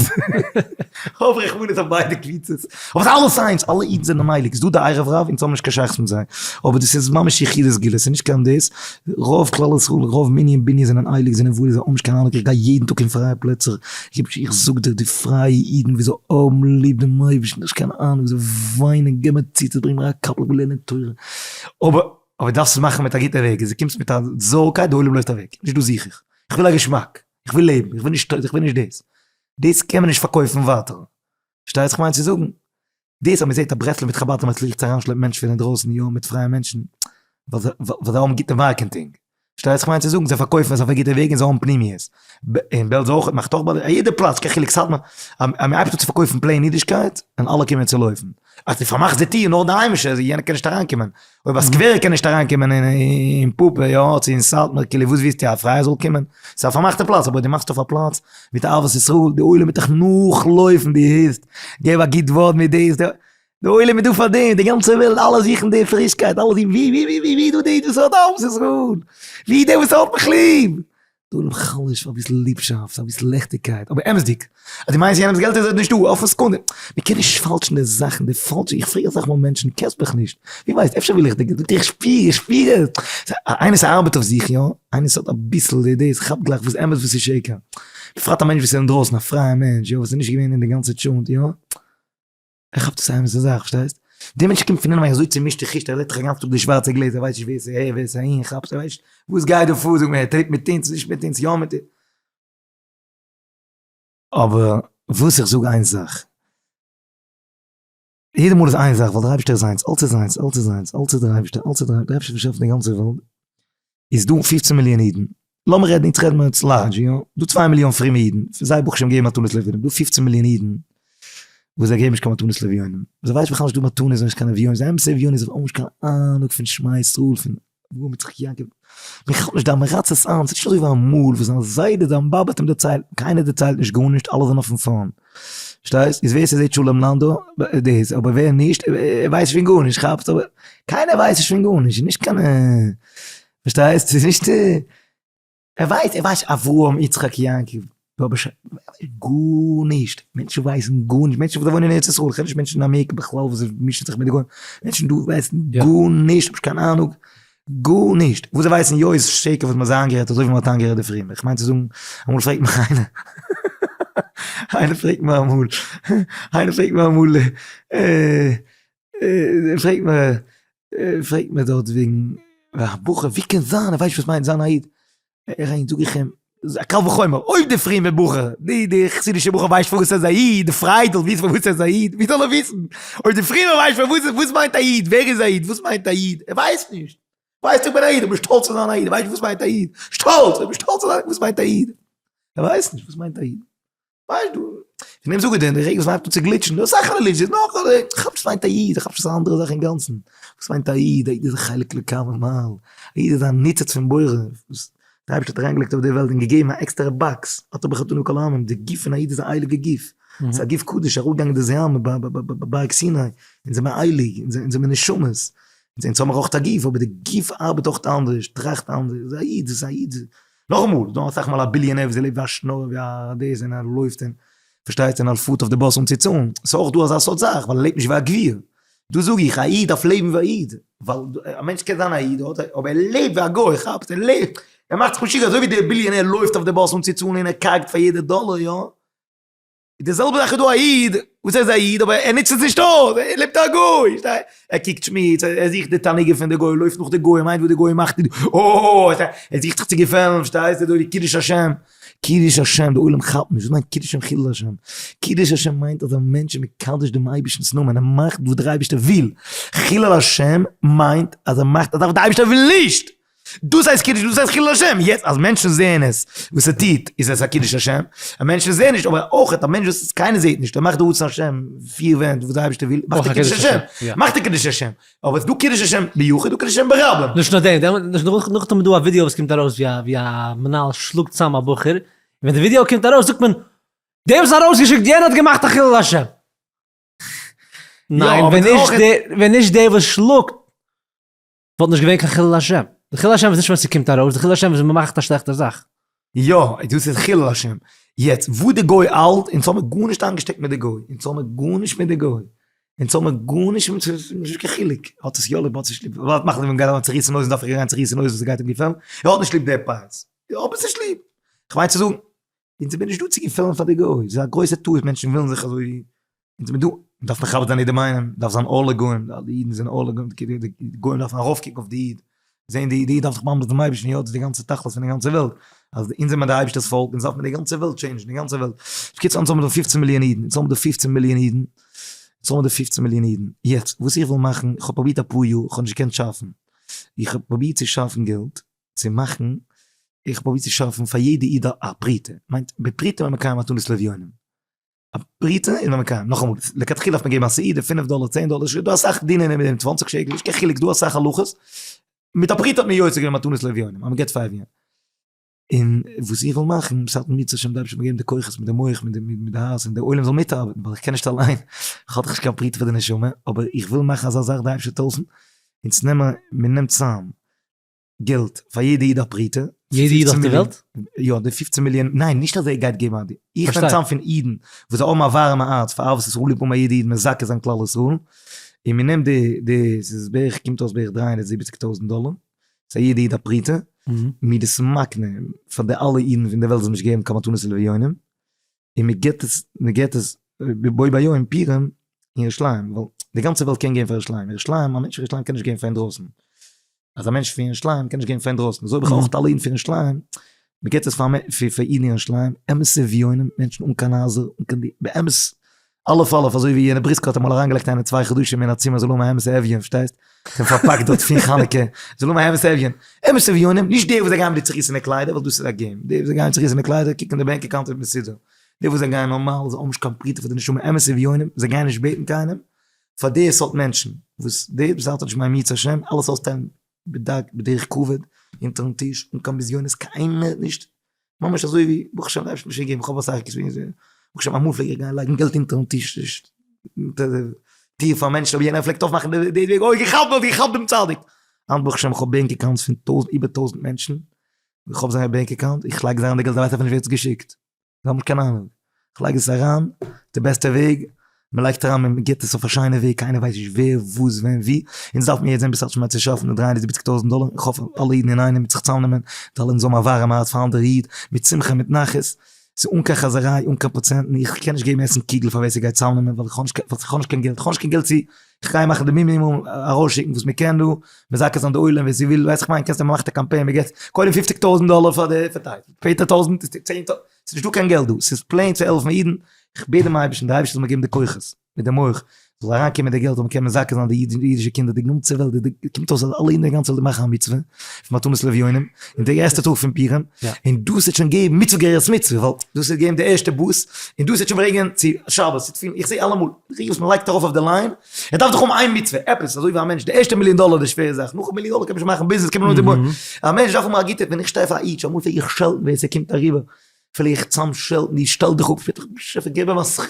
האב רחמנות אויף ביידע קבוצות. אבער ס'איז אלעס איינס, אלע אידן זענען הייליג, ס'דא די ערב רב אונז האבן נישט קיין שייכות מיט זיי, אבער דאס איז ממש יחידי סגולה, ס'איז נישט קיין דאס, רוב כלל ישראל רוב מנין בנין זענען הייליג זענען וואויל זיי האבן נישט קיין אהנונג, איך גיי יעדן טאג אין פרייע פלעצער, איך זאג דיר די פרייע אידן ווי זיי האבן ליב דעם אייבערשטן, נישט קיין אהנונג, זיי וויינען, גיב מיר ציצית, ברענג מיר א קאפל, איך וויל לערנען תורה, אבער. אבער דארפסט עס מאכן מיט א גוטע וועג, אז דו קומסט מיט א זויערקייט די עולם לויפט אוועק, נישט דאס זוך איך, איך וויל א געשמאק, איך וויל לעבן, איך וויל נישט איך וויל נישט דאס, דאס קען מען נישט פארקויפן ווייטער, פארשטייסט איך מיין צו זאגן? דאס אז מען זעט א ברסלב מיט חבד מצליח צו אריינשלעפן מענטשן פון אינדרויסן יא מיט פרייע מענטשן, ווייל זיי האבן גוטע marketing, פארשטייסט איך מיין צו זאגן? זיי פארקויפן עס אויף א גוטע וועג און זיי האבן פנימיות, אין בעלזא אויך מאכט אויך ביי יעדע פלאץ קיין חילוק סאטמאר, אז מען הייבט אן צו פארקויפן plain אידישקייט און אלע קומען צו לויפן, אז דו פארמאכסט די טיר נאר די היימישע יענער קען נישט אריינקומען, אויב א סקווערער קען נישט אריינקומען אין פאפא יא צו אין סאטמאר כאילו וואס ווילסטו א פרייער זאל קומען? ס'איז א פארמאכטע פלאץ אבער דו מאכסט אויף א פלאץ מיט אהבת ישראל די עולם וועט דיך נאכלויפן דו הערסט געב א גוט ווארט מיט דאס די עולם איז דא פאר דעם, די גאנצע וועלט, אלע זוכן די פרישקייט, אלע זוכן ווי ווי ווי ווי ווי דא די וואס האט אהבת ישראל, ווי דער וואס האט מיך ליב, די עולם חלש'ט פאר אביסל ליבשאפט, אביסל לעכטיגקייט, אבער אמת'דיג, אז דו מיינסט יענעמ'ס געלט איז עס נישטא, אויפן סעקונדע, מען קען נישט פאלשן די זאכן, די פאלשע, איך פרעג אסאך מאל מענטשן, קענסט מיך נישט, ווי ווייסט, אפשר וויל איך די געלט, זאגט ער איך שפיר, איך שפיר עס, איינער וואס ארבעט אויף זיך, יא, איינער וואס האט אביסל די דאס, כאפט גלייך וואס אמת וואס איז שקר, בפרט א מענטש וואס איז אינדרויסן, א פרייע מענטש, יא, וואס איז נישט געווען אין די גאנצע טשולנט, יא. ער כאפט עס א אמת'ע זאך, פארשטייסט? דער מענטש קומט פון אינעווייניג אזוי צומישט און חישט, ער זעט דאך א גאנצן טאג די שווארצע גלעזער, ער ווייסט נישט ווער עס איז אהער ווער עס איז אהין, כאפסט? ער ווייסט נישט וואס גייט דא פאר, זאג מיר, ער טריפט מיט אונז, נישט מיט אונז, יא מיט אונז. אבער וואס איך זאג איין זאך, יעדע מאל איז איין זאך, ווייל דער אייבערשטער איז איינס, אלץ איז איינס, אלץ איז איינס, אלץ איז דער אייבערשטער, אלץ איז דער אייבערשטער, דער אייבערשטער האט באשאפן די גאנצע וועלט, איז דא פופצן מיליאן אידן, לאמיר רעדן, איצט רעדן מיר איצט large, יא, דא צוויי מיליאן פרומע אידן, פון זיי ברוך השם געבן מתנות לאביונים, דא פופצן מיליאן אידן וואס זיי געבן נישט קיין מתנות לאביונים, זיי ווייסן בכלל נישט דא מתנות זענען נישט קיין אביונים, זיי אמת'ע אביונים זיי האבן נישט קיין אהנונג פון שמע ישראל, פון אברהם יצחק יעקב, מען כאפט נישט די עם הארצות עם, ס'איז נישט אזוי ווי אמאל וואס זיין זיידע זיין באבע האט אים דערציילט, קיינער דערציילט נישט גארנישט אלע זענען אויפן phone, פארשטייסט? איז ווער ס'זעט שלום לאנדא דאס, אבער ווער נישט ער ווייסט נישט פון גארנישט, כאפסט? אבער קיינער ווייסט נישט פון גארנישט, נישט קיין פארשטייסט? ס'איז נישט ער ווייסט ער ווייסט אברהם יצחק יעקב גארנישט, מענטשן ווייסן גארנישט, מענטשן וואס וואוינען אין ארץ ישראל, איך רעד נישט מענטשן אין אמעריקע בכלל וואס מישן זיך מיט די גוים, מענטשן דא ווייסן גארנישט, האבן נישט קיין אהנונג. גארנישט! וואס זיי ווייסן יא איז שקר וואס מען האט זיי איינגערעדט אזוי ווי מען האט איינגערעדט די פרומע. איך מיין צו זאגן, אמאל פרעגט מיך איינער, איינער פרעגט מיר אמאל, איינער פרעגט מיר אמאל, פרעגט מיר, פרעגט מיר דארט וועגן א בחור, ווי קען זיין, ער ווייסט נישט וואס מיינט זיין א איד. איך זאג איך אים, א קל וחומר, אויב די פרומע בחור, די די חסידישע בחור ווייסט פארוואס ער איז א איד, די פריידל ווייסט פארוואס ער איז א איד, ווי זאל ער וויסן? אויב די פרומע ווייסט פארוואס, וואס מיינט א איד, ווער איז א איד, וואס מיינט א איד, ער ווייסט נישט. ווייסט איך בין א איד, איך בין שטאלץ צו זיין א איד, ער ווייסט נישט וואס מיינט א איד, שטאלץ, איך בין שטאלץ צו זיין, וואס מיינט א איד? ער ווייסט נישט וואס מיינט א איד. ווייסט דו, פון דעם זאג איך דיר, די רגע וואס מ'הייבט אן צו גליטשן, דא אסאך רעלידזשעס, נאך א, איך כאפ נישט וואס מיינט א איד, איך כאפ נישט ס'איז א אנדערע זאך אינגאנצן, וואס מיינט א איד, א איד איז א חלק אלוקי ממעל, א איד איז א ניצוץ פון בורא, וואס דער אייבערשטער האט אריינגעלייגט אויף די וועלט און געגעבן א עקסטערע box, אתה בחרתנו מכל העמים, די גוף פון א איד איז א הייליגע גוף, ס'איז א גוף קדוש, אראפגעגאנגען די זוהמא ביי בארג סיני, אונז זעמער הייליג, אונז זעמער נשמות, אונז האמיר אויך א גוף, אבער די גוף ארבעט אויך אנדערש, טראכט אנדערש, איז א איד, איז א איד. נאכאמאל, ס'דא אסאך מאל א ביליאנער וואס ער לעבט ווי א שנארער ווי א דאס און ער לויפט און פארשטייסט און ער פארט אויף די באס אן צו צאלן, ס'איז אויך דא אזא סארט זאך ווייל ער לעבט נישט ווי א גביר. דא זאג איך, א איד דארף לעבן ווי א איד, ווייל א מענטש קען זיין א איד אבער ער לעבט ווי א גוי, כאפסט? ער לעבט, ער מאכט זיך משוגע אזוי ווי דער ביליאנער לויפט אויף די באס אן צו צאלן און ער קארגט פאר יעדע דאלער, יא? די זעלבע זאך איז דא א איד וואס ער איז א איד אבער ער נוצט עס נישט אויס, ער לעבט א גוי, ער קוקט שמוץ, ער זוכט די תענוגים פון די גוי, לויפט נאך די גוי, מיינט וואס די גוי מאכט, אוי, ער זוכט זיך צו געפעלן, פארשטייסט, אזוי ווי קידוש השם, קידוש השם, די עולם כאפט נישט, וואס מיינט קידוש השם חילול השם? קידוש השם מיינט אז א מענטש איז מקדש דעם אייבערשטנ'ס נאמען, ער מאכט וואס דער אייבערשטער וויל, חילול השם מיינט אז ער מאכט א זאך וואס דער אייבערשטער וויל נישט! דאס הייסט קידוש, דאס הייסט חילול השם, יעצט אז מענטשן זעען עס וואס ער טוט איז עס א קידוש השם, אז מענטשן זעען נישט, אבער אויך א מענטש וואס קיינער זעט נישט, ער מאכט די רצון השם, פיר ווענט וואס דער אייבערשטער וויל, מאכט ער קידוש השם, מאכט ער קידוש השם, אבער עס איז דא קידוש השם ביחיד, דא קידוש השם ברבים. נישט נאר דעם, נאכדעם איז דא א ווידיאו וואס קומט ארויס ווי א מנהל שלאגט צאם א בחור, און ווען די ווידיאו קומט ארויס זאגט מען, דער וואס האט ארויסגעשיקט יענער האט געמאכט א חילול השם. ניין, ווען נישט דער וואס שלאגט וואלט נישט געווען קיין חילול השם. די חילול השם איז נישט ווען ס'קומט ארויס, די חילול השם איז ווען מ'מאכט א שלעכטע זאך. יא, דאס איז חילול השם. יעצט, וואו די גוי האלט, אונז האמיר גארנישט איינגעשטעקט מיט די גוי. אונז האמיר גארנישט מיט די גוי. אונז האמיר גארנישט מיט, ס'איז נישט קיין חילוק. האט עס יא ליב, האט עס נישט ליב. וואס מאכט ווען מ'גייט אריין צוריסן הויזן דארף איך גיין צוריסן הויזן וואס ס'גייט אים געפעלן? ער האט נישט ליב די פרייז. איך האב עס נישט ליב. כ'מיין צו זאגן, אונז זעמיר נישט דא צו געפעלן פאר די גוי. ס'איז א גרויסע טעות מענטשן ווילן זיך אזוי אונז זעמיר דא, מ'דארף מכבד זיין יעדעם איינעם, מ'דארף זיין אור לגוים, די אידן זענען אור לגוים, די גוים דארפן ארויפקוקן אויף די איד, זען די איד דארף זיך ממליך צום אייבערשטן, יא דאס איז די גאנצע תכלית פון די גאנצע וועלט, אז אונז זעמיר די אייבערשטער'ס פאלק, אונז דארף מען די גאנצע וועלט change ן, די גאנצע וועלט, בקיצור אונז האבן דא פופצן מיליאן אידן, אונז האבן דא פופצן מיליאן אידן, אונז האבן דא פופצן מיליאן אידן, יעצט וואס איך וויל מאכן, איך האב פרובירט אפאר יאר, איך האב נישט געקענט שאפן, איך האב פרובירט צו שאפן געלט, צו מאכן, איך האב פרובירט צו שאפן פאר יעדע איד א פרוטה, מיינט בפרוטה איז מען מקיים מתנות לאביונים. א פרוטה איז מען מקיים, נאכאמאל, לכתחילה דארף מען געבן א סעודה, פינף דאלער, צען דאלער, ס'איז דא אסאך דינים אין דעם, צוואנציג שקל, נישט קיין חילוק, ס'דא אסאך הלכות, מיט א פרוטה האט מען יוצא געווען מתנות לאביונים, אז מען געבט פאר אביון. און וואס איך וויל מאכן, ס'האט אם ירצה השם די אייבערשטער מיר געבן די כוחות מיט די מח, מיט די מיט די הארץ, און די עולם זאל מיטארבעטן, ווייל איך קען נישט אליין, איך האב דאך נישט קיין פרוטה פאר די נשמה, אבער איך וויל מאכן אזא זאך די אייבערשטער זאל העלפן, אונז נעמען, מען נעמט צאם געלט פאר יעדע איד א פרוטה. יעדע איד אויף די וועלט? יא, די פופצן מיליאן, ניין נישט אז ער גייט געבן א די, איך נעם צאם פון אידן וואס זיי האבן א ווארעמע הארץ פאר אהבת ישראל ליב האבן א יעדע איד מזכה זיין כלל ישראל, און מען נעמט די די ס'איז בערך קומט אויס בערך 370 טויזנט דאלער, ס'איז א יעדע איד א פרוטה, מ'איז דאס מקנה פאר די אלע אידן פון די וועלט וואס האבן נישט געגעבן קיין מתנות לאביונים, און מען געבט עס, מען געבט עס בו ביום פורים אין ירושלים, ווייל די גאנצע וועלט קען געבן פאר ירושלים, ירושלים, א מענטש פון ירושלים קען נישט געבן פאר אינדרויסן, אז א מענטש פון ירושלים קען נישט געבן פאר אינדרויסן, אזוי האב איך אויך אלע אידן פון ירושלים, מען געבט עס פאר פאר אידן אין ירושלים, אמת'ע אביונים, מענטשן אן קיין הייזער, אן קיין די, באמת, אלף אלף, אזוי ווי יענער בריסקער האט אמאל אריינגעלייגט איינער צוויי חדשים אין א צימער זאל האבן א אמת'ע אביון, פארשטייסט? זיי האבן פארפאקט דארט פון חנוכה, זאל האבן א אמת'ע אביון, אמת'ע אביונים, נישט די וואס זיי גייען מיט די צוריסענע קליידער, ווייל דאס איז א game, די וואס זיי גייען צוריסענע קליידער קוקן די bank account איז מסודר, די וואס זיי גייען נארמאל, זיי האבן נישט קיין פרוטה פאר די נשמה, אמת'ע אביונים, זיי גייען נישט בעטן קיינעם, פאר די סארט מענטשן, וואס די וואס האלט נישט ביים ירצה השם, אלעס אויסטיילן בדרך כבוד, אונטערן טיש, אן קיין בזיונות, קיינער נישט, ממש אזוי ווי, ברוך השם, די אייבערשטער האט מיר שוין געגעבן, איך האב אסאך experience, ברוך השם אמאל פלעג איך גיין לייגן געלט אונטערן טיש, אונטער די טיר פאר מענטשן, אבער יענער פלעגט אויפמאכן די וועג, אוי געכאפט מ'האט געכאפט דעם צדיק. היינט ברוך השם איך האב bank accounts פון טויזנט, איבער טויזנט מענטשן, איך האב זייער bank account, איך לייג זיי אריין די געלט, זיי ווייסן אפילו נישט ווער האט עס געשיקט. זיי האבן נישט קיין אהנונג. כ'לייג עס אריין, די בעסטע וועג. מען לייגט אריין מען גיבט עס אויף א שיינע וועג קיינער ווייסט נישט ווער וואס ווען ווי, אונז דארף מיר יעצט זען בסך הכל צו שאפן די 370 טויזנט דאלער, איך האף אלע אידן אינאיינעם מיט זיך צוזאמנעמען, די אלע אונז האבן א ווארעם הארץ פאר אנדערע איד, מיט שמחה מיט נחת, ס'איז אן קיין חזיריי אן קיין פראצענטן, איך קען נישט געבן עסן קוגל פאר ווער ס'גייט צוזאמנעמען ווייל איך האב נישט קיין איך האב נישט קיין געלט, איך האב נישט קיין געלט צו, איך גיי מאכן די מינימום ארויסשיקן וואס מ'קען דא, מזכה זיין די עולם ווער ס'וויל, ווייסט איך מיין קענסט מ'מאכט א קאמפיין מ'געט קודם פופציג טויזנט דאלער פאר די פארטיי, שפעטער טויזנט, צען טויזנט, ס'איז נישטא קיין געלט דא, ס'איז plain צו העלפן אידן, איך בעט דעם אייבערשטן, דער אייבערשטער זאל מיר געבן די כוחות, מיט די מח, זאל אריין קומען די געלט, זאל מען קענען מזכה זיין די אידישע קינדער, די גאנצע וועלט, די קומט אויס אז אלע אידן אין די גאנצע וועלט מאכן א מצוה, פון מתנות לאביונים, און די ערשטע טאג פון פורים, און דאס וועט שוין געבן מצוה גוררת מצוה, ווייל דאס וועט געבן די ערשטע boost, און דאס וועט שוין ברענגען צו שבת, צו תפילין, איך זע אלעמאל, די וואס מען לייגט ארויף אויף די line, ער דארף דאך האבן איין מצוה, עפעס, אזוי ווי א מענטש, די ערשטע מיליאן דאלער איז די שווערע זאך, נאך א מיליאן דאלער קען מען שוין מאכן ביזנעס, קען מען אנהויבן, א מענטש דארף האבן א גוטע, ווען איך שטיי פאר א איד, אמאל פלעג איך שעלטן ווער ס'קומט אריבער, פלעג איך צאם שעלטן, דו שטעל דיך אפ, פרעגט איך, געב אים א זכות,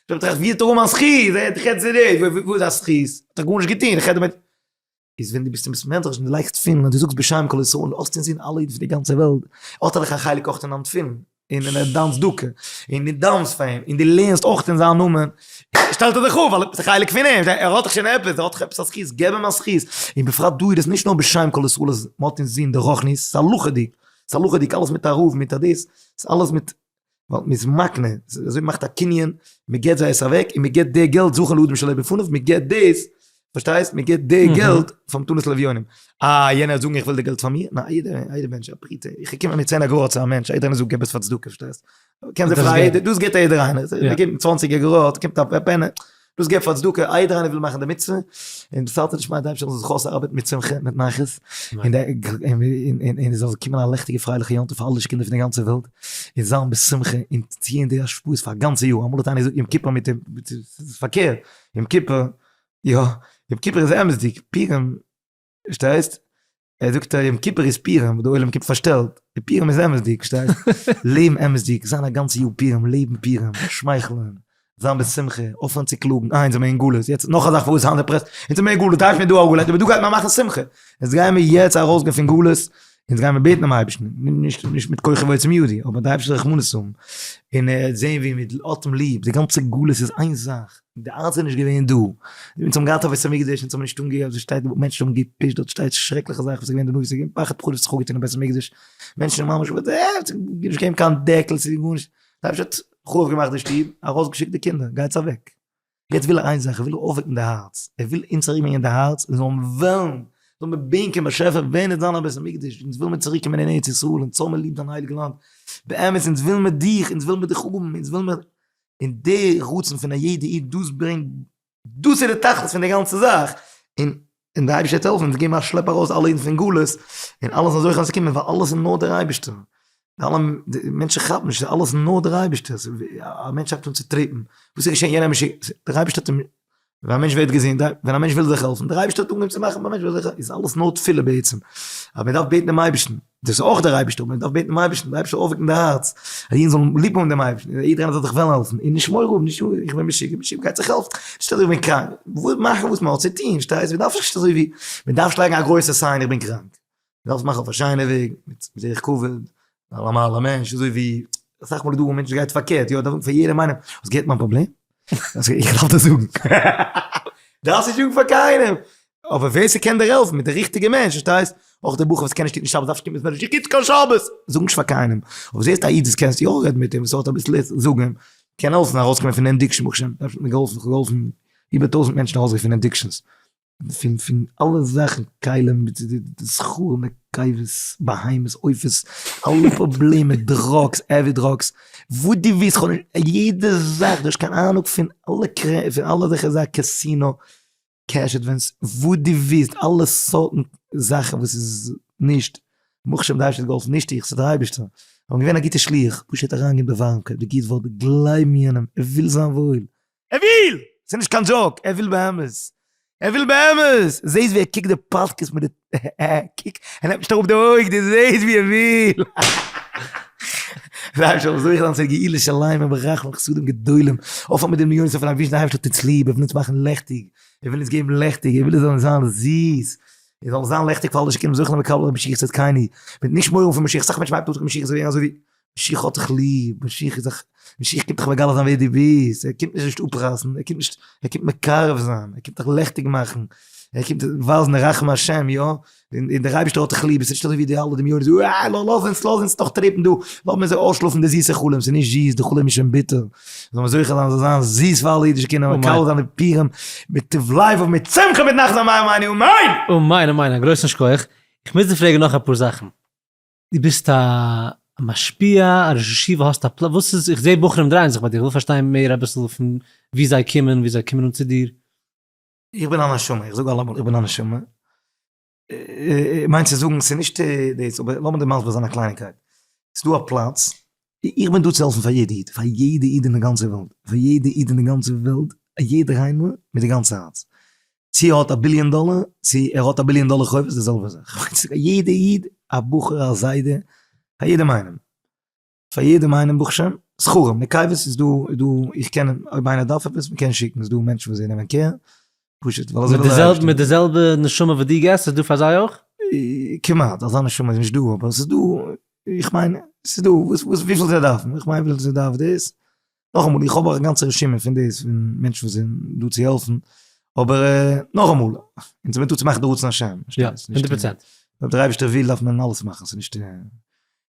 פרעגט איך, ווי האט ער אן מיין זכות, איך רעד צו דיר, וואס איז א זכות, האט ער גארנישט געטון, איך רעד מיט, איז ווען דו ביסט אין בית מדרש און דו לייגסט תפילין און דו זאגסט בשם כל ישראל און האסט אינזין אלע אידן פון די גאנצע וועלט, האט ער דאך א חלק אויך אין דיין תפילין, און אין דיין צדקה, און דו דאווענסט פאר אים, און דו לערנסט אויך אין זיין נאמען, שטעלט ער דיך אפ ווייל ער איז א חלק פון אים, ער האט דאך שוין עפעס, ער האט דאך עפעס א זכות, געב אים א זכות, און בפרט דא איז דאס נישט נאר בשם כל ישראל אז מען האט אינזין די רוחניות, ס'איז הלכה'דיג, ס'איז הלכה'דיג אלעס מיט א רב מיט א דאס, ס'איז אלעס מיט ווייל מ'איז מקנה, אזוי מ'מאכט א קנין, מ'געט זיי עס אוועק, און מ'געט די געלט זכין לאדם שלא בפניו, מ'געט דאס, פארשטייסט? מ'געט די געלט פאר מתנות לאביונים. אה, יענער וועט זאגן איך וויל די געלט פאר מיר? ניין, יעדער, יעדער מענטש, א פרוטה, איך קום מיט צען אגורות צו א מענטש, יעדער איינער זאגט געב עס פאר צדקה, פארשטייסט? קען זיין פריי, דאס געבט יעדער איינער, מ'געבט צוואנציג אגורות, קומט א פענע, דאס געב פאר צדקה, יעדער איינער וויל מאכן די מצוה, און בסייעתא דשמיא די אייבערשטער זאל זיך אויסארבעטן מיט שמחה מיט נחת, און און עס זאל קומען א לעכטיגע פרייליכע יום טוב פאר אלע קינדער פון די גאנצע וועלט, און זיין בשמחה און ציען די השפעות פאר א גאנצע יאר, אמאל האט איינער געזאגט יום כיפור מיט ס'איז פארקערט, יום כיפור, יא, יום כיפור איז אמת'דיג, פורים, פארשטייסט? ער זאגט אז יום כיפור איז פורים וואס די עולם קומט פארשטעלט, די פורים איז אמת'דיג, פארשטייסט? לעבן אמת'דיג, זיין א גאנצע יאר פורים, לעבן פורים, שמייכלען, זיין בשמחה, אויפהערן צו קלאגן, אה אונז זעמיר אין גלות, יעצט נאך א זאך פארוואס זיין depressed, אונז זעמיר אין גלות, דארף מיר דא אראפלייגן, אבער דא גייט מען מאכן שמחה, יעצט גייען מיר יעצט ארויסגיין פון גלות, אונז גייען מיר בעטן דעם אייבערשטן, נישט נישט מיט כוחי ועוצם ידי, אבער די אייבערשטער זאל רחמנות האבן, און זען ווי מען האט אים ליב, די גאנצע גלות איז איין זאך. די הארץ איז נישט געווען דא, אונז האבן געהאט א בית המקדש, אונז האבן נישט אנגעגעבן, עס שטייט מענטשן האבן געפישט, דארט שטייט שרעקליכע זאכן וואס איז געווען דערנאך, עס איז געווען פחד פחדות זיך אפגעטון אין בית המקדש, מענטשן האבן ממש נישט געגעבן קיין דעקל, ס'איז גארנישט, דער אייבערשטער האט חרוב געמאכט די שטוב, ארויסגעשיקט די קינדער, גייטס אוועק, יעצט וויל ער איין זאך, ער וויל אויפוועקן די הארץ, ער וויל אונז אריינברענגען די הארץ, אונז זאלן וועלן, זאלן מיר בענקען באשעפער ווען וועט זיין א בית המקדש, אונז וויל מיר צוריק קומען אין ארץ ישראל, אונז האבן מיר ליב דיין הייליג לאנד, באמת אונז וויל מיר דיך, אונז וויל מיר דיך האבן, אונז וויל מיר און די רצון פון א יעדע איד דאס ברענגט דאס איז די תכלית פון די גאנצע זאך, און און די אייבערשטער וועט העלפן אונז געבן א שלעפ ארויס אלע אידן פון גלות, און אלעס זאל זוכה צו קומען ווייל אלעס איז נאר דער אייבערשטער, די אלע מענטשן כאפן נישט ס'איז אלעס נאר דער אייבערשטער, א מענטש הייבט אן צו trippן, וואס איז געשען יענער מענטש, דער אייבערשטער האט אים ווען א מענטש ווערט געזונט, ווען א מענטש וויל זיך העלפן, דער אייבערשטער האט אנגעהויבן צו מאכן, ווען א מענטש וויל זיך העלפן, איז אלעס נאר תפילה בעצם, אבער מען דארף בעטן דעם אייבערשטן, דאס איז אויך דער אייבערשטער, אבער מען דארף בעטן דעם אייבערשטן, דער אייבערשטער זאל אויפוועקן די הארץ, אז אידן זאלן ליב האבן דעם אייבערשטן, און יעדער איינער זאל זיך וועלן העלפן, און נישט מורא האבן, נישט איך בין משוגע, משוגע גייט זיך העלפן, נישט אזוי איך בין קראנק, מאכן וואס מען האט צו טון, פארשטייסט, מען דארף נישט אזוי ווי, מען דארף נישט לייגן א גרויסע sign איך בין קראנק. מ'דארף עס מאכן אויף א שיינע וועג, מיט דרך כבוד, א נארמאלער מענטש, אזוי ווי, אסאך מאל איז דא א מענטש וואס גייט פארקערט, יא, דארף זאגן פאר יעדעם איינעם, האסט געהערט מיין פראבלעם? איך דארף דאס זאגן. דארפסט נישט זאגן פאר קיינעם! אבער ווער ס'קען דיר העלפן, מיט די ריכטיגע מענטש, פארשטייסט? אויך דער בחור וואס קען נישט היטן שבת דארף נישט קומען מיט איך היט קיין שבת! זאג נישט פאר קיינעם. אבער זעסט א איד וואס קענסט יא רעדן מיט אים, וואס האט אביסל עצות, זאג אים, קען העלפן ארויסקומען פון addiction, ברוך השם, האט מיר געהאלפן, איך האב געהאלפן איבער טויזנט מענטשן ארויסגיין פון addictions. פון פון אלע זאכן כלים מיט די זכרים נקבות בהמות עופות אלע פראבלעמען drugs heavy drugs וואס דו ווילסט כ'האב נישט יעדע זאך דו האסט קיין אהנונג פון אלע קרע פון אלע אזעלכע זאכן casino cash advance וואס דו ווילסט אלע סארטן זאכן וואס איז נישט ברוך השם די אייבערשטער האט געהאלפן נישט איך ס'איז דער אייבערשטער כ'בין געווען א גוטע שליח פשוט אריינגעבן די ווארעמקייט די גוט ווארט גלייבן יענעם ער וויל זיין וואויל ער וויל! ס'איז נישט קיין joke, ער וויל באמת! ער וויל באמת! זעהסט ווי ער קוקט די פאדקעסט מיט די ער קוקט, ער נעמט נישט אראפ די אויג, דו זעהסט ווי ער וויל! זיי זאלן זוכה זיין צו גאולה שלימה ברחמים וחסדים גדולים, אויפהערן מיט די דמיונות אויפן אייבערשטן, דער אייבערשטער האט אונז ליב, ער וויל אונז מאכן לעכטיג, ער וויל אונז געבן לעכטיג, ער וויל עס זאל זיין זיס, עס זאל זיין לעכטיג פאר אלע שכנים זוכה זיין מקבל זיין משיח צדקינו, מיט נישט מורא האבן פון משיח, אסאך מענטשן מיינען משיח איז געווען אזוי ווי. משיח האט דיך ליב, משיח איז דאך, משיח קומט דיך מגלה זיין ווער דו ביסט, ער קומט נישט אפרייסן, ער קומט נישט, ער קומט מקרב זיין, ער קומט דיך לעכטיג מאכן, ער קומט ווייזן רחמי השם, יא, און דער אייבערשטער האט דיך ליב, עס איז נישט אזוי ווי די אלע דמיונות, אה, לאז אונז, לאז אונז נאך טריפן דא, לאז מיר זיי אויסשלאפן די זיסע חלום, ס'איז נישט זיס, די חלום איז שוין ביטער, זאל מען זוכה זיין זאל זיין זיס פאר אלע אידישע קינדער, מקבל זיין די פורים מיט טוב לב און מיט שמחה מיט נחת אמן אמן אמן! אמן אמן, א גרויסן שכוח, איך מוז דיר פרעגן נאך אפאר זאכן. דו ביסט א משפיע, א ראש ישיבה, האסט א פלאץ, וואס איז, איך זעה בחורים דרייען זיך ביי דיר, איך וויל פארשטיין מער אביסל פון ווי זיי קומען, ווי זיי קומען אן צו דיר. איך בין א נשמה, איך זאג אלעמאל איך בין א נשמה, מיין צו זאגן ס'איז נישט דאס, אבער לאמיר דיר מסביר זיין א קלייניקייט, ס'איז דא א פלאץ, איך בין דא צו העלפן פאר יעדע איד, פאר יעדע איד אין די גאנצע וועלט, פאר יעדע איד אין די גאנצע וועלט, יעדער איינער מיט די גאנצע הארץ, צו ער האט א ביליאן דאלער, צו ער האט א ביליאן דאלער חובות, די זעלבע זאך, יעדע איד, א בחור, א זיידע, פאר יעדעם איינעם, פאר יעדעם איינעם ברוך השם, זכרים, נקבות איז דא, איז דא, איך קען, אויב איינער דארף עפעס, מען קען שיקן, איז דא מענטשן וואס זיי נעמען care, פשוט ווייל אזוי וויל דער אייבערשטער. מיט די זעלבע נשמה וואס דו געסט, איז דא פאר זיי אויך? כמעט, אזא נשמה איז נישט דא, אבער עס איז דא, איך מיין, עס איז דא, וואס, וואס, וויפיל זיי דארפן, איך מיין וויפיל זיי דארף דאס, נאכאמאל, איך האב א גאנצע רשימה פון דאס, פון מענטשן וואס זענען דא צו העלפן, אבער נאכאמאל, אונז זעמיר דא צו מאכן די רצון השם, יא, הונדערט פראצענט. אויב דער אייבערשטער וויל דארף מען אלעס מאכן, ס'איז נישט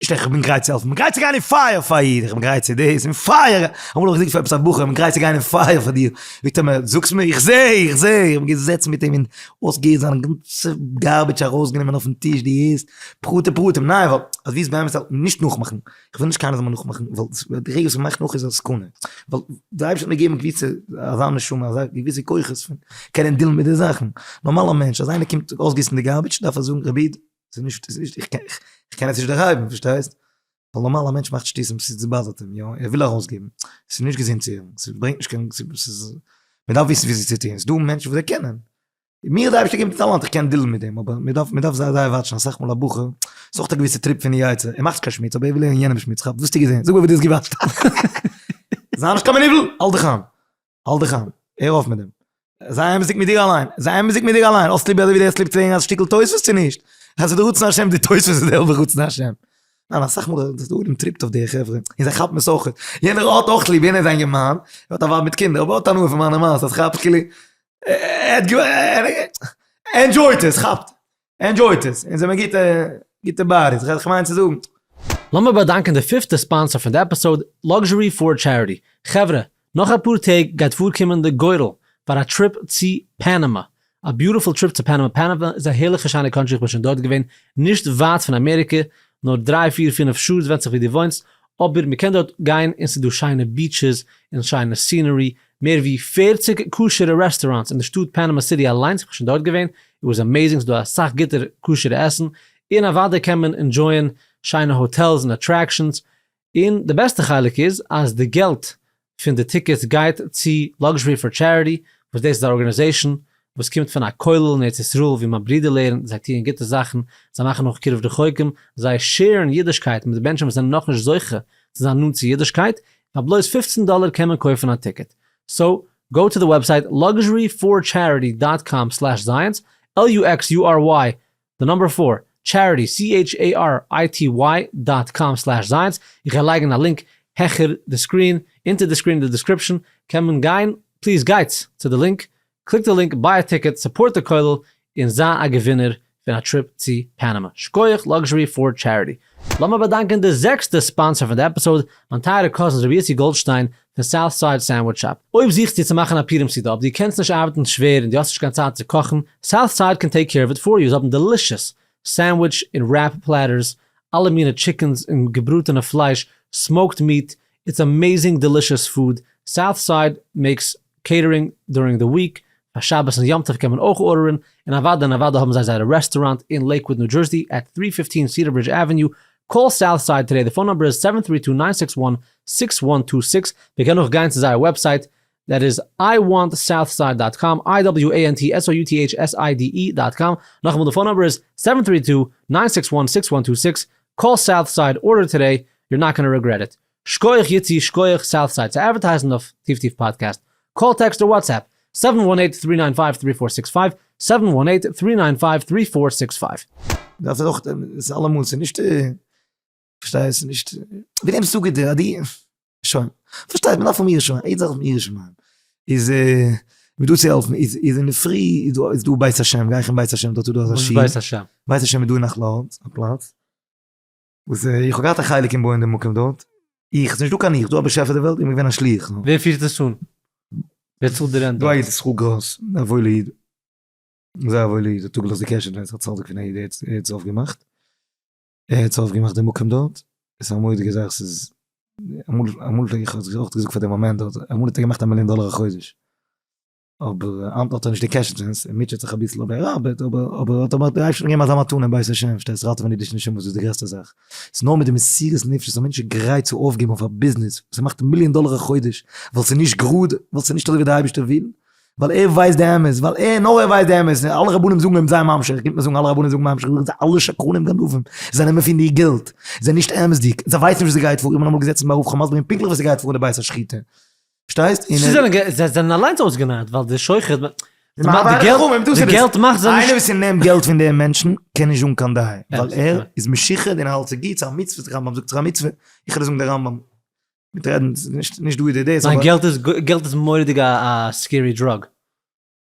נישט איך בין גרייט צו העלפן, איך בין גרייט צו גיין אין פייער פאר איד, איך בין גרייט צו דאס, אין פייער, אמאל האב איך געזאגט פאר עפעס א בחור, איך בין גרייט צו גיין אין פייער פאר דיר, זאגט ער מיר, זאגסט מיר, איך זע, איך זע, איך בין געזעצן מיט אים און אויסגעהערט זיין גאנצע garbage ארויסגענומען אויפן טיש, דו הערסט, פרטי פרטים, ניין ווייל אז ווילסט באמת נישט נאכמאכן, איך וויל נישט קיינער זאל מיר נאכמאכן, ווייל די רגע וואס מ'מאכט נאך איז א סכנה, ווייל דער אייבערשטער האט מיר געגעבן געוויסע, אזא נשמה, אזא געוויסע כוחות פון קענען deal ן מיט די זאכן, נארמאלער מענטש אז איינער קומט אויסגיסן די garbage דארף ער זאגן רבי איד, ס'איז נישט, ס'איז נישט, איך קען, איך קען עס נישט דערהייבן, פארשטייסט? ווייל נארמאל א מענטש מאכט שטותים, ס'איז באדערט אים, יא, ער וויל ארויסגעבן, ס'איז נישט געזונט צו הערן, ס'ברענגט נישט קיין, ס'איז, מ'דארף וויסן וויאזוי צו טון, ס'איז דא מענטשן וואס זיי קענען, מיר האט די אייבערשטער געגעבן די טאלאנט איך קען deal ן מיט דעם, אבער מ'דארף, מ'דארף זייער זייער watch ן, אסאך מאל א בחור, ס'איז אויך א געוויסע trip פון די יצר, ער מאכט נישט קיין שמוץ, אבער ער וויל הערן יענעמ'ס שמוץ, כאפ, וואס האסטו געזען? זאג מיר וואו דו האסט גע watch ט. זיי נישט קיין מנוול, האלט דיך איין, האלט דיך איין, הער אויף מיט דעם. זיי אמת'דיג מיט דיר אליין, זיי אמת'דיג מיט דיר אליין, האסט ליב אזוי ווי דו האסט ליב צו הערן א שטיקל תוספות צו נישט? אז ס'איז די רצון השם די תוספות איז די זעלבע רצון השם. ניין אסאך מאל די עולם טריפט אויף די חברה, און זיי כאפן עס אויך, יענער האט אויך ליב, יענער איז א אינגערמאן, ער האט א ווייב מיט קינדער, אבער ער האט הנאה פון מיינע מעשות, כאפט כאילו, ער enjoy ט עס, כאפט, enjoy ט עס, אונז זעמיר גוטע, גוטע buddies, כ'מיין צו זאגן. לאמיר באדאנקען די פיפטע sponsor פון די episode, Luxury for Charity. חברה, נאך אפאר טעג גייט פארקומען די גורל פאר א trip צו פאנאמא. א beautiful trip צו פאנאמא. פאנאמא איז א הערליכע שיינע country, איך בין שוין דארט געווען, נישט ווייט פון אמעריקע, נאר דריי פיר פינף שעה, ווענדט זיך ווי דו וואוינסט, אבער מ'קען דארט גיין און ס'איז דא שיינע beaches און שיינע scenery, מער ווי 40 כשר'ע רעסטוראנטס אין די שטאט פאנאמא סיטי אליינס, איך בין שוין דארט געווען, it was amazing, ס'איז דא אסאך גוטע כשר'ע עסן, און אוודאי קען מען enjoy ען שיינע האטעלס און attractions, און די בעסטע חלק איז אז די געלט פון די tickets גייט צו Luxury for Charity וואס דאס איז א organization וואס קומט פון א כולל אין ארץ ישראל ווי מיין ברודער לערנט, זיי טוען גוטע זאכן, זיי מאכן אויך קירוב רחוקים, זיי share ן אידישקייט מיט מענטשן וואס זענען נאכנישט זוכה צו זיין נאנט צו אידישקייט, פאר בלויז 15 דאלער קען מען קויפן א ticket. So go to the website luxuryforcharity dot com slash זייענס, L-U-X-U-R-Y, the number four, charity, C-H-A-R-I-T-Y, dot com slash זייענס, איך גיי לייגן א link העכער די screen, אונטער די screen אין די description, קען מען גיין, please גייטס צו די link, click די link, buy א ticket, support די כולל, און זיי א געווינער פון א trip צו פאנאמא. שקויעך Luxury for Charity. לאמיר באדאנקען די זעקסטע sponsor פון די episode, מיין טייערע cousin רבי יוסי גאלדשטיין פון South Side Sandwich Shop. אויב זוכסטו צו מאכן א פורים סעודה אבער דו קענסט נישט ארבעטן שווער און דו האסט נישט קיין צייט צו קאכן, South Side can take care of it for you, זיי האבן delicious sandwich און wrap platters, אלע מיני chickens און געבראטענע פלייש, smoked meat, it's amazing delicious food, South Side makes catering during the week, פאר שבת און יום טוב קען מען אויך order ען, און אוודאי און אוודאי האבן זיי זייערע רעסטוראנט אין לעיקוואד ניו דזשערסי at three fifteen Cedar Bridge Avenue, call South Side today, די phone number איז seven three two nine six one six one two six, מען קען אויך גיין צו זייער website that איז I want South Side dot com, I W A N T S O U T H S I D E dot com, נאכאמאל די phone number איז seven three two nine six one six one two six, call South Side order today, you're not gonna regret it. שקויעך יצי שקויעך South Side צו advertise ן אויף טיף טיף פאדקעסט, call text אדער WhatsApp, seven one eight three nine five three four six five, seven one eight three nine five three four six five. דארף ער אויך, ס'איז אלעמאל, ס'איז נישט. פארשטייסט נישט ווי דעם זאג איך דיר אז די שוין פארשטייט מען דארף פון מיר שוין יעדע זאך פון יראת שמים איז מיר דא צו העלפן איז איז אינדערפרי איז דא איז דא בית השם גיי איך אין בית השם דארט איז דא אזא שיעור בית השם בית השם איז דא אין נחלאות א פלאץ וואס איך האב געהאט א חלק אין בויען די מקום דארט איך ס'נישט דא קיין איך דא א באשעפער די וועלט איך בין געווען א שליח ווער פירט עס אן? ווער צאלט די rent דא א איד ישראל גראס א וואוילע איד זייער א וואוילע איד האט אפגעלאזט די cash advance א צדיק פון א איד ער האט עס אויפגעמאכט. ער האט אויפגעמאכט די מקום דארט, עס איז א מורא'דיגע זאך, ס'איז אמאל אמאל פלעג איך האב איך אויך געזאגט פאר די מאמענט דארט, אמאל האט ער געמאכט א מיליאן דאלער א חודש, אבער היינט האט ער נישט די cash advance, ער מוטשעט זיך אביסל אבער ער ארבעט, אבער אבער האט אים דער אייבערשטער געגעבן אזא מתנה בית השם, פארשטייסט, ראטעווען אידישע נשמות איז די גרעסטע זאך, ס'איז נאר מיט די מסירות נפש וואס א מענטש איז גרייט צו אויפגעבן אויף א ביזנעס וואס ער מאכט מיליאן דאלער א חודש, ווייל ס'איז נישט גראד, ווייל ס'איז נישט אזוי ווי דער אייבערשטער וויל, ווייל ער ווייסט די אמת, ווייל ער, נאר ער ווייסט די אמת, אלע רבנים זאגן אים זיי ממשיך, קומט מען זאגן אלע רבנים זאגן ממשיך, זאגן זיי אלע שקרנים גנבים, זיי נעמען פון דיר געלט, זיי זענען נישט אמת'דיג, זיי ווייסן נישט וואס ס'גייט פאר, איך בין אמאל געזעצן ביי רב כ'האב מסביר געווען פונקטליך וואס ס'גייט פאר אין די בית השחיטה, פארשטייסט? און זיי זענען זיי זענען אליינס אויסגענארט, ווייל די שוחד, די געלט מאכט זיי נישט. איינער וואס נעמט געלט פון די מענטשן קען נישט זאגן קיין דיי, ווייל ער איז משוחד און ער האלט ס'גוט, ס'איז א מצוה, די רמב"ם זאגט ס'איז א מצוה, איך וועל דיר זאגן די רמב"ם. מיט רעדן נישט נישט דא איז די דאס אבער געלט איז געלט איז מורא'דיג א scary drug.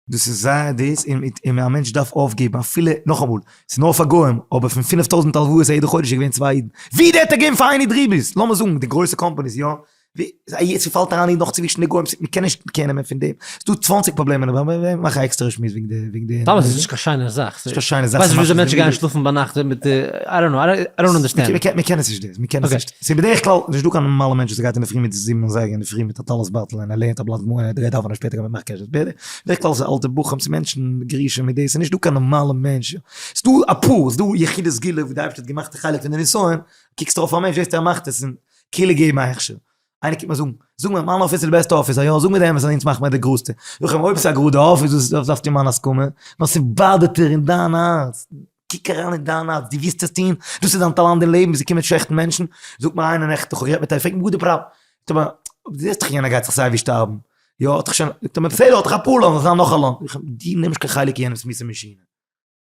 דאס איז זייער דאס און און א מענטש דארף אויפגעבן אפילו נאכאמאל ס'איז נאר פאר גוים אבער פון 5000 הלוואות א יעדע חודש איז געווען צוויי אידן ווי די האט ער געגעבן פאר איין איד ריבית לאמיר זאגן די גרויסע companies יא ווי ס'פאלט אריין איד נאך צווישן די גוים מ'קען נישט קער נעמען פון דעם ס'דא 20 פראבלעמען אבער מיר מאכן א עקסטערע שמועס וועגן די וועגן די. סתם עס איז נישט קיין שיינע זאך. נישט קיין שיינע זאך. ווייסט נישט וויאזוי מענטשן גייען שלאפן ביינאכט מיט די, I don't know, I don't understand. מ'קען עס נישט דאס, מ'קען עס נישט. ס'איז בדרך כלל נישט דא קיין נארמאלע מענטש וואס גייט אינדערפרי מיט זיבן אזייגער אינדערפרי מיט א טלית בייטל און ער לערנט א בלאט גמרא און ער גייט דאווענען שפעטער גייט מען מאכן cash. בדרך כלל איז אלטע בחורים צו מענטשן גרושים מיט דאס, ס'איז נישט דא קיין נארמאלע מענטש. ס'איז דא אפאר, ס'איז דא יחידי סגולה וואס די אייבערשטער האט געמאכט די חלק פון די נסיון, קוקסט ארויף א מענטש זעסטו ער מאכט עס און כאילו געבן א הכשר. איינער קומט מיר זאגן, זאג מיר, מיין אפיס איז די בעסטע אפיס, א יא, זאג מיר די אמת אז אונז מאכן מיר די גראדסטע. זאג איך אים, אויב ס'איז א גראדע אפיס, וואס דארפסטו מיין הסכמה? נאר ס' bother ט דיר אין דיין הארץ, קוק אריין אין דיין הארץ, דו ווילסט עס טון, דאס איז דיין טאלאנט אין לעבן, ס'קומען שלעכטע מענטשן, זאגט מיר איינער נעכטן, איך האב גערעדט מיט איינעם, פרעגט מיר וואס די פראבלעם, זאגט ער מיר, דו זעסט דאך יענער גייט זיך סייווי שטארבן, יא, האט דאך שוין, זאגט ער מיר, בסדר, האט דאך אפאר loan, זאל זיין נאך א loan, זאג איך אים, דו נעם נישט קיין חלק אין יענעמ'ס מיתה משונה.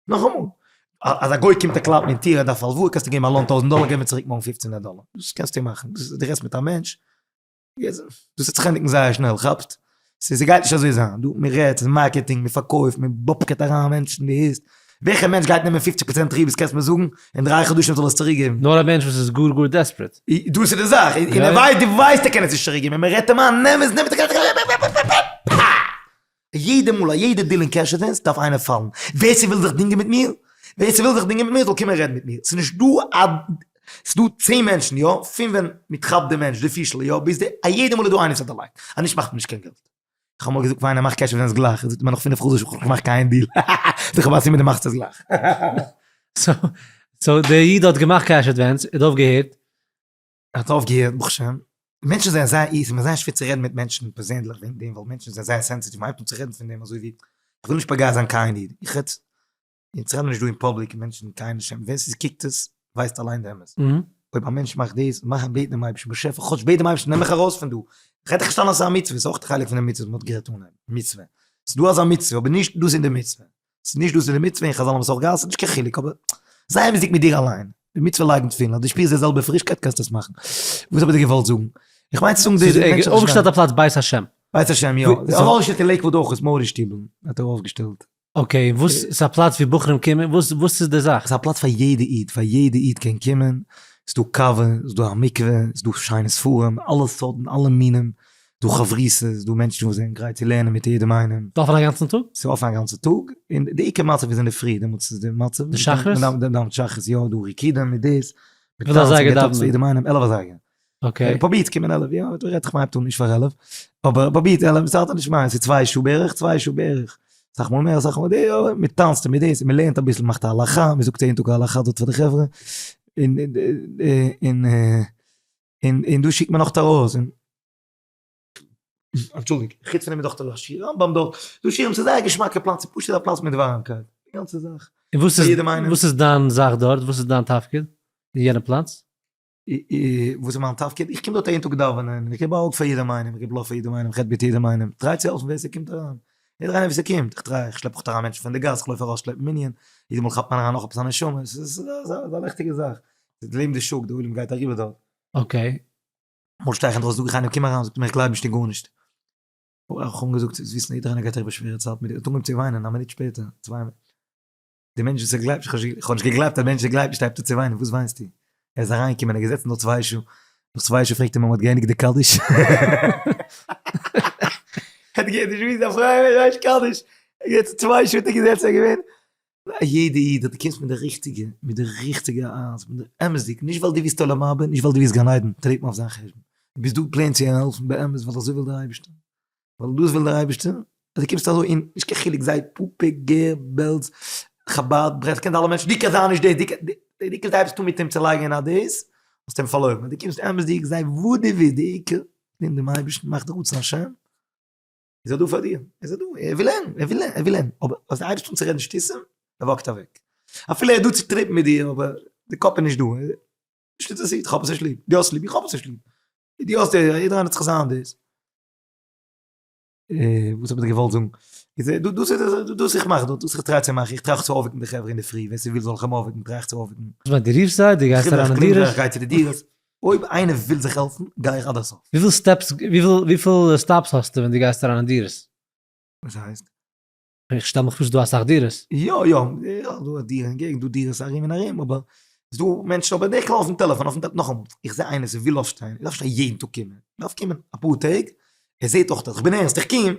נאכאמאל, אז א גוי קומט און קלאפט אין טיר ער דארף הלוואה קענסטו געבן א loan טויזנט דאלער געב מיר צוריק מארגן פופצן הונדערט דאלער, דאס קענסטו מאכן, דאס דו רעדסט מיט א מענטש, דאס וועט זיך ענדיגן זייער שנעל, כאפסט? ס'גייט נישט אזוי זיין, דא מען רעדט, ס'איז marketing, מען פארקויפט, מען באבקעט אריין מענטשן, דו הערסט? וועלכע מענטש גייט נעמען 50% ריבית קענסט מיר זאגן? אין דריי חדשים זאל עס צוריק געבן? נאר א מענטש וואס איז גאר גאר desperate. דאס איז די זאך, און ער ווייסט, דו ווייסט ער קען עס נישט צוריק געבן, און מען רעדט אים איין, נעם עס, נעם עס, יעדע מאל א יעדע deal אין cash advance דארף איינער פאלן, ווער ס'וויל זיך דינגען מיט מיר, ווער ס'וויל זיך דינגען מיט מיר זאל קומען רעדן מיט מיר, ס'איז נישט דא א, ס'איז דא צען מענטשן יא, פון ווען מ'כאפט די מענטש די פישל יא, ביז די, א יעדע מאל איז דא איינער וואס האט דערלייגט, אז נישט מאכט מען נישט קיין געלט. איך האב אמאל געזאגט פאר איינער מאך cash advance גלייך, ער זאגט מיר נאך פינף חדשים איך האב נאך געמאכט קיין דיל, זאג איך ווייסט ווי דו מאכסט עס גלייך. so דער איד האט געמאכט cash advance, ער האט אויפגעהערט, ער האט אויפגעהערט ברוך השם, מענטשן זענען זייער אי, ס'איז מיר זייער שווער צו רעדן מיט מענטשן פערזענליך וועגן דעם, ווייל מענטשן זענען זייער sensitive, מ'הייבט אן צו רעדן פון דעם אזוי ווי, איך וויל נישט פוגע זיין קיין איד, איך רעד, אונז רעדן נישט דא אין public, מענטשן קיינער שם, ווער ס'קוקט עס ווייסט אליין די אמת, אויב א מענטש מאכט דאס, מאך אים בעטן דעם אייבערשטן, באשעפער, כאטש בעט דעם אייבערשטן נעם מיך ארויס פון דא, איך רעד דאך נישט סתם אז ס'איז א מצוה, ס'איז אויך א חלק פון די מצוה וואס מ'האט גערעדט אנהייב, מצוה, ס'איז דא אזא מצוה, אבער נישט דאס איז די מצוה. ס'איז נישט דאס איז די מצוה און חזל האבן עס אויך גע'אסר'ט, נישט קיין חילוק, אבער זיי אמת'דיג מיט דיר אליין, די מצוה לייגן תפילין, אז דו שפירסט די זעלבע פרישקייט קענסטו עס מאכן. וואס האב איך דיר געוואלט זאגן? איך מיין צו זאגן די די מענטשן אויפגעשטעלט א פלאץ בית השם. בית השם יא, ער האט אויפגעשטעלט אין לעיקוואוד אויך, איז מאורי שטיבל האט ער אויפגעשטעלט. okay, וואס ס'איז א פלאץ ווי בחורים קומען, וואס וואס איז די זאך? ס'איז א פלאץ פאר יעדע איד, פאר יעדע איד קען קומען, ס'איז דא קאווע, ס'איז דא א מקווה, ס'איז דא שיינע ספרים, אלע סארטן, אלע מינים, דא חברותות, דא מענטשן וואס זענען גרייט צו לערנען מיט יעדעם איינעם. ס'איז אפען א גאנצן טאג? ס'איז אפען א גאנצן טאג, און די עיקר מצב איז אינדערפרי, דעמאלטס איז די מצב. די שחרית? מען דאווענט שחרית יא, דא ריקודים מיט דאס. וויפיל אזייגער דאווענט מען? יעדעם איינעם, עלף אזייגער. okay. פרובירט קומען עלף, יא, דא רעדט זיך מ'הייבט אן נישט פאר עלף, אבער פרובירט עלף, ס'ארט נישט מיין, ס'איז צוויי שעה בערך, צוויי שעה בערך. אסאך מאל מער, אסאך מאל די, אבער מ'טאנצט און מ'דאס, און מ'לערנט אביסל, מ'מאכט א הלכה, מ'זאגט יעדן טאג א הלכה דארט פאר די חברה, און און און און דא שיקט מען נאך ארויס, און אנטשולדיג, חוץ פון דעם איז דאך דא שיעור רמב"ם דארט, דא שיעורים, ס'איז זייער געשמאקע פלאץ, ס'איז פשוט א פלאץ מיט ווארעמקייט, די גאנצע זאך. און וואס איז וואס איז דיין זאך דארט, וואס איז דיין תפקיד אין יענע פלאץ? וואס איז מיין תפקיד? איך קום דארט יעדן טאג דאווענען, איך געב א hug פאר יעדעם איינעם, איך געב love פאר יעדעם איינעם, איך רעד מיט יעדעם איינעם, try צו העלפן ווער ס'קומט אריין, יעדער איינער ווי ס'קומט, איך try, איך שלעפ אויך אריין מענטשן פון די גאס, איך לויף ארויס שלעפן מנין, יעדע מאל כאפט מען אריין נאך עפעס א נשמה, ס'איז א לעכטיגע זאך. ס'איז לעבן די שוק, די עולם גייט אריבער דארט. okay. אמאל שטיי איך אינדרויסן זאג איך איינעם קום אריין, זאגט ער מיר איך גלייב נישט אין גארנישט. איך האב אים געזאגט זאלסט וויסן יעדער איינער גייט אריבער שווערע צייטן מיט דיר, ער האט אנגעהויבן צו וויינען א מינוט שפעטער, צוויי מינוט, די מענטש וואס ער גלייבט נישט, איך האב נישט געגלייבט א מענטש וואס גלייבט נישט הייבט אן צו וויינען, וואס וויינסטו? ער איז אריינגעקומען ער איז געזעצן דארט צוויי שעה, נאך צוויי שעה פרעגט ער מיר מען האט געענדיגט די קדיש? ער האט געהערט נישט ווי איז א פרייע מענטש ווייסט קדיש, ער איז געזעצן צוויי שעה האט ער געזעצן ער איז געווען, א יעדע איד אז דו קומסט מיט די ריכטיגע, מיט די ריכטיגע הארץ, מיט די אמת'דיג, נישט ווייל דו ווילסט עולם הבא, נישט ווייל דו ווילסט גן עדן, טרעט מען אויף זיין חשבון, דו ביסט דא plain צו אים העלפן באמת ווייל אזוי וויל דער אייבערשטער, ווייל דאס וויל דער אייבערשטער, אז דו קומסט אזוי און נישט קיין חילוק זיי פאפא, גער, בעלז, חבד, ברסלב, קענסט אלע מענטשן, דו קענסט זיין נישט דאס, דו קענסט, דו קענסט הייבסט אן מיט אים צו לייגן אין א דאס, האסט אים פארלוירן, אז דו קומסט אמת'דיג זיי וואס דו ווילסט, די עיקר, דין דעם אייבערשטן, מאך די רצון השם, איז ער דא פאר דיר, איז ער דא, ער וויל הערן, ער וויל הערן, ער וויל הערן, אבער אז דו הייבסט אן צו רעדן שטותים, ער walk ט אוועק. אפילו ער איז דא צו trip ן מיט דיר, אבער די קאפ איז נישט דא, נישט אינטערעסירט, איך האב עס נישט ליב, דו האסט ליב, איך האב עס נישט ליב. דו האסט, יעדער איינער האט זיך זיין דאס. וואס האב איך געוואלט זאגן? איז דאס איז דאס איך מאך דא, דאס איך try צו מאכן, איך try אויך צו אויפוועקן די חברה אינדערפרי, ווער ס'וויל זאל איך אים אויפוועקן, try איך צו אויפוועקן. וואס מיינט, דו רופסט זיי, דו גייסט אריין אין דירות? איך גיי צו די דירות, אויב איינער וויל זיך העלפן, גיי איך עד הסוף. וויפיל steps, וויפיל stops האסטו ווען דו גייסט אריין אין דירות? וואס הייסט? איך שטעל מיך פאר ס'איז דא אסאך דירות. יא יא, דא א דירה אין געגנט, דא דירות ארום און ארום, אבער ס'איז דא מענטשן אבער בדרך כלל אויפן טעלעפאן, אויפן טעלעפאן, נאכאמאל, איך זע איינער ס'וויל אויפשטיין, ער דארף נישט יעדן טאג קומען, ער דארף קומען אפאר טעג, ער זעט אויך אז איך בין ערנסט, איך קום,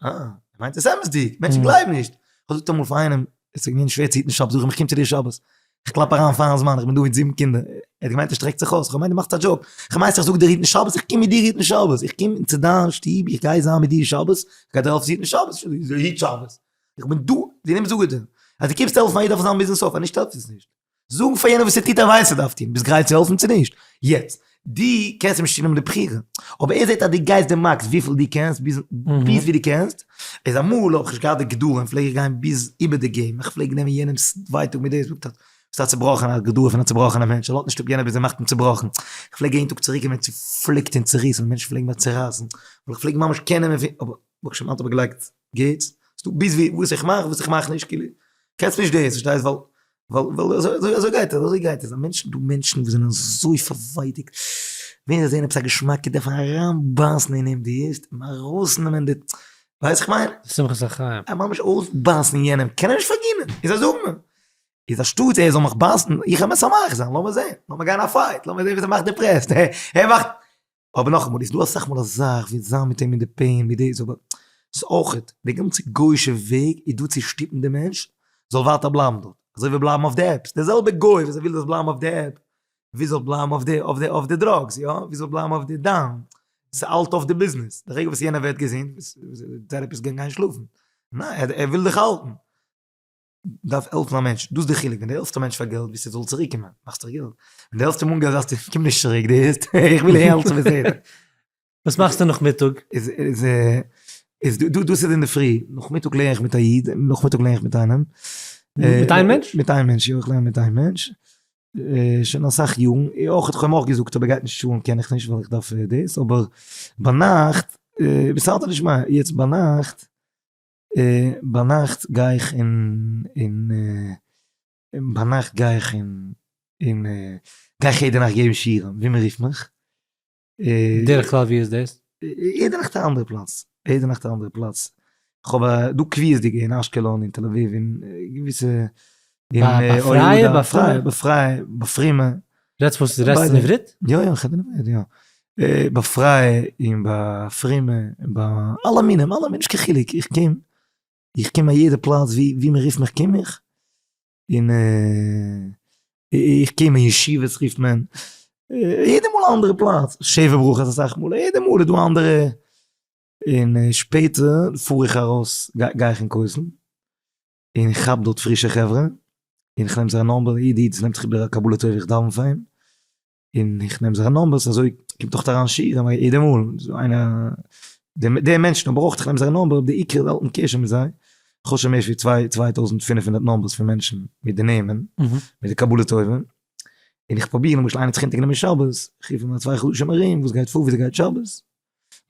אה, ער מיינט עס אמת'דיג, מענטשן גלייבן נישט, איך האב געזאגט אמאל פאר איינעם, עס איז געווען שווער צו היטן שבת, זאג איך אים איך קום צו דיר שבת, איך קלאפ אריין פארן זמן, איך בין דא מיט זיבן קינדער, ער האט געמיינט ער שטרעקט זיך אויס, איך האב געמיינט דו מאכסט א joke, איך מיין איך זאג דיר היטן שבת, איך קום מיט דיר היטן שבת, איך קום צו דיין שטוב, איך גיי זיין מיט דיר שבת, איך גיי דיר העלפן צו היטן שבת, היט שבת, איך בין דא, די נעם זאג איך דיר, אז דו קומסט העלפן א איד דארף זיין ביזן סוף, אז נישט העלפט עס נישט. זאגן פאר יענעם וואס ער טוט ער ווייסט ער דארף טון, ביסט גרייט צו העלפן צו נישט? יעצט, דו קענסט אים נישט צונעמען די בחירה, אבער ער זעט אז דו גייסט די max וויפיל דו קענסט, ביז ביז ווי דו קענסט, איז אמאל האב איך נישט געהאט די גדרים פלעג איך גיין ביז איבער די game, איך פלעג נעמען יענעמ'ס ווייטאג מיט דאס, זאגט ער, ביסט א צובראכענער, א גדרה פון א צובראכענער מענטש, ער לאזט נישט אפ יענעם ביז ער מאכט אים צובראכן, איך פלעג יעדן טאג צוריק קומען צופליקט און צוריסן, מענטשן פלעגן מיר צורייסן, ווייל איך פלעג ממש קענען, אבער ברוך השם היינט האב איך געלייגט gates, ס'דא ביז ווי וואס איך מאך וואס איך מאך נישט, כאילו, קענסט נישט דאס, פארשטייסט, ווייל ווייל ווייל אזוי אזוי גייט עס, אזוי גייט עס, א מענטש, דא מענטשן וואס זענען אזוי פארווייטיגט, ווען זיי זעען עפעס א געשמאקע דארף מען אריינבייסן אין אים די ערשט, אים ארויסנעמען די, ווייסט איך מיין? שמחת החיים. א ממש אויסבייסן אין יענעם, קען ער נישט פארגינען, איז אזוי זאגט מען, איז אנשטאט ער זאל מיך בייסן, איך וועל משמח זיין, לאמיר זען, לאמיר גיין א fight, לאמיר זען ווי ס'מאכט depressed, ער מאכט. אבער נאכאמאל איז דא אסאך מאל א זאך ווי זיין מיט אים אין די pain מיט דאס אבער ס'איז אויכעט די גאנצע גוי'שע וועג איז דא צו שטופן די מענטש זאל ווייטער בלייבן דארט אזוי ווי בלייבן אויף די apps די זעלבע גוי וואס ער וויל זאלסט בלייבן אויף די app ווי זאל בלייבן אויף די אויף די אויף די drugs יא ווי זאל בלייבן אויף די down ס'האלט אויף די ביזנעס די רגע וואס יענער ווערט געזונט therapist גייען גיין שלאפן ניין ער וויל דיך האלטן. דארף העלפן א מענטש, דאס איז די חילוק, ווען די העלפסט א מענטש פאר געלט ווי ס'זאל צוריק קומען, מאכסט דאך געלט, ווען די העלפסט אים אן געלט זאגסטו קום נישט צוריק, די הערסט, איך וויל העלפן בסדר. וואס מאכסטו נאכמיטאג? איז איז איז דא דאס איז אינדערפרי, נאכמיטאג לערן איך מיט א איד, נאכמיטאג לערן איך מיט איינעם. מיט איין מענטש? מיט איין מענטש, יא איך לערן מיט איין מענטש, שוין אסאך יארן, אויך איך האב אים אויך געזאגט אויב ער גייט נישט צאלן קען איך נישט ווייל איך דארף דאס, אבער ביינאכט, בסייעתא דשמיא, יעצט ביינאכט ביינאכט גיי איך אין אין ביינאכט גיי איך אין אין גיי איך יעדע נאכט געבן שיעורים ווי מען רופט מיך. בדרך כלל ווי איז דאס? יעדע נאכט א אנדערע פלאץ, יעדע נאכט א אנדערע פלאץ, כ'האב א דא קביעות'דיגע אין אשקלון אין תל אביב אין געוויסע אין ביי פרייע ביי פרייע ביי פרייע ביי פרומע. רעדסט וואס רעדסט אין עברית? יא יא כ'רעד אין עברית יא. ביי פרייע און ביי פרומע און ביי אלע מינים אלע מינים נישט קיין חילוק איך קום איך קום א יעדע פלאץ ווי ווי מען רופט מיך קום איך און איך קום אין ישיבות רופט מען יעדע מאל א אנדערע פלאץ שבע ברכות אסאך מאל יעדע מאל איז דא אנדערע און שפעטער פאר איך ארויס גיי איך אין כותל און איך כאפ דארט פרישע חברה, און איך נעם זייער number, יעדע איד וואס נעמט זיך איבער א קבלה טובה איך דאווען פאר אים, און איך נעם זייער numbers, אזוי קומט דאך אריין שיעורים יעדע מאל, ס'איז דא איינער, די מענטשן אבער אויך איך נעם זייער number, די עיקר איז האלטן קשר מיט זיי, איך האב שוין מער ווי צוויי 2500 numbers פון מענטשן מיט די נעמען, מיט די קבלה טובה, און איך פרוביר למשל איינער האט זיך אונטערגענומען שבת, איך רוף אים א צוויי חדשים ארום, וואס גייט פאר, וויאזוי גייט שבת?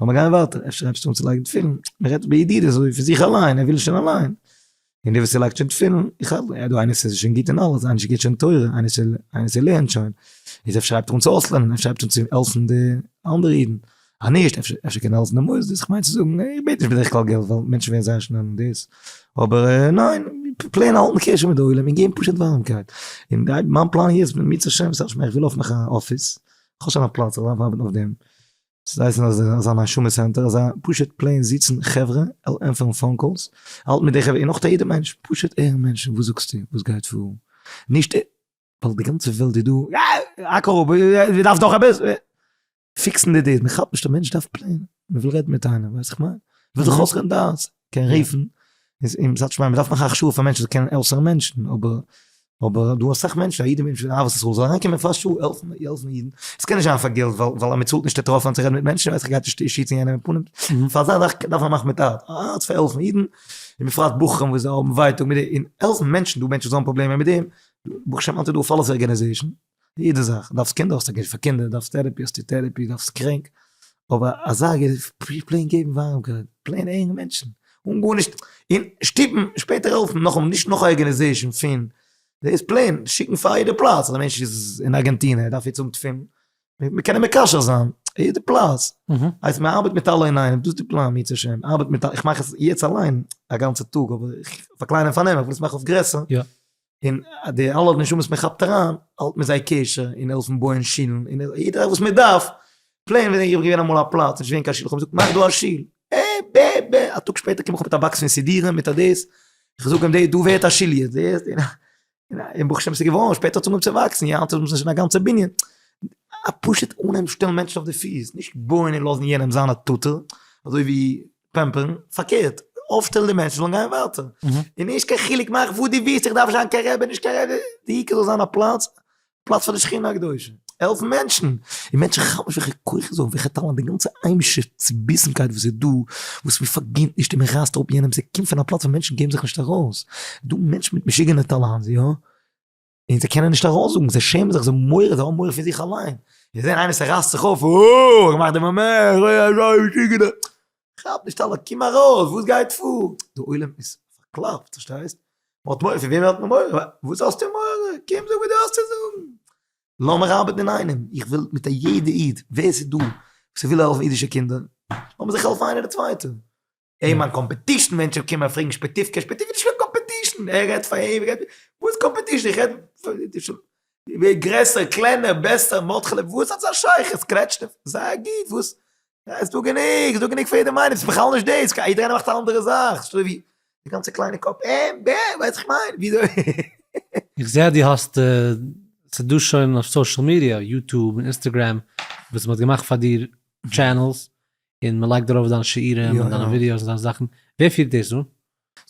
לאמיר גיין ווייטער, אפשר הייבסטו אן צו לייגן תפילין, מען רעדט בידידות אזוי פון זיך אליין, ער וויל שוין אליין. און די וואס ס'לייגט שוין תפילין, איך האלט, דא איינער ס'איז שוין גוט אין אלעס, איינער גייט שוין תורה, איינער איינער ס'לערנט שוין, איז אפשר הייבט ער אן צו אויסלערנען, אפשר הייבט ער אן צו העלפן די אנדערע אידן, אז נישט, אפשר אפשר קען ער העלפן די מוסדות, איך מיין צו זאגן, איך בעט נישט בדרך כלל געלט, ווייל מענטשן ווערן זייער שנעל אין דאס, אבער ניין, plain האלטן קשר מיט די עולם און געבן פשוט ווארעמקייט, און מיין פלאן יעצט אם ירצה השם, איך וויל אויפמאכן א אפיס, איך האב שוין א פלאץ, איך דארף ארבעטן אויף דעם. ס'הייסט אז אזא נשמה center, אזא פשוט plain זיצן חברה, ענטפערן phone calls, האלטן מיט די חברה, און אויך א יעדע מענטש, פשוט הערן מענטשן, וואס זאגסטו, וואס גייט פאר, נישט, ווייל די גאנצע וועלט איז דא, האק אראפ, דו דארפסט נאך עפעס, פיקסן די דעיס, מען כאפט נישט א מענטש דארף plain, מען וויל רעדן מיט איינעם, ווייסט איך מיין, מען וויל זיך אויסרעדן דעת, קען רופן, איז אין מצד שמים, מען דארף מאכן א הכשרה פאר מענטשן זאל קענען העלפן מענטשן, אבער אבער דא אסאך מענטשן, א איד מיט אהבת ישראל זאל אריינקומען פאר שעה העלפן העלפן אידן, עס קען נישט זיין פאר געלט ווייל ווייל אז מען צאלט נישט וועט ער אויפהערן צו רעדן מיט מענטשן, ווייס איך גייט נישט שיצן יענעם אין פנים, פאר אזא זאך דארף מען מאכן מיט הארץ, הארץ פאר העלפן אידן, און בפרט בחורים וואס האבן ווייטאג מיט די, און העלפן מענטשן, דא מענטשן וואס האבן פראבלעמען מיט דעם, ברוך השם היינט איז דא אויף אלעס organization. יעדע זאך, דארפסט קינדער האסטו געלט פאר קינדער, דארפסט therapy האסטו therapy, דארפסט קרענק, אבער אזא plain געבן ווארעמקייט, plain הערן מענטשן, אן גארנישט, און שטופן, שפעטער העלפן, נאכאמאל נישט נאך א organization פון, דאס plain שיקן פאר יעדע פלאץ, אז א מענטש איז אין ארגענטינע, ער דארף יעצט האבן תפילין, מען קען אים מקשר זיין, יעדע פלאץ, הייסט מען ארבעט מיט אלע אינאיינעם, דאס איז די פלאן אם ירצה השם, ארבעט מיט, איך מאך עס יעצט אליין א גאנצע טאג, אבער אויף א קליינעם פארנעם, איך וויל עס מאכן אויף גרעסער. און די אלע נשמות מען כאפט אריין, האלט מיט זיי קשר, און העלפן בויען שילן, און יעדע זאך וואס מען דארף, plain ווען איך בין געווען אמאל א פלאץ, נישט געווען קיין שול, איך האב געזאגט מאך דא א שול, ע ב ב, א טאג שפעטער קום איך מיט א box פון סידורים מיט א דאס, איך זאג אים דא ווערט א שול יעצט, דאס, און ברוך השם ס'איז געווארן, שפעטער האט עס אנגעהויבן צו וואקסן, היינט איז עס שוין א גאנצע בנין, א פשוט אנהייבן שטעלן מענטשן אויף די פיס, נישט בויען און לאזן יענעם זיין א טוטער, אזוי ווי פעמפערן, פארקערט, אויפשטעלן די מענטשן זאלן גיין ווייטער, און נישט קיין חילוק מאך וואס דו ווילסט, איך דארף נישט זיין קיין רבי, נישט קיין רבי, די עיקר זאל זיין א פלאץ, פלאץ פאר די שכינה הקדושה, העלפן מענטשן, און מענטשן כאפן נישט וועלכע כוחות זיי האבן, וועלכע טאלאנט, די גאנצע היימישע צוביסנקייט וואס איז דא, וואס מען פארגינט נישט און מען רייסט אראפ יענעם, ס'קומט פון א פלאץ וואו מענטשן געבן זיך נישט ארויס, דא מענטשן מיט משוגענע טאלאנט, יא. און זיי קענען נישט ארויסזאגן, זיי שעמען זיך, זיי האבן מורא, זיי האבן מורא פון זיך אליין. זיי זעען איינער ס'רייסט זיך אויף, אוי, געמאכט די מאמענט, אוי אזוי משוגענער. כאפ נישט אלע, קום ארויס, וואס גייט פאר? די עולם איז פארקלאפט, פארשטייסט? מען האט מורא, פון וועם האט מען מורא? וואס האסטו מורא? קום זאג וואס דו האסט צו זאגן. לאמיר ארבעטן אינאיינעם, איך וויל מיט א יעדע איד, ווער ס'איז דא, וואס וויל העלפן אידישע קינדער, לאמיר זיך העלפן איינער די צווייטע. אין מיין competition מענטשן קומען פרעגן שפעטיווקע שפעטיווקע איז נישט קיין competition ער רעדט פאר אים וואס competition איך רעד ווער גרעסער קלענער בעסער מרדכי'לע וואס האט עס א שייכות קרעטשניף זייער גוט וואס איז דא גענוג איז דא גענוג פאר יעדעם איינעם ס'איז בכלל נישט דאס יעדער איינער מאכט א אנדערע זאך ס'איז ווי די גאנצע קליינע קאפ ע ב ווייס איך מיין וויאזוי. איך זעה אז דו האסט ס'איז דא שוין אויף social media YouTube און Instagram וואס מ'האט געמאכט פאר דיר channels און מען לייגט ארויף דיינע שיעורים און דיינע ווידיאוס און דיינע זאכן, ווער פירט דאס אן?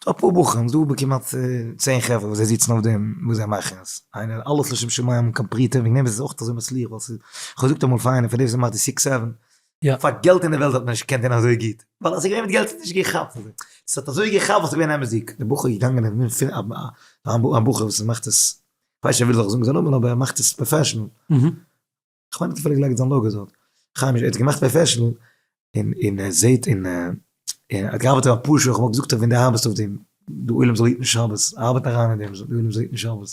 ס'דא אפאר בחורים, ס'דא כמעט צען חברה וואס זיי זיצן אויף דעם וואס זיי מאכן עס, איינער אלעס לשם שמים אן קיין פרוטה, וועגן דעם איז עס אויך אזוי מצליח, ווייל ס'איז, כ'האב געזאגט אמאל פאר איינעם פון די וואס מאכט די six seven, פאר געלט אין די וועלט האט מען נישט געקענט טון אזוי גוט, ווייל אז ס'איז געווען מיט געלט האט נישט געכאפט אזוי, ס'האט אזוי געכאפט ווייל ס'איז געווען אמת'דיג, די בחור איז געגאנגען און א בחור וואס מאכט עס, כ'ווייס נישט אויב ער וויל זאל איך זאגן זיין נאמען אבער ער מאכט עס professional. כ'מיין ער האט אפילו געלייגט זיין logo דארט. חיים איש ער האט געמאכט professional און און ער זעהט און ער האט געארבעט אויף אפאר שעה, כ'האב אים געזאגט ווען דו ארבעסט אויף דעם, די עולם זאל היטן שבת, ארבעט אריין אין דעם, די עולם זאל היטן שבת, און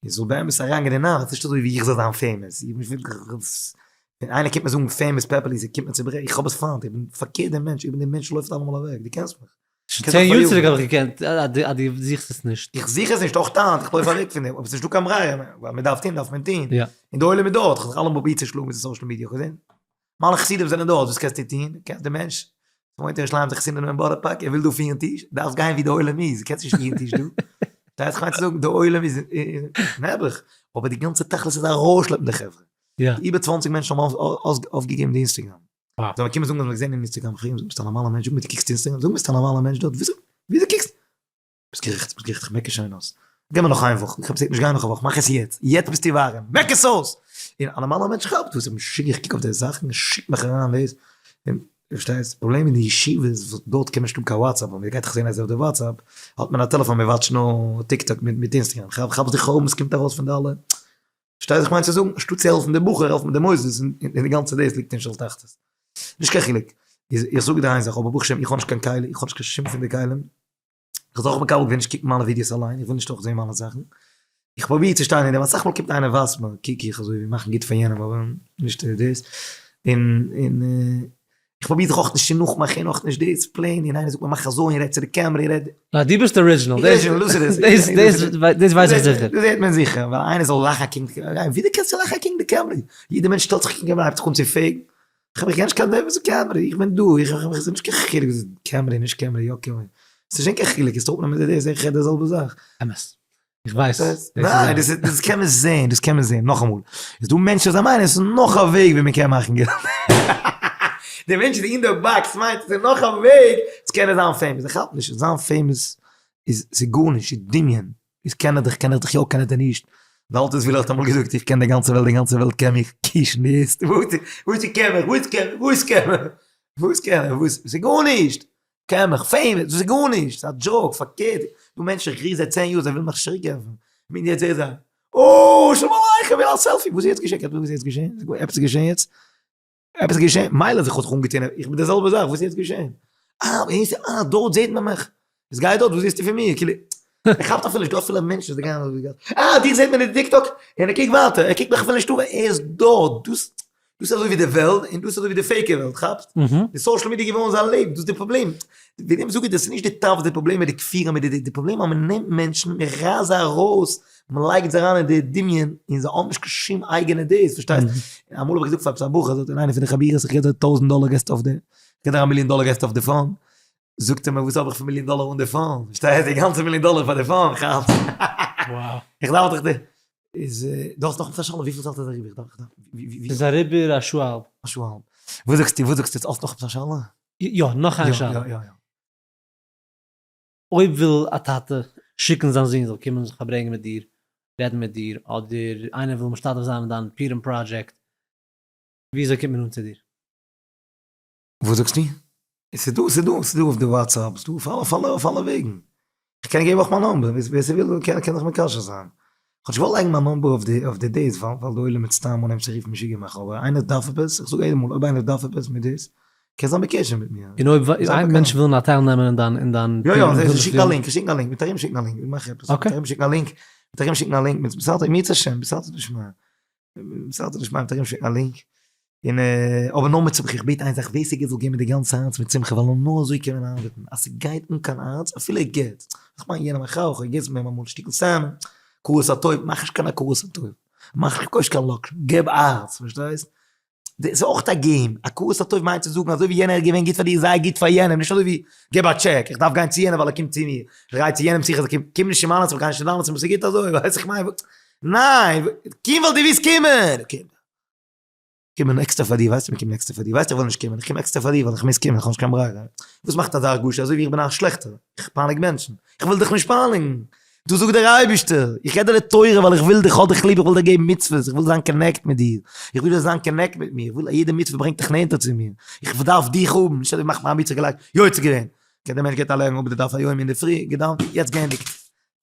ס'זאל באמת אריינגיין אין הארץ, נישט אזוי ווי איך זאל זיין famous, איך בין נישט ווירקליך, ווען איינער קומט מיר זאגן famous פעפעלי ס'קומט מיר צו ברעכן, איך האב עס פיינט, איך בין פארקערט דעם מענטש, איך בין דער מענטש לויפט אלעמאל אוועק, דו קענסט מיך. שוין צען יאר צוריק האב איך געקענט אז דו זוכסט עס נישט. איך זוך עס נישט, אויך היינט, איך לויף אוועק פון דעם, אבער עס איז נישטא קיין ברירה, ווייל מען דארף טון דארף מען טון, און די עולם איז דארט, איך האב זיך אלעמאל פרובירט צו שלאגן מיט די social media, כ'האב געזען, מיינע חסידים זענען דארט, וואס קענסטו טון, קענסט די מענטש, וואוינט אין ירושלים, די חסידים אין בארא פארק, ער וויל דא פירן טיש, דארפסט גיין ווי די עולם איז, קענסט נישט פירן טיש דא, פארשטייסט כ'מיין צו זאגן, די עולם איז נעבעך, אבער די גאנצע תכלית איז ארויסשלעפן די חברה, איבער צוואנציג מענטשן האבן אויפגעגעבן די Instagram. זאל מען קומען זאגן אז מ'האט געזען אין Instagram, פרעג אים, ביסט א נארמאלער מענטש, זאג מיר דו קוקסט Instagram, זאג מיר ביסט א נארמאלער מענטש דארט, וויאזוי וויאזוי קוקסט, ביסט גערעכט, ביסט גערעכט, איך מעק עס שוין אויס, גיב מיר נאך איין וואך, איך האב נישט גיין נאך א וואך, מאך עס יעצט, יעצט ביסטו ווארעם, מעק עס אויס! און א נארמאלער מענטש כאפט דאס, איך בין משוגע, איך קוק אויף די זאכן, עס שיקט מיך אריין דאס, און פארשטייסט, פראבלעם אין די ישיבות, וואס דארט קען מען נישט האבן קיין WhatsApp, ווייל מ'גייט דאך זען אז אויף די WhatsApp האט מען א טעלעפאן, מ'וואטשט נאר TikTok מיט Instagram, כאפ זיך אויב עס קומט ארויס פון די אלע. פארשטייסט וואס איך מיין צו זאגן? אנשטאט צו העלפן די בחור העלפט מען די מוסדות און די גאנצע דאס ליגט אין שאול תחתית. נישט קיין חילוק. איז איך זאג דיר איין זאך אבער ברוך השם איך האב נישט קיין כלי, איך האב נישט קיין שום פון די כלים. איך האב אויך מקבל געווען נישט קוקן מיינע ווידיאוס אליין, איך וויל נישט אויך זען מיינע זאכן, איך פרוביר צו שטיין אין דעם, אסאך מאל קומט איינער ווייזט מיר, קוק איך אזוי ווי מאכן גוט פאר יענעם אבער נישט דאס, און און איך פרוביר זיך אויך נישט צו נאכמאכן אויך נישט דאס, plain, און איינער זאגט מיר מאך אזוי און רעד צו די קעמרע און רעד. ניין דו ביסט original, דאס ווייס איך זיכער. דאס זעט מען זיכער, ווייל איינער זאל לאכן אקעגן די קעמרע, ווי דו קענסט לאכן אקעגן די קעמרע, יעדער מענטש שטעלט זיך קעגן קעמרע הייבט זיך אן צו פעגן, איך האב נישט קיין נערוועזע קעמרע, איך בין דא, איך האב איך נישט קיין חילוק וואס איז קעמרע נישט קעמרע יא קעמרע, ס'איז נישט קיין חילוק, עס טויגט מיר מיט דאס, איך רעד די זעלבע זאך. אמת. איך ווייס. ניין, דאס דאס קען מען זעהן, דאס קען מען זעהן, נאכאמאל, איז דא מענטשן וואס זיי מיינען עס איז נאך א וועג ווי מען קען מאכן געלט. די מענטשן אין די box מיינט עס איז נאך א וועג צו קענען זיין famous, איך האלט נישט, זיין famous איז ס'איז גארנישט, ס'איז דמיון. איז קען ער דיך קען איך דיך יא קען ער דיך נישט. די אלטע זוויל האט אמאל געזאגט איך קען די גאנצע וועלט די גאנצע וועלט קען מיך קישן די איז וואס וואס קען מיך וואס קען וואס קען מיך וואס קען מיך וואס ס'איז גארנישט קען מיך famous דאס איז גארנישט ס'איז א joke פארקערט דא מענטשן איך גריס זיי צען יאר זיי ווילן מיך צוריק געבן מין יעצט זעה זיי אה שלום עליכם וויל א selfie וואס איז יעצט געשען קענסט מיר זאגן וואס איז יעצט געשען עפעס איז געשען יעצט עפעס איז געשען? מילא זיך האט זיך אנגעטון, איך בין די זעלבע זאך, וואס איז יעצט געשען? אה, אה, דארט זעט מען מיך, עס גייט דארט, וואס זעסטו פון מיר? כאילו, ער כאפט אפילו נישט, דא אפילו מענטשן וואס גייען אזוי גייט, אה, דיך זעט מען אין TikTok, און ער קוקט ווייטער, ער קוקט מיך אפילו נישט אן, ער איז דארט, דאס דאס איז אזוי ווי די וועלט, און דאס איז אזוי ווי די fake ע וועלט, כאפסט? די social media איז געווארן זיין לעבן, דאס איז די פראבלעם. וועגן דעם זאג איך דיר, עס איז נישט די תאוות די פראבלעם מיט די כפירה מיט די, די פראבלעם אז מען נעמט מענטשן, מען רייסט זיי ארויס, מען לייגט זיי אריין אין די דמיון, און זיי האבן נישט קיין שום אייגענע דעות, פארשטייסט? אמאל האב איך געזאגט פאר עפעס א בחור, זאגט ער אין איינע פון די חבורות, איך געב דיר טויזנט דאלער געסט אויף די, איך געב דיר א מיליאן דאלער געסט אויף די phone, זאגט ער מיר וואס האב איך פון מיליאן דאלער אן די phone, פארשטייסט? די גאנצע מיליאן דאלער פאר די phone, כאפסט? איך דארף דאך די, איז, דו האסט נאך עפעס א שאלה? וויפיל צייט איז אריבער? איך דארף, איך דארף, ווי. ס'איז אריבער א שעה א האלב. א שעה א האלב. וואס זאגסטו, וואס זאגסטו, האסט נאך עפעס א שאלה? יא, נאך איין שאלה. יא, יא, יא. אויב וויל א טאטע שיקן זיין זון זאל קומען זיך פארברענגען מיט דיר, רעדן מיט דיר, אדער איינער וויל משתתף זיין אין דיין פורים project, וויאזוי קומט מען אן צו דיר? וואס זאגסטו? עס איז דא, עס איז דא, עס איז דא אויף די WhatsApp, עס איז דא אויף אלע, אויף אלע, אויף אלע וועגן. איך קען געבן אויך מיין number, ווער ס'וויל קען קען זיך מקשר זיין. כ'האב נישט געוואלט לייגן מיין number אויף די אויף די דאס, ווייל ווייל די עולם וועט סתם אנהייבן צו רופן משוגע מאכן, אבער איינער דארף עפעס, איך זאג יעדע מאל, אויב איינער דארף עפעס מיט דאס, קען זיין בקשר מיט מיר. און אויב מענטשן ווילן אטייל נעמען אין דיין אין דיין יא יא, זיי שיקן א link, שיקן א link, מיט ארום שיקן א link, מאך עפעס, מיט ארום שיקן א link, מיט ארום שיקן א link, מיט בסדר, אם ירצה השם, בסייעתא דשמיא, בסייעתא דשמיא מיט ארום שיקן א link, און אבער נאר מיט שמחה, איך בעט איין זאך, ווער ס'גיט זאל געבן מיט די גאנצע הארץ מיט שמחה, ווייל נאר אזוי קען מען ארבעטן, אז ס'גייט אן קיין הארץ, אפילו ער גיט, איך מיין יענעם א חבר, איך גיב אים אמאל א שטיקל סם, הכרת הטוב, מאך נישט קיין הכרת הטוב, מאך נישט קיין לאקשן, געב הארץ, פארשטייסט? דאס איז אויך א game, הכרת הטוב מיינט צו זאגן אזוי ווי יענער איז געווען גוט פאר דיר זיי גוט פאר יענעם, נישט אזוי ווי געב א טשעק, איך דארף גיין צו יענעם ווייל ער קומט צו מיר, איך גיי צו יענעם צו איך קום, קום נישט צו מיינע צו איך גיי נישט צו דיינע צו ס'איז גוט אזוי, ווייסט איך מיין, ניין, קום ווייל דו ווילסט קומען, קום, קומען עקסטער פאר דיר, ווייסט איך קום עקסטער פאר דיר, ווייסט איך וויל נישט קומען, איך קום עקסטער פאר דיר ווייל איך מוז קומען, איך האב נישט קיין ברירה, וואס מאכט אזא הרגשה, אזוי ווי איך בין א שלעכטער, איך פייניג מענטשן, איך וויל דיך נישט פייניגן, דא זאגט דער אייבערשטער, איך געב דיר די תורה ווייל איך וויל דיך, האב דיך ליב, איך וויל דיר געבן מצוות, איך וויל זיין connect מיט דיר, איך וויל דו זאלסט זיין connect מיט מיר, איך וויל אז יעדע מצוה ברענגט דיך נענטער צו מיר, איך דארף דיך האבן, נישט אז דו מאכסט מיר א מצוה גלייך, יוצא געווען, okay דער מענטש געבט א לערן אפ די דף היומי אינדערפרי, געדאווענט, יעצט געענדיגט,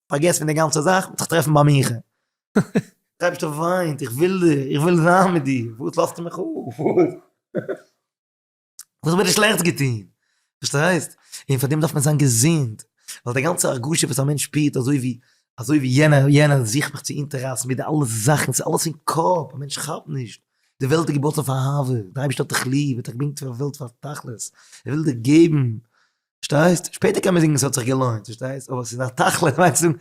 פארגעס פון די גאנצע זאך, מ'וועט זיך טרעפן ביי מנחה. דער אייבערשטער וויינט, איך וויל דיר, איך וויל זיין מיט דיר, וואס לאזטו מיך אפ? וואס האב איך דיר שלעכטס געטון? פארשטייסט? און פאר דעם דארף מען זיין געזונט, ווייל די גאנצע הרגשה וואס א מענטש שפירט אזוי ווי, אזוי ווי יענער, יענער זוכט מיך צו אונטעררייסן מיט די אלע זאכן, ס'איז אלעס אין קאפ, א מענטש כאפט נישט, די וועלט איז געבויט אויף אהבה, דער אייבערשטער האט דיך ליב, ער האט דיך געברענגט אויף דער וועלט פאר א תכלית, ער וויל דיר געבן, פארשטייסט? שפעטער קען מען זאגן עס האט זיך געלוינט, פארשטייסט? אבער ס'איז א תכלית, מיינסט צו זאגן,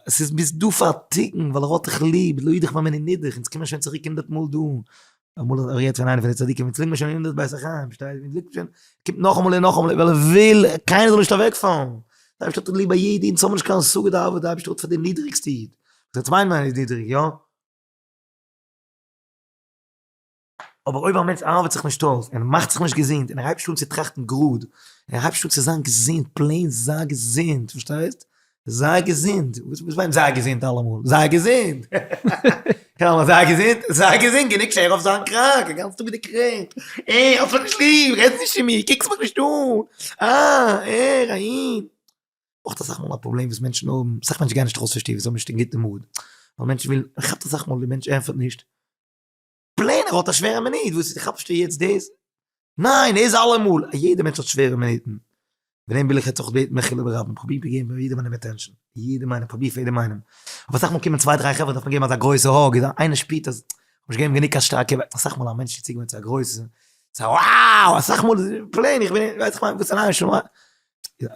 ס'איז ביסט דא פאר א תיקון, ווייל ער האט דיך ליב, לא ידח ממנו נידח, אונז קומען שוין צוריק הונדערט מאל דא, אמאל האט ער גערעדט פון איינע פון די צדיקים, אונז ליגן מיר שוין הונדערט בית החיים, פארשטייסט? אונז ליגט שוין, קומט נאכאמאל און נאכאמאל, ווייל ער וויל קיינער זאל נישט אוועקפאלן, דער אייבערשטער האט ליב א יעדע, אונז האבן נישט קיין השגה די אהבה די אייבערשטער האט פאר די נידריגסטע איד, וואס אונז מיינען אז ער איז נידריג, יא? אבער אויב א מענטש ארבעט זיך נישט אויס און מאכט זיך נישט געזונט און ער הייבט נישט אן צו טראכטן גראד, ער הייבט נישט אן צו זיין געזונט, plain זיי געזונט, פארשטייסט? זיי געזונט, וואס מיינט זיי געזונט אלעמאל? זיי געזונט! אלעמאל זיי געזונט, זיי געזונט, גענוג שער אויף זיין קראנק, א גאנצן טאג מיט די קרענק, אה, האסט מיך נישט ליב, רעדסט נישט צו מיר, קוקסט מיך נישט אן, אה, ער, אהין. אויך אסאך מאל א פראבלעם וואס מענטשן האבן, אסאך מענטשן גייען נישט ארויס פון שטוב, זיי האבן נישט א גוטע mood, ווייל מענטשן ווילן, מען כאפט אסאך מאל די מענטש ענטפערט נישט, plain ער האט א שווערע מינוט, וואס כאפסטו יעצט דאס? ניין ער איז אלעמאל, יעדע מענטש האט שווערע מינוטן. וועגן דעם וויל איך יעצט אויך בעטן מחילה ברבים, פרוביר צו געבן פאר יעדעם איינעם attention, יעדעם איינעם, פרוביר פאר יעדעם איינעם, אבער אסאך מאל קומען צוויי דריי חברה דארף מען געבן אזא גרויסע hug, איז איינער שפירט אז כ'האב נישט געגעבן גענוג א שטארקע, אסאך מאל א מענטש איז צוגעוואוינט צו א גרויסע, ס'איז א wow, אסאך מאל איז plain, איך בין, ווייסט איך מיין, וואס אריין שוין,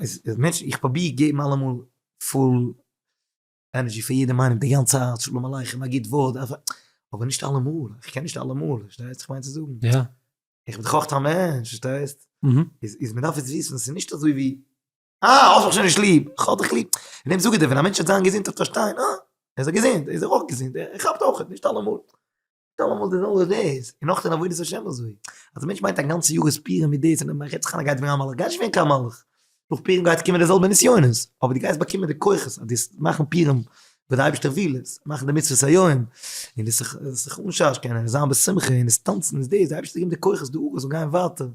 איז מענטש, איך פרוביר געבן אלעמאל full energy פאר יעדעם איינעם, די גאנצע הארץ, שלום עליכם, א גוט ווארט, אבער נישט אלעמאל, איך קען נישט אלעמאל, פארשטייסט וואס איך מיין צו זאגן? יא. איך בין דאך אויך א מענטש, פארשטייסט? איז מען דארף עס וויסן, ס'איז נישט אזוי ווי, אה, האסט מיך שוין נישט ליב, איך האב דיך ליב. אין דעם זאג איך דיר, ווען א מענטש וועט זיין געזונט וועט ער פארשטיין, אה, ער איז געזונט, איז ער אויך געזונט, ער כאפט אויך, נישט אלעמאל. נישט אלעמאל די זעלבע דאס. און נאכדעם עבודת השם אזוי. אז א מענטש מיינט א גאנצע יאר איז פורים מיט דאס, און ער רעדט זיך איין ער גייט ווערן א מלאך, גייסט נישט ווערן קיין מלאך. נאך פורים גייט קומען די זעלבע נסיונות, אבער דו גייסט באקומען די כוחות אז דו וועסט מאכן פורים ווי דער אייבערשטער וויל עס, מאכן די מצוות היום, און דאס זיך זיך אנשאשקען און זיין בשמחה און עס טאנצן איז דאס, דער אייבערשטער געבן די כוחות די אורות זאל גיין ווייטער,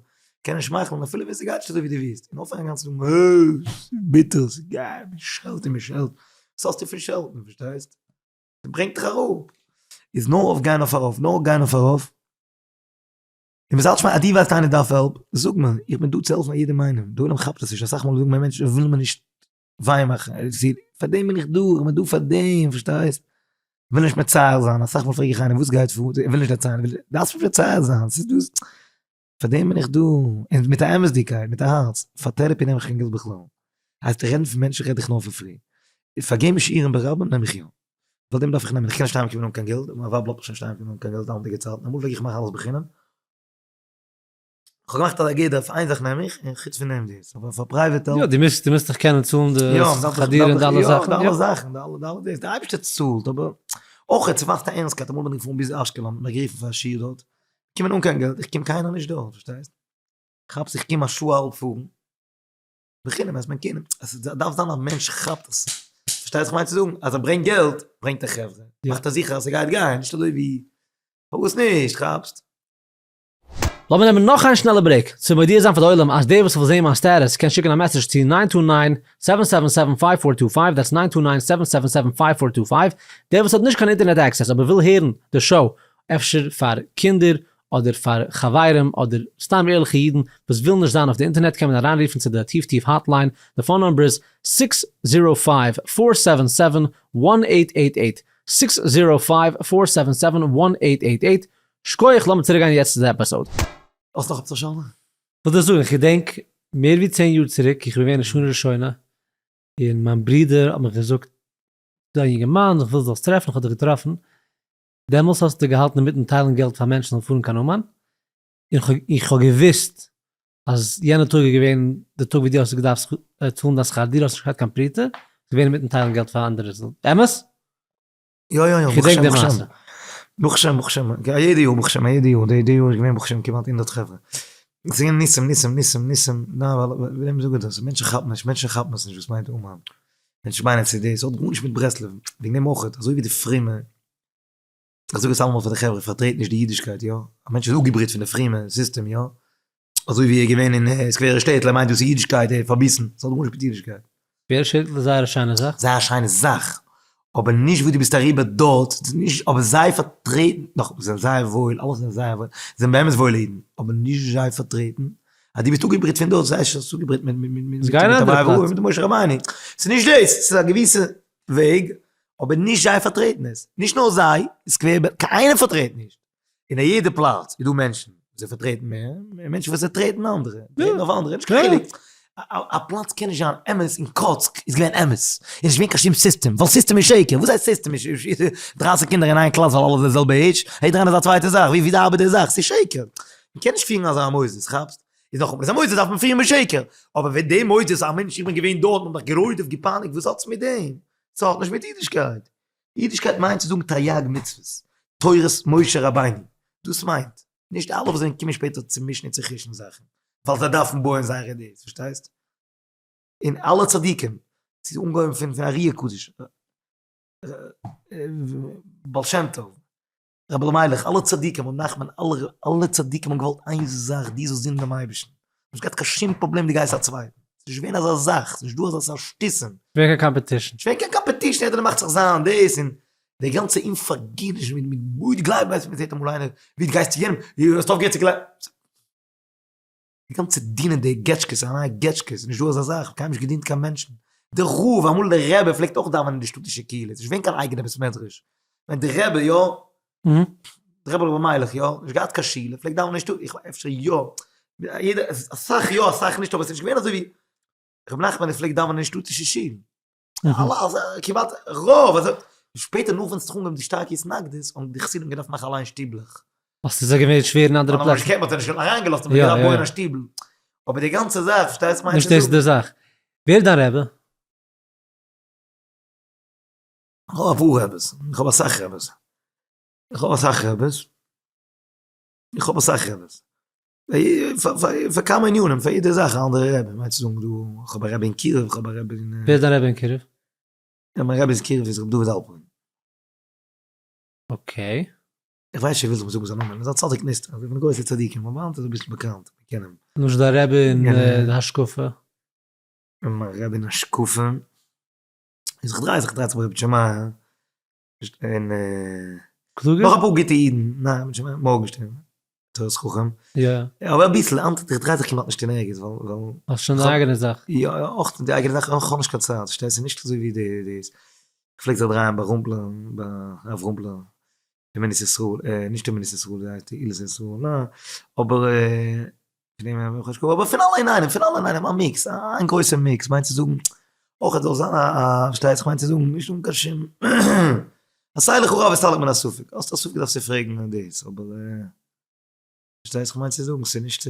קענען שמייכלען אפילו ווען ס'גייט נישט אזוי ווי דו ווילסט, און אויפהערן גאנצן זאגן אה, ס'איז ביטער, ס'גייט, מען שעלט און מען שעלט, וואס האסטו פון שעלטן, פארשטייסט? ס'ברענגט דיך אראפ, איז נאר אויף גיין אויף ארויף, נאר גיין אויף ארויף. און מ'זאל שמע אז דו ווייסט איינער דארף help, זאג מיר, איך בין דא צו העלפן א יעדעם איינעם, די עולם כאפט עס נישט, אסאך מאל זאגן מיר מענטשן וויל מיר נישט וויי מאכן, פאר דעם בין איך דא, איך בין דא פאר דעם, פארשטייסט? וויל נישט מצער זיין, אסאך מאל פרעג איך איינעם וואס גייט פאר, ער וויל נישט דערציילן, דארפסט נישט מצער זיין, ס'איז דא, פאר דעם בין איך דא, און מיט א אמת'דיגקייט, מיט א הארץ, פאר therapy נעם איך קיין געלט בכלל, הייסט רעדן פון מענטשן רעד איך נאר פאר free, פאר געבן שיעורים ברבים נעם איך יא. ווייל דעם דארף איך נעמען, איך קען נישט אהיים קומען אן קיין געלט, מיין ווייב לאזט מיך שוין נישט אהיים קומען אן קיין געלט היינטיגע צייטן, אמאל פלעג איך מאכן אלעס בחינם, איך האב געמאכט א גדר, פאר איין זאך נעם איך, און חוץ פון דעם דאס, אבער פאר private יא, דו מוזט, דו מוזט דאך קענען צאלן די שכר דירה און די אלע זאכן, יא, די אלע זאכן, די אלע, די אלע דאס, די אייבערשטער צאלט, אבער אויך צו ווארפט א ערנסטקייט, אמאל בין איך געפארן ביז אשקלון, מ'האט מיך גערופן פאר א שיעור דארט, קומען אן קיין געלט, איך קום קיינער נישט דארט, פארשטייסט? כאפסט איך קום א שעה א האלב פארן. בחינם אז מען קען עס דארף זיין א מענטש כאפט עס פארשטייסט וואס כ'מיין צו זאגן אז ער ברענגט געלט ברענגט ער חברה מאכט ער זיכער אז ס'גייט גיין נישט אזוי ווי פארוואס נישט כאפסט. לאמיר נעמען נאך איין שנעלע break, צו מודיע זיין פאר די עולם אז דער וואס וויל זעהן מיין status קען שיקן א message צו nine two nine seven seven seven five four two five, that's nine two nine seven seven seven five four two five, דער וואס האט נישט קיין אינטערנעט access אבער וויל הערן די show אפשר פאר קינדער אדער פאר חברים אדער סתם ערליכע אידן וואס ווילן נישט זיין אויף די אינטערנעט קען מען אריינרופן צו די טיף טיף hotline, די phone number איז six zero five four seven seven one eight eight eight, six zero five four seven seven one eight eight eight, שקויעך לאמיר צוריק גיין יעצט צו די episode. האסט נאך עפעס א שאלה? כ'וויל דיר זאגן, איך געדענק מער ווי צען יאר צוריק, איך בין געווען אין שנה ראשונה, און מיין ברודער האט מיך געזאגט, דא א יונגערמאן, איך וויל זאלסט טרעפן, איך האב דיך געטראפן, דעמאלס האסטו געהאלטן אינמיטן טיילן געלט פאר מענטשן זאלן פארן קיין אומאן, און איך האב געוואוסט אז יענע טאג איז געווען די טאג ווי דו האסט געדארפט צאלן דיין שכר דירה, האסט נישט געהאט קיין פרוטה, ביסט געווען אינמיטן טיילן געלט פאר אנדערע, אמת? יא יא יא, איך געדענק די מעשה. ברוך השם, ברוך השם, א יעדע יאר ברוך השם, א יעדע יאר, די יאר איז געווען ברוך השם כמעט הונדערט חברה. ס'איז געווען ניסים ניסים ניסים ניסים, ניין ווייל וועם זאג איך דאס, מענטשן כאפן נישט, מענטשן כאפן עס נישט וואס מיינט אומאן. מענטשן מיינען ס'איז דאס, ס'האט גארנישט מיט ברסלב, וועגן דעם אויך, אזוי ווי די פרומע, איך זאג עס אלעמאל פאר די חברה, פארטרעט נישט די אידישקייט, יא, א מענטש איז אפגעבריט פון די פרומע סיסטעם, יא, אזוי ווי ער איז געווען אין סקווערע שטעטל, ער מיינט דאס איז אידישקייט, ער איז פארביסן, ס'האט גארנישט מיט אידישקייט. סקווערע שטעטל איז זייער א שיינע זאך. זייער א שיינע זאך, אבער נישט וואס דו ביסט אריבער דארט, נישט, אבער זיי פארטרעטן, נאך, זיי זענען זייער וואויל, אלע זענען זייער וואויל, זיי זענען באמת וואוילע אידן, אבער נישט זיי פארטרעטן, אז דו ביסט אפגעבריט פון דארט, זיי שוין אפגעבריט מיט מיט מיט מיט משה רבינו, ס'איז נישט דאס, ס'איז א געוויסע וועג, אבער נישט זיי פארטרעטן עס, נישט נאר זיי, סקווער, קיינער פארטרעט נישט, אין א יעדע פלאץ איז דא מענטשן וואס זיי פארטרעטן מער, און מענטשן וואס זיי טרעטן אנדערע, טרעטן אויף אנדערע, נישט קיין חילוק, א פלאץ קען נישט זיין אמת, אין קאצק איז געווען אמת, איז נישט געווען קיין שום סיסטעם, ווייל סיסטעם איז שקר, וואס הייסט סיסטעם איז דרייסיג קינדער אין איין קלאס ווייל אלע זענען די זעלבע עידזש, יעדער איינער איז א צווייטע זאך, ווי ארבעט די זאך, ס'איז שקר. מ'קען נישט פירן אזא מוסדות, כאפסט? איז נאך אזא מוסדות דארף מען פירן בשקר, אבער ווען די מוסדות א מענטש איך בין געווען דארט מ'האט מיך גערודפ'ט געפייניגט וואס האטס מיט דעם? ס'האט נישט מיט אידישקייט, אידישקייט מיינט צו זאגן תרי"ג מצוות, תורת משה רבינו, דאס מיינט, נישט אלע וואס זענען געקומען שפעטער צו מישן און צוחישן זאכן, ווייל זיי דארפן בויען זייערע דעות, פארשטייסט? און אלע צדיקים, ס'איז אנגעהויבן פון פון אר"י הקדוש, בעל שם טוב, רבי אלימלך, אלע צדיקים, רבי נחמן, אלע אלע צדיקים האבן געוואלט איין זאך, דו זאלסט דינען דעם אייבערשטן. נישט געהאט קיין שום פראבלעם דו גייסט א צווייטן. ס'איז נישט געווען אזא זאך, ס'איז נישט דא אזא סארט שטותים. נישט געווען קיין competition. נישט געווען קיין competition, יעדער מאכט זיך זיין דאס, און די גאנצע אומפארגינעניש מיט מיט וואו דו גלייבסט, מ'זעט אמאל איינער, ווי דו גייסט צו יענעם, דו האסט אויפגעהערט צו גלייבן. די גאנצע דינען די געטשקעס, א נייע געטשקעס, נישט דא אזא זאך, קיינמאל נישט געדינט קיין מענטשן. דער רב, אמאל דער רבי פלעגט אויך דאווענען אין די שטאטישע קהילה, ס'איז נישט געווען קיין אייגענע בית מדרש. ווען דער רבי יא, דער רבי רבי מיילעך יא, נישט געהאט קיין שול, ער פלעגט דאווענען אין שטאט, איך ווייס אפשר יא, יעדער, אסאך יא אסאך נישט, אבער ס'איז נישט געווען אזוי ווי רבי נחמן פלעגט דאווענען אין שטאטישע שול. אלע אלע כמעט רוב אזוי שפעטער נאך ווען ס'האט זיך אנגעהויבן די שטארקע התנגדות האבן די חסידים געדארפט מאכן אליין שטיבלעך. אז ס'איז זיי געווען שווער אין אנדערע פלעצער. מ'האט זיי נישט אריינגעלאזט מ'האט געדארפט בויען א שטיבל. אבער די גאנצע זאך פארשטייסט מיינט נישט דאס איז די זאך. ווער איז דיין רבי? איך האב אפאר רעבעס, איך האב אסאך רעבעס. איך האב אסאך רעבעס. איך האב אסאך רעבעס. פאר כמה ענינים, פאר יעדע זאך א אנדערע רבי, מיינסט צו זאגן דא, איך האב א רבי אין קירוב, איך האב א רבי אין. ווער איז דיין רבי אין קירוב? יא מיין רבי אין קירוב איז רבי דוד האלפרין. okay. איך ווייס נישט וויאזוי מ'זאגט זיין נאמען, ער איז א צדיק נסתר, אזוי פון די גרויסע צדיקים, אבער היינט איז ער אביסל באקאנט, מ'קען אים. נו איז דיין רבי אין השקפה? מיין רבי אין השקפה איז איך דריי זיך, איך דריי זיך ביי רבי שמעיה, און קלוגער? נאך אפאר גוטע אידן, ניין, רבי שמעיה מארגנשטערן, תורת חכם, יא. אבער אביסל, היינט איך דריי זיך כמעט נישט אין ערגעץ, ווייל ווייל. האסט שוין די אייגענע זאך. יא, אויך די אייגענע זאך, איך האב נישט קיין צייט, פארשטייסט, ס'איז נישט אזוי ווי די די, איך פלעג זיך דרייען ביי רומפלער, ביי הרב רומפלער, אין מדינת ישראל, נישט אין מדינת ישראל, ווי הייסט תהילות ישראל, ניין, אבער פון דעם האב איך נישט געוואלט, אבער פון אלע אינאיינעם, פון אלע אינאיינעם, א mix, איין גרויסע mix, מיינט צו זאגן, אויך עס זאל זיין א, פארשטייסט, כ'מיין צו זאגן, נישט אן קיין שום, עשה לך רב וסלק מן הספק, האסט א ספק דארפסטו פרעגן דאס, אבער, פארשטייסט כ'מיין צו זאגן, ס'איז נישט.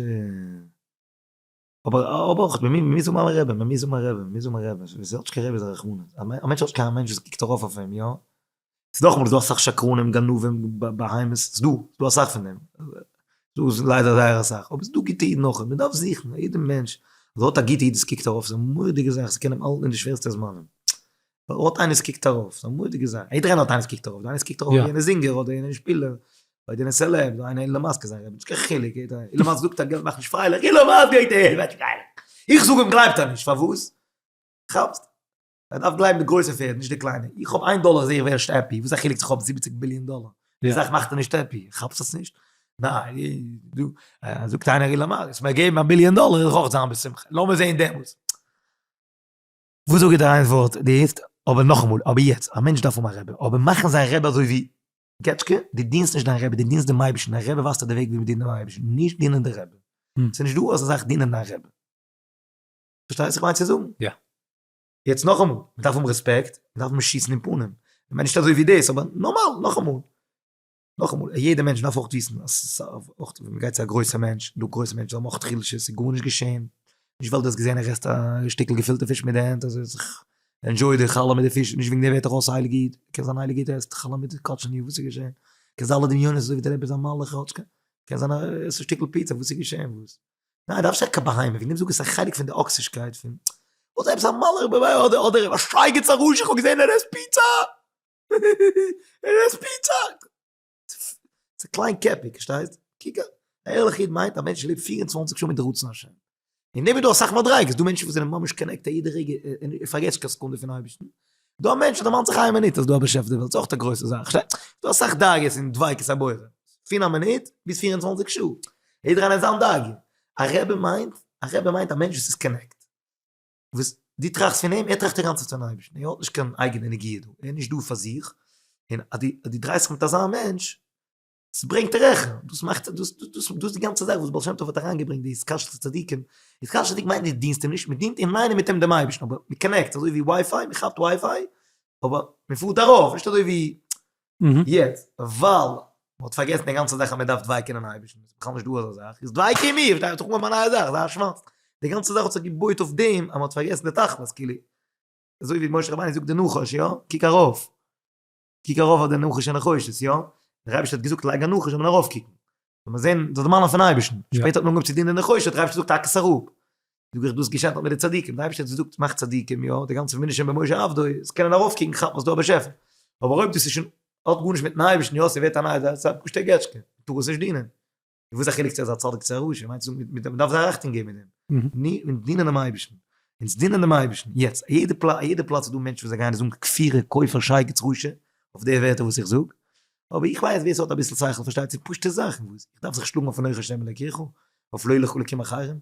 אבער אבער אויך מען מוז האבן א רבי, מען מוז האבן א רבי, מען מוז האבן א רבי, ווער ס'האט נישט קיין רבי איז א רחמנות, א מענטש האט נישט קיין מענטש וואס קוקט ארויף אויף אים, יא? ס'איז נאכאמאל ס'איז דא אסאך שקרנים גנבים בהמות, ס'איז דא, ס'איז דא אסאך פון דעם, ס'איז דא ליידער זייער אסאך, אבער ס'איז דא גוטע אידן אויך, מען דארף זוכן, א יעדע מענטש וואס האט א גוטע איד וואס קוקט ארויף, ס'איז א מורא'דיגע זאך, ס'קען אים האלטן אין די שווערסטע זמנים, ווייל ער האט איינער וואס קוקט ארויף, ס'איז א מורא'דיגע זאך, יעדער איינער האט איינער וואס קוקט ארויף, איינער וואס קוקט ארויף אויף יענע זינגער אדער יענע שפילער, אדער יענע celeb, אדער איינער אילאן מאסק איז זיין רבי, נישט קיין חילוק, יעדער, אילאן מאסק זאגט אז געלט מאכט נישט פרייליך, אילאן מאסק גייט ער ווערט פרייליך, איך זאג אים גלייבט ער נישט, פארוואס? כאפסט? ער דארף גלייבן די גרויסע פערד נישט די קליינע, איך האב איין דאלער זעה איך ווער נישט happy, וואס א חילוק צו איך האב 70 ביליאן דאלער, די זאך מאכט ער נישט happy, כאפסט עס נישט? ניין, דו, זאגט איינער אילאן מאסק, וועסט מיר געבן א ביליאן דאלער איך אויך זיין בשמחה, לאמיר זעהן דעמאלטס. וואס זאג איך דיר איין ווארט, די הערסט, אבער נאכאמאל, אבער יעצט, א מענטש דארף האבן א רבי, אבער מאכן זיין רבי אזוי ווי געטשקע, דו דינסט נישט דיין רבי, דו דינסט דעם אייבערשטן, דיין רבי ווייזט דיר די וועג ווי מ'דינט דעם אייבערשטן, נישט דינען די רבי. ס'איז נישט דא אזא זאך דינען דיין רבי. פארשטייסט וואס איך מיין צו זאגן? יא. יעצט נאכאמאל, מ'דארף האבן רעספעקט, מ'דארף נישט שיסן אין פנים, כ'מיין נישט אזוי ווי דאס, אבער נארמאל, נאכאמאל, נאכאמאל, א יעדע מענטש דארף אויך וויסן אז אויך ווען מ'גייט צו א גרויסע מענטש, דא גרויסע מענטשן האבן אויך חולשות, ס'איז גארנישט געשען, נישט ווייל דו האסט געזען ער עסט א שטיקל געפילטע פיש מיט די הענט אז ער האט זיך enjoy ט די חלה מיט די פיש, נישט וועגן דעם ווערט ער אויס הייליגע איד, קען זיין הייליגע איד ער עסט חלה מיט קאטשעניו, וואס איז געשען? קען זיין אלע דמיונות אזוי ווי דער רבי איז א מלאך, קען זיין ער עסט א שטיקל פיצא, וואס איז געשען? וואס? ניין דארפסט נישט קיין בהמה, וועגן דעם זאג איך ס'איז א חלק פון די אקסישקייט פון, וואס עפעס א מלאך אדער אדער א שייגעץ א רשע, איך האב געזען ער עסט פיצא! ער עסט פיצא! ס'איז קליין קעפיג, פארשטייסט? קוק א ערליכע איד מיינט א מענטש לעבט 24 שעה מיט די רצון השם. און נעבעך דא אסאך מדריגות, דא מענטשן וואס זענען ממש connected יעדע רגע, און ער פארגעסט נישט קיין סעקונדע פון אייבערשטן. דא א מענטש וואס דערמאנט זיך איין מינוט אז דא א באשעפער די וועלט, ס'איז אויך א גרויסע זאך. דא אסאך דרגות אין דביקות הבורא. פון א מינוט ביז 24 שעה. יעדער איינער האט זיין דרגה. א רבי מיינט, א רבי מיינט א מענטש וואס איז connected. וואס דו טראכסט פון אים, ער טראכט די גאנצע צייט פון אייבערשטן, ער האט נישט קיין אייגענע נגיעה דא, ער איז נישט דא פאר זיך, און אז דו אז דו דרייסט זיך מיט אזא מענטש, עס ברענגט העכער, דאס מאכט, דאס דאס דאס די גאנצע זאך וואס בעל שם טוב האט אריינגעברענגט די התקשרות צדיקים, התקשרות צדיקים מיינט נישט דינסט אים נישט, מען דינט אינאיינעם מיט אים דעם אייבערשטן, אבער מען connect, אזוי ווי WiFi, מען כאפט WiFi, אבער מען פארט ארויף, נישט אזוי ווי יעצט, ווייל מען האט פארגעסן די גאנצע זאך אז מען דארף דביקה אינעם אייבערשטן, ס'איז בכלל נישט דא אזא זאך, איז דביקה אין מיר, פארשטייט זיך אן א נייע זאך, זיי א שוואנץ, די גאנצע זאך האט זיך געבויט אויף דעם אז מען האט פארגעסן די תכלית, כאילו, אזוי ווי משה רבינו זאגט די נחש, יא, קוק ארויף, קוק ארויף אויף די נחש הנחושת, יא, דער אייבערשטער האט געזאגט לייג א נחש זאל מען ארויף קוקן, זאל מען זען, זאל דערמאנען פון אייבערשטן, שפעטער האט מען אנגעהויבן צו דינען די נחושת, האט דער אייבערשטער געזאגט האק עס אראפ, זאג איך דאס געשעט נאר מיט די צדיקים, דער אייבערשטער האט געזאגט מאך צדיקים, יא, די גאנצע אמונה שם במשה עבדו, עס קענען ארויף קוקן כאפן אז דא א באשעפער, אבער אויב דאס איז שוין האט גארנישט מיטן אייבערשטן, יא, ס'ווערט א נייע זאך, ס'איז א פשוט'ע געטשקע, מ'טאר עס נישט דינען. וואס איז א חילוק צו אזא צדיק צו א רשע? מיינסט מען דארף זייער אכטונג געבן מיט דעם, אונז דינען דעם אייבערשטן, אונז דינען דעם אייבערשטן, יעצט, א יעדע פלאץ, א יעדע פלאץ איז דא מענטשן וואס זיי גייען זאגן כפירה, כופר, שייגעץ, רשע, אויף די ווערטער וואס איך זאג, אבער איך ווייס ווער ס'האט אביסל שכל פארשטייט צו פשוט'ע זאכן, וואס איך דארף זיך שלאגן אויפן אויך השם אלקיך? אויף לא יהיה לך אלקים אחרים?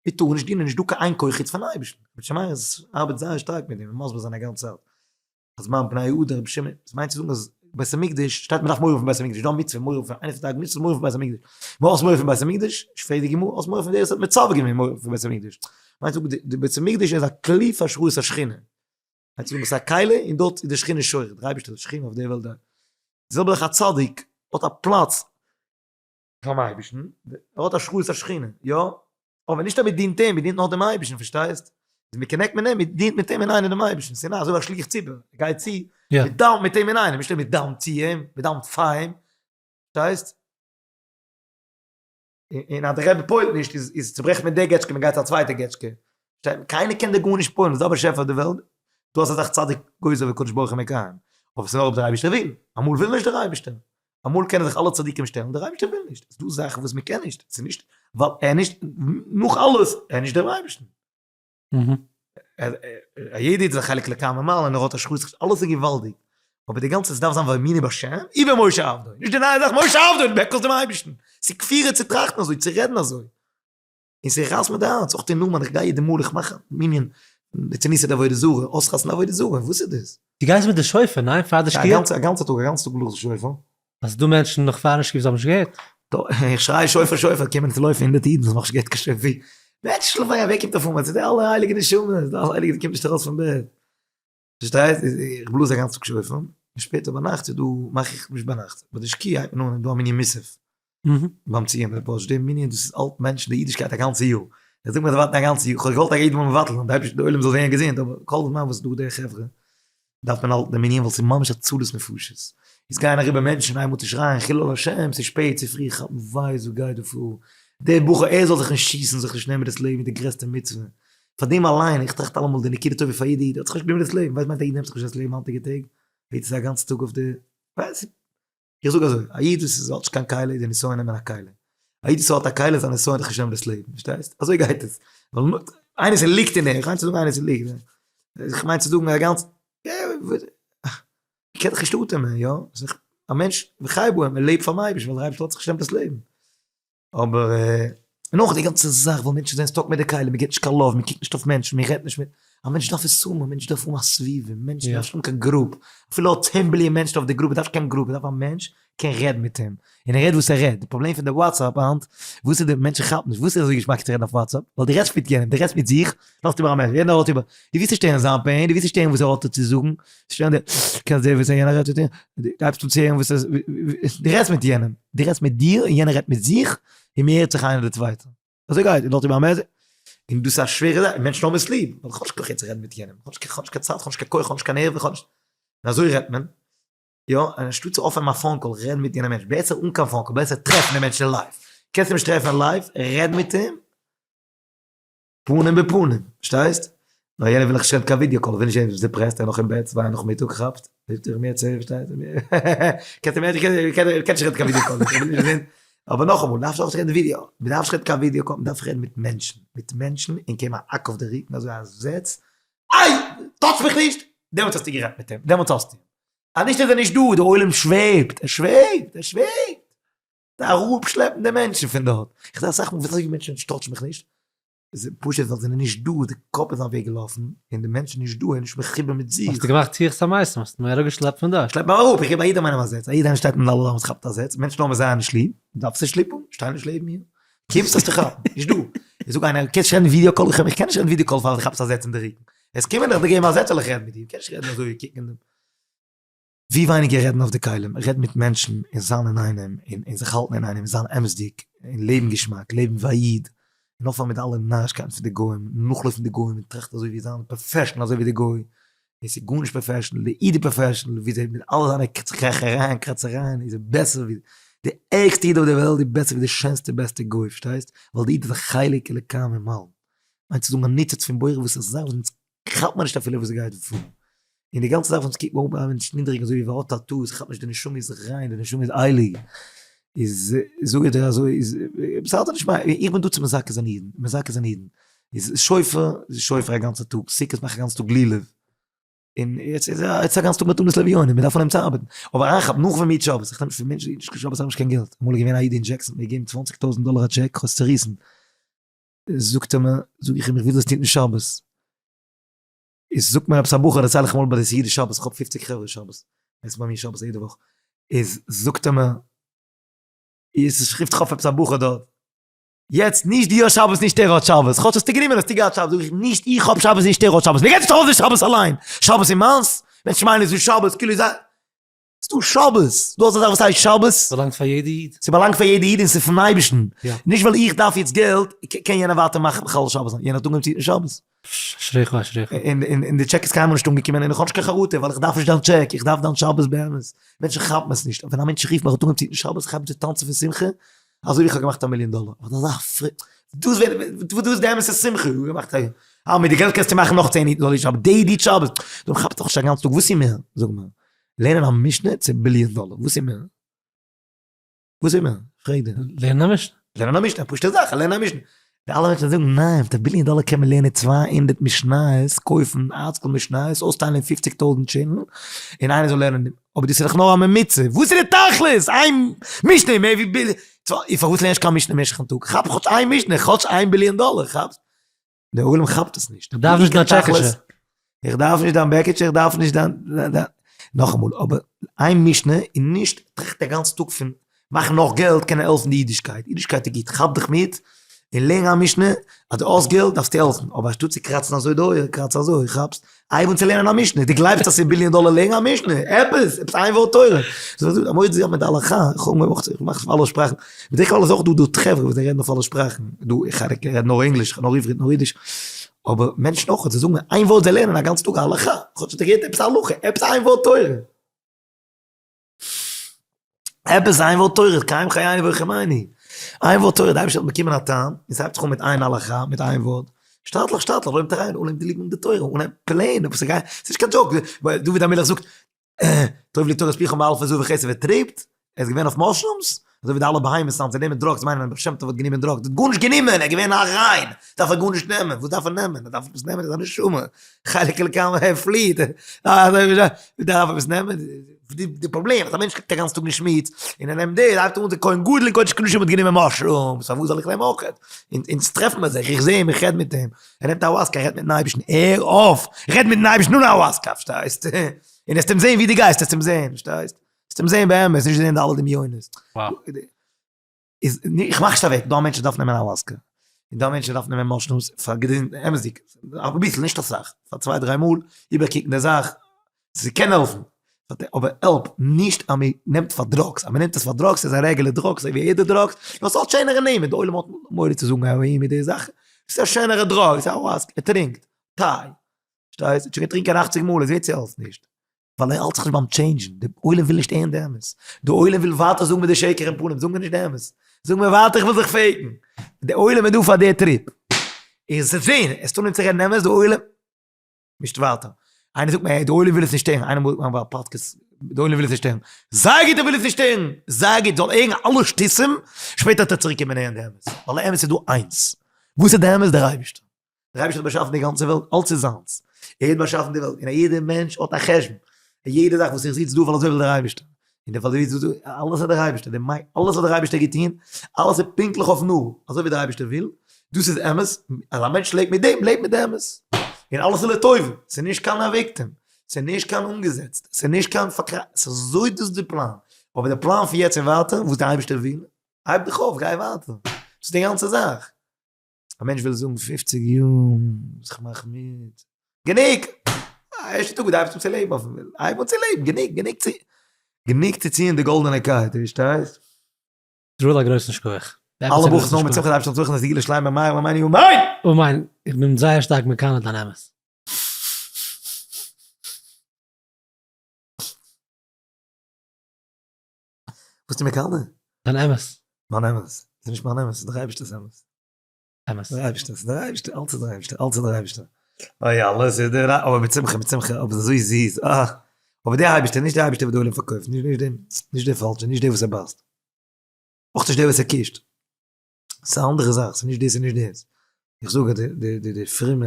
מיר טארן נישט דינען, נישט דא קיין איין כח חוץ פון אייבערשטן. רבי שמעון איז ארבעט זייער שטארק מיט דעם און מסביר זיין א גאנצע צייט אז מיין בני יהודה רבי שמעון, עס מיינט צו זאגן אז בית המקדש שטייט מען דארף מורא פון בית המקדש, דא א מצוה מורא פון איינע פון די מצוות מורא פון בית המקדש, מען האט מורא פון בית המקדש, פרעגט די גמרא, האסט מורא פון דער וואס האט מצווה געווען מורא פון בית המקדש, מיינט צו זאגן די בית המקדש איז א כלי פאר השראת השכינה, מיינט צו זאגן עס איז א כלי און דארט איז די שכינה שורה, דער אייבערשטער איז שכינה אויף דער וועלט, די זעלבע זאך א צדיק האט א פלאץ פארן אייבערשטן, ער האט השראת השכינה, יא, אבער נישט אז מען דינט אים, מען דינט נאר דעם אייבערשטן, פארשטייסט? איז מען connect מיט אים, מען דינט מיט אים אינאיינעם דעם אייבערשטן, ס'איז אזוי ווי א שליח ציבור, ער גייט צו, מען דאווענט מיט אים אינאיינעם, נישט מען דאווענט צו אים, מען דאווענט פאר אים, פארשטייסט? און אז דער רבי פועל'ט נישט, איז צוברעכט מען די געטשקע, מען גייט צו א צווייטע געטשקע, קיינער קען דיר גארנישט פועל'ן, ס'איז דא א באשעפער אויף די וועלט, דו האסט אזאך צדיק גוזר וקדוש ברוך הוא מקיים, אבער ס'איז נאר אויב דער אייבערשטער וויל, אמאל וויל נישט דער אייבערשטער, אמאל קענען זיך אלע צדיקים שטעלן, דער אייבערשטער וויל נישט, ס'איז דא זאכן וואס מען קען נישט, ס'איז נישט ווייל ער נישט, נאך אלעס, ער איז נישט דער אייבערשטן. א יעדער איד איז א חלק אלוקה ממעל און ער האט השראת, אלעס איז געוואלדיג, אבער די גאנצע עס דארף זיין ויאמינו בהשם ובמשה עבדו, נישט די נייע זאך משה עבדו, דו בעקלסט דעם אייבערשטן, ס'איז כפירה צו טראכטן אזוי, צו רעדן אזוי. און ס'רייסט מיר די הארץ, אויך אין אומאן, איך גיי יעדע מאל איך מאך א מנין, ליצנות איז עבודה זרה, אויסרייסן עבודה זרה, וואס איז דאס? דו גייסט מיט די שופר, ניין? פאר די שקיעה? א גאנצע טאג, א גאנצע טאג בלאז איך שופר. אז ס'דא מענטשן נאך פארן שקיעה וואס האבן נישט געהערט. איך שריי שופר שופר, קומען צו לויפן הונדערט אידן וואס האבן נאכנישט געהערט קיין שופר. מענטשן שלאפן איין, ווער קומט אויף אומאן? ס'איז די אלע הייליגע נשמות, די אלע הייליגע קומט נישט ארויס פון בעט. פארשטייסט? איך בלאז א גאנצע טאג שופר, און שפעטער ביינאכט איז דא, מאך איך, נישט ביינאכט, ביי די שקיעה הייבט מען אן, איז דא א מנין מוסף. ביים ציון ביי פארש די מנין דאס איז אלט מענטשן די אידישקייט א גאנצע יאר זיי זאגן מיר זיי ווארטן א גאנצע יאר כ'האב געוואלט א יעדע מאל מבטל'ן די אייבערשטער די עולם זאל זעהן געזונט אבער כל זמן וואס דא די חברה דארף מען האלטן די מנין ווייל ס'איז ממש הצלת נפשות עס גייען אריבער מענטשן איינמאל צו שרייען חילול השם ס'איז שפעט צו פרי כאפן וויי וואס גייט דא פאר דער בחור ער זאל זיך נישט שיסן זיך נישט נעמען דאס לעבן איז די גרעסטע מצוה פאר דעם אליין איך טראכט אלעמאל די נקודה טובה פאר יעדע איד האט זיך נישט גענומען דאס לעבן ווייסט מיינט א איד נעמט זיך נישט דאס לעבן היינטיגע טעג ווערט עס א גאנצע טאג אויף די איך זאג אזוי, א איד וואס איז האט נישט קיין כלי איז די נסיון נעמען א כלי. א איד וואס האט א כלי איז א נסיון זיך נישט נעמען דאס לעבן, פארשטייסט? אזוי גייט עס. ווייל איינער ס'ליגט אין אים, איך מיין צו זאגן איינער ס'ליגט, איך מיין צו זאגן א גאנץ, קען דאך נישט אטעמען, יא? א מענטש וחי בהם, ער לעבט פארן אייבערשטן, ווייל דער אייבערשטער לאזט זיך נישט נעמען דאס לעבן. אבער און אויך די גאנצע זאך ווייל מענטשן זענען stuck מיט די כלים, מען גיבט נישט קיין love, מען קוקט נישט אויף מענטשן, מען רעדט נישט מיט, א מענטש דארף עס האבן, א מענטש דארף האבן א סביבה, מענטשן דארף נישט האבן קיין group, אפילו האט צען ביליאן מענטשן אויף די group, ער דארף נישט קיין group, ער דארף א מענטש קען רעדן מיט אים, און ער רעדט וואס ער רעדט, די פראבלעם פון די WhatsApp היינט, וואס איז די מענטשן כאפן נישט, וואס איז אזוי געשמאק צו רעדן אויף WhatsApp, ווייל דו רעדסט מיט יענעם, דו רעדסט מיט זיך, לאזט איבער א מענטש, יענער האט איבער, דו ווילסט נישט הערן זיין pain, דו ווילסט נישט הערן וואס ער האט צו זאגן, שטערן די, קענסט זעהן וואס יענער רעדט צו דיר, דו הייבסט אן צו הערן וואס ער, דו רעדסט מיט יענעם, דו רעדסט מיט דיר און יענער רעדט מיט זיך, און מען הערט זיך איינער די צווייטע. אזוי גייט, און דארט איז ביי מיר, און דאס איז א שווערע זאך, מענטשן האבן עס ליב, ווייל איך האב נישט כח יעצט צו רעדן מיט יענעם, איך האב נישט קיין צייט, איך האב נישט קיין כח, איך האב נישט קיין נערוון, איך האב נישט, און אזוי רעדט מען, יא, אנשטאט צו אויפהייבן א phone call, רעד מיט יענעם מענטש, בעסער אן קיין phone call, בעסער טרעפן דעם מענטש אין live, קענסט אים נישט טרעפן אין live, רעד מיט אים, פנים בפנים, פארשטייסט? נאר יענער וויל נישט רעדן קיין video call, וויל נישט זען ווי depressed, ער נאך אין בעט צוויי נאכמיטאג כאפט, זאגט ער מיר צו, פארשטייסט? קענסט אים קען נישט רעדן קיין video call, וויל נישט זען, אבער נאכאמאל, מ'דארף נישט רעדן ווידיאו, מ'דארף נישט רעדן קיין video call, מ'דארף רעדן מיט מענטשן, מיט מענטשן, און געבן א האק אויף די רוקן אזוי א זעץ, איי! touch מיך נישט! דעמאלטס האסטו גערעדט מיט אים, דעמאלטס האסטו אים. אז נישט איז ער נישט דא, די עולם שוועבט, ער שוועבט, ער שוועבט. אראפשלעפן די מענטשן פון דארט, איך זע אסאך מאל ווי אזוי מענטשן touch ן מיך נישט, איז פשוט ווייל זיי זענען נישט דא, די קאפ איז אוועק געלאפן, און די מענטש איז נישט דא, ער איז נישט מחובר מיט זיך. האסטו געמאכט תחיית המתים, האסט מיר אראפגעשלעפט פון דארט. שלעפ מיר אראפ, איך געב א יעדעם איינעם א זעץ, א יעדער איינער שטייט אין ד' אמות כאפט א זעץ, מענטשן האבן זייער נישט ליב, דארפסט נישט ליב האבן, שטיי נישט לעבן מיר, קומסט האסטו כאפן, נישט דא, איך זאג איינער קענסט נישט רעדן video call, איך קען נישט רעדן video call פאר דו כאפסט א זעץ אין די רוקן, עס קומען דיך געבן א זעץ זאל איך רעדן מיט דיר, קען נישט רעדן אזוי קוקן אין די. ווי ווייניגער רעדן אויף די כלים, רעדן מיט מענטשן און זיין אינאיינעם און זיך האלטן אינאיינעם און זיין אמת'דיג און לעבן געשמאק, לעבן ווי א איד, און אויפהערן מיט אלע נארישקייטן פון די גוים, נאכלויפן די גוים און טראכטן אזוי ווי זיין professional אזוי ווי די גוי, און ס'איז גארנישט professional, די איד איז professional, ווי זיי מיט אלע זיינע קרעכערייען קראצערייען איז ער בעסער ווי די ערגסטע איד אויף די וועלט איז בעסער ווי די שענסטע בעסטע גוי, פארשטייסט? ווייל די איד איז א חלק אלוקה ממעל, מיינט צו זאגן א ניצוץ פון בורא וואס איז א זאך וואס אונז כאפט מען נישט אפילו וואס גייט פאר, און די גאנצע זאך וואס קוקט מען אן א מענטש נידעריג אזוי ווי ער האט tattoos, כאפט נישט די נשמה איז ריין, די נשמה איז הייליג, איז זאג איך דיר אזוי, איז בסדר נישט מיין, איך בין דא צו מזכה זיין אידן, מזכה זיין אידן, איז שופר, איז שופר א גאנצע טאג, סוכות מאך איך א גאנצע טאג לולב. און יעצט איז ער יעצט א גאנץ טאג מיט מתנות לאביונים, מען דארף אנהייבן צו ארבעטן, אבער אריינכאפן נאך ווען מ'היט שבת, איך נעם נישט פון מענטשן נישט קיין שבת האבן נישט קיין געלט, אמאל איז געווען א איד אין דזשעקסאן האט מיר געגעבן צוואנציג טויזנט דאלער א טשעק, כ'האב עס צוריסן, זאגט ער מיר, זאג איך אים איך וויל דאס טוהן שבת, איז זאגט מיר עפעס א בחור דערצייל איך אמאל ביי די סעודה שבת, איך האב פופציג חברה שבת, עס איז ביי מיר שבת יעדע וואך, איז זאגט ער מיר, איז רופט זיך אויף עפעס א בחור דארט, יעצט נישט דו האסט שבת נישט ער האט שבת, כאטש האסטו גענומען האסטו געהאט שבת, זאג איך נישט איך האב שבת נישט ער האט שבת, מיר גייט נישט ארויס די שבת אליין, שבת איז מיינס, מענטשן מיינען עס איז שבת כאילו איז א, ס'איז דא שבת, דא אזא זאך וואס הייסט שבת? ס'באלאנגט פאר יעדע איד. ס'באלאנגט פאר יעדע איד און ס'איז פון אייבערשטן, נישט ווייל איך דארף יעצט געלט קען יענער ווייטער מאכן מחלל שבת זיין, יענער האט אנגעהויבן צו היטן שבת. אשריך אשריך. און די טשעק איז קיינמאל נישט אנגעקומען און איך האב נישט קיין חרטה ווייל איך דארף נישט דיין טשעק, איך דארף דיין שבת באמת. מענטשן כאפן עס נישט, ווען א מענטש רופט מיך האט אנגעהויבן צו היטן שבת, איך הייב אן צו טאנצן פון שמחה, אזוי ווי איך האב געמאכט א מיליאן דאלער. איך האב אזא פרי, דאס ווער, דאס איז די אמת'ע שמחה, איך האב געמאכט א, אה מיט די געלט קענסטו מאכן נאך צען היטן זאל איך שבת, די די שבת, דו כאפסט דאך נישט א גאנצן טאג, וואס איז מער, זאג מיר, לערנען א משנה צו ביליאן דאלער, וואס איז מער? וואס איז מער? פרעג דיר. לערנען א משנה. לערנען א משנה, א פשוטע זאך, לערנען א משנה. די אלע מענטשן זאגן ניין, מיט א ביליאן דאלער קען מען לערנען 200 משניות, קויפן ארטסקרול משניות, אויסטיילן אין פופציג טויזנט שילן, און איינער זאל לערנען. אבער דאס איז דאך נאר א ממוצע, וואס איז די תכלית? איין משנה איז מער ווי ביליאן, פארוואס לערנסט קיין משנה במשך'ן טאג? כאפ כאטש איין משנה, כאטש איין ביליאן דאלער, כאפסט? דער עולם כאפט עס נישט. איך דארף נישט דיין טשעקעטשע. איך דארף נישט דיין בעקעטשע, איך דארף נישט דיין, נאכאמאל, אבער איין משנה און נישט טראכט א גאנצן טאג פון מאכן נאך געלט קען העלפן די אידישקייט, אידישקייט איז גוט, כאפ דיך מיט און לערן א משנה, אז דו האסט געלט דארפסטו העלפן, אבער אנשטאט צו קראצן אזוי די אויער, קראץ אזוי, כאפסט? הייב אן צו לערנען א משנה, דו גלייבסט אז ס'איז ביליאן דאלער לערן א משנה, עפעס, עפעס איין ווארט תורה, זאג א מורא'דיגע זאך מיט די הלכה, איך האב אנגעהויבן אויך צו, איך מאך אויף אלע שפראכן, בדרך כלל איז אויך דא דא חברה וואס זיי רעדן אויף אלע שפראכן, דא איך רעד נאר ענגליש, נאר עברית, נאר אידיש, אבער מענטשן אויך, זיי זאגן איין ווארט זיי לערנען א גאנצן טאג א הלכה, כאטש האט ער געהערט עפעס א הלכה, עפעס איין ווארט תורה. עפעס איין ווארט תורה, קיים חיינו ורחמנו. איין ווארט תורה, די אייבערשטער האט באקומען א טעם, און ס'הייבט זיך אן מיט איין הלכה, מיט איין ווארט. שטאטלעך שטאטלעך, לערנט אריין, אנהייב די ליבן די תורה, אנהייב פלעין, עפעס גיין, ס'איז נישט קיין דזשאוק, דוד המלך זאגט, טוב לי תורת פיך מאלפי זהב וכסף, ער טריפט, ער איז געווען אויף mushrooms, אזוי ווי די אלע בהמות היינט, זיי נעמען drugs, מיינען אז בעל שם טוב האט גענומען drugs, ער האט גארנישט גענומען, ער איז געווען א ריין, דארף ער גארנישט נעמען, וואס דארף ער נעמען, ער דארף עפעס נעמען, ער איז א נשמה, חלק אלוקי ער פליעט, דארף עפעס נעמען, די פראבלעם אז א מענטש קוקט א גאנצן טאג נישט מיט, און ער נעמט די, הייבט אן די כהן גדול און קודש קדשים האט גענומען mushrooms, פארוואס זאל איך נעמען אויך? אונז טרעפן מיר זיך, איך זע אים, איך רעד מיט אים, ער נעמט ayahuasca, ער רעדט מיטן אייבערשטן, הער אויף, רעד מיטן אייבערשטן אן ayahuasca, פארשטייסט? און וועסט אים זען ווי דו גייסט, וועסט אים זען, פארשטייסט? וועסט אים זען באמת, נישט זען די אלע דמיונות. איז, איך מאך נישט אוועק, דא מענטשן דארפן נעמען ayahuasca, און דא מענטשן דארפן נעמען mushrooms פאר געזונט, אמת'דיג, אביסל, נישט אסאך, פאר צוויי דריי מאל, איבערקוקן די זאך, ס'קען העלפן, אבער העלפ נישט אז מ'נעמט פאר drugs, אז מ'נעמט עס פאר drugs איז א רעגולער drugs אזוי ווי יעדע drugs, נאר ס'האט שענערע נעמען, די עולם האט מורא צו זאגן העראין מיט די זאכן, ס'איז א שענערע drug, ס'איז ayahuasca, ער טרינקט טיי, שטייסט, האט שוין געטרינקען אכציג מאל, עס ווערט צו העלפט נישט. ווייל ער האלט זיך נישט ביים change ן, די עולם וויל נישט הערן די אמת, די עולם וויל ווייטער זאגן מיט די שקר אין פנים, זאג מיר נישט די אמת, זאג מיר ווייטער איך וויל זיך fake ן, די עולם איז דא פאר די trip, און זיי זעהן, עס טאר נישט צו רעדן אמת, די עולם מישט ווייטער, איינער זאגט מיר די עולם וויל עס נישט הערן, איינער מאל ביי א פאדקעסט, די עולם וויל עס נישט הערן, זייער גוט ער וויל עס נישט הערן, זייער גוט, זאל הערן אלע שטותים, שפעטער וועט ער צוריק קומען הערן די אמת, ווייל די אמת איז דא איינס, וואס איז די אמת? דער אייבערשטער. דער אייבערשטער האט באשאפן די גאנצע וועלט, אלץ איז זיינס, ער האט באשאפן די וועלט, און א יעדער מענטש האט א חשבון, און יעדע זאך וואס איך זיץ דא ווייל אזוי וויל דער אייבערשטער, און דער פאר דו זיצסט דא, אלעס האט דער אייבערשטער, די מיי, אלעס האט דער אייבערשטער געטון, אלעס איז פונקטליך אויפן נאר, אזוי ווי דער אייבערשטער וויל, דאס איז אמת, אז א מענטש לעבט מיט דעם, לעבט מיט די אמת, און אלעס איז לטובה, ס'איז נישט קיין א victim, ס'איז נישט קיין אנגעזעצט, ס'איז נישט קיין פארקרא, ס'איז אזוי דאס די פלאן, אבער די פלאן פון יעצט און ווייטער, וואס דער אייבערשטער וויל, הייב דיך אויף, גיי ווייטער, דאס איז די גאנצע זאך. א מענטש וויל זאגן פופציג יאר וואס איך מאך מיט, גענוג! ערשטע טאג וואס דו הייבסט אן צו לעבן אויפן וועלט, הייב אן צו לעבן, גענוג, גענוג צו, גענוג צו ציען די גאלדענע קייט, דו פארשטייסט? ישראל א גרויסן שכוח. אלע ברכות נאר מיט שמחה, די אייבערשטער זאל זוכה זיין אז די גאולה שלימה מהר במהרה אמן! אמן, איך בין זייער שטארק מקנא דיין אמת. וואס איז מקנא? דיין אמת. מיין אמת? ס'איז נישט מיין אמת, ס'איז דער אייבערשטער'ס אמת. אמת. דער אייבערשטער, ס'איז דער אייבערשטער, אלץ איז דער אייבערשטער, אלץ איז דער אייבערשטער. אוי אלעס איז דער אבער מיט שמחה, מיט שמחה, אבער ס'איז אזוי זיס, אה. אבער דער אייבערשטער, נישט דער אייבערשטער וואס די עולם פארקויפט, נישט נישט דעם, נישט דער פאלשער, נישט דער וואס ער בייסט. אויך נישט דער וואס ער קישט. ס'איז א אנדערע זאך, ס'איז נישט דאס און נישט דאס. איך זאג אז די די די פרומע.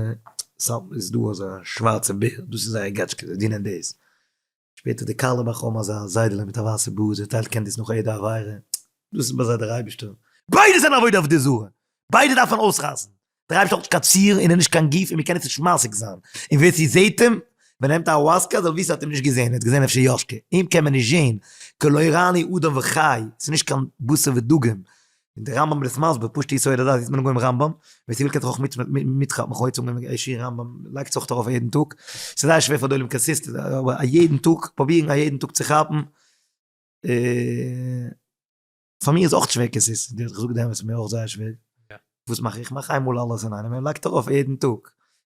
סאטמאר איז דא אזא שווארצע בער, דאס איז זייער געטשקע, זיי דינען דאס. שפעטער די קארלעבאך האבן אזא זיידעלע מיט א ווייסע בארד, זיי טיילט candies נאך יעדע עבירה, דאס איז ביי זיי דער אייבערשטער. ביידע זענען עבודה עבודה זרה, ביידע דארף מען אויסרייסן. דער אייבערשטער האט נישט קיין ציור און ער איז נישט קיין גוף און מען קען עס נישט משיג זיין, און ווער ס'זעט אים ווען ער נעמט א ayahuasca זאל וויסן ער האט אים נישט געזען, ער האט געזען אפשר יאשקע, אים קען מען נישט זען, כי לא יראני אדם וחי, ס'איז נישט קיין בשר ודגים, און דער רמב ם איז עס מסביר, פשוטע יסוד הדת, יעצט מען אנגעהויבן רמב ם, ווער ס'וויל קען זיך אויך מיטכאפן, איך האב יעצט אנגעהויבן א שיעור רמב ם, לייגטס אויך ארויף א יעדן טאג, ס'איז זייער שווער פאר די עולם consistent, אבער א יעדן טאג, פרובירן א יעדן טאג צו כאפן, פאר מיר איז אויך שווער consistent, איך זאג די אמת, מיר אויך זייער שווער, וואס מאך איך? מאך איינמאל אלעס אינאיינעם און לייגט ארויף יעדן טאג,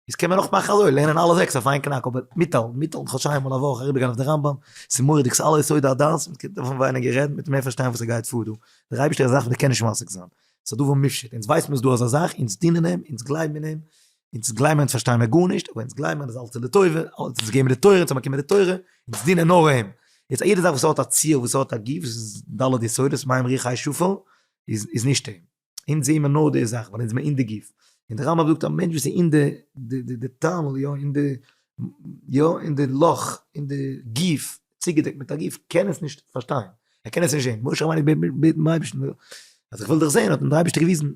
איז קען מען אויך מאכן אזוי, לערנען אלע זעקס אויף איין קנאק, אבער מיטהאלטן, מיטהאלטן כאטש איינמאל א וואך, אריבערגיין אויף די רמב ם, ס'איז מורא'דיג, ס'איז אלע יסודי הדת, מ'קען דערפון ווייניגער רעדן, מיט מער פארשטיין וואס ס'גייט פאר דא, דער אייבערשטער איז א זאך וואס מ'קען נישט משיג זיין, ס'איז א דבר מופשט, אונז ווייסן מיר ס'איז דא אזא זאך, אונז דינען אים, אונז גלייבן אין אים, אונז גלייבן אונז פארשטייען מיר גארנישט, אבער אונז גלייבן אז אלעס איז לטובה, אלעס איז געגעבן די תורה, אונז האבן באקומען די תורה, אונז דינען נאר אים. יעצט א יעדע זאך וואס האט א ציור, וואס האט א גוף, וואס איז ד' יסודות, מים רוח אש עפר, איז איז נישט אים. אונז זעהן מיר נאר די זאך, ווייל אונז זעמיר אין די גוף. און דער רמב ם זאגט א מענטש וואס איז אין די די די tunnel, יא, אין די יא, אין די לאך, אין די גוף, צוגעדעקט מיט א גוף, קען עס נישט פארשטיין. ער קען עס נישט זעהן. משה רבינו בעט דעם אייבערשטן, אז איך וויל דיך זעהן, האט אים דער אייבערשטער געוויזן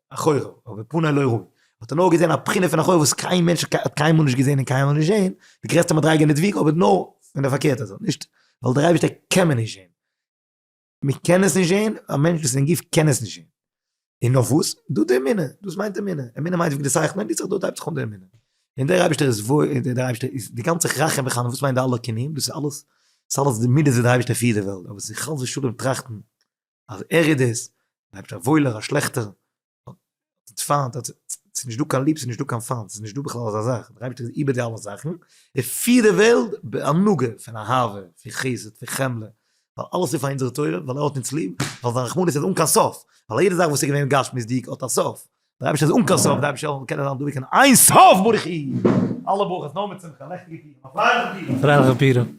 אחוריו, אבער פני לא ראו. האט ער נאר געזעהן א בחינה פון אחוריו וואס קיין מענטש האט קיינמאל נישט געזעהן און קיינמאל נישט זעהן, די גרעסטע מדריגה אין די דביקה, אבער נאר פון די פארקערטע זייט, נישט ווייל דער אייבערשטער קען מען נישט זעהן. מען קען עס נישט זעהן, א מענטש וואס איז אין גוף קען עס נישט זעהן. און נאך וואס? דא די אמונה, דאס מיינט אמונה, אמונה מיינט ווי די שכל ענדיגט זיך דארט הייבט זיך אן די אמונה. און דער אייבערשטער איז וואו, דער אייבערשטער איז די גאנצע רחם וחנון, וואס מיינט די אלע כינויים? דאס איז אלעס, דאס איז אלעס די מידות ווי דער אייבערשטער פירט די וועלט, אבער זיך חס ושלום טראכטן אז ער איז דאס, דער אייבערשטער א וואוילער א שלעכטער, האט פיינט, האט, ס'איז נישט דא קיין ליב, ס'איז נישט דא קיין פיינט, ס'איז נישט דא בכלל אזא זאך, דער אייבערשטער איז איבער די אלע זאכן, ער פירט די וועלט בהנהגה פון אהבה, פון חסד, פון חמלה, ווייל אלעס איז פאר אונזערע טובה, ווייל ער האט אונז ליב, ווייל זיין רחמנות איז אן קיין סוף, ווייל יעדע זאך וואס איז געווען גשמיות'דיג האט א סוף, דער אייבערשטער איז אן קיין סוף, דער אייבערשטער קען זיין דא ווי קיין אין סוף ברוך הוא, אלע ברכות נאר מיט שמחה, לעכטיגע פורים, א פרייליכן פורים. א פרייליכן פורים.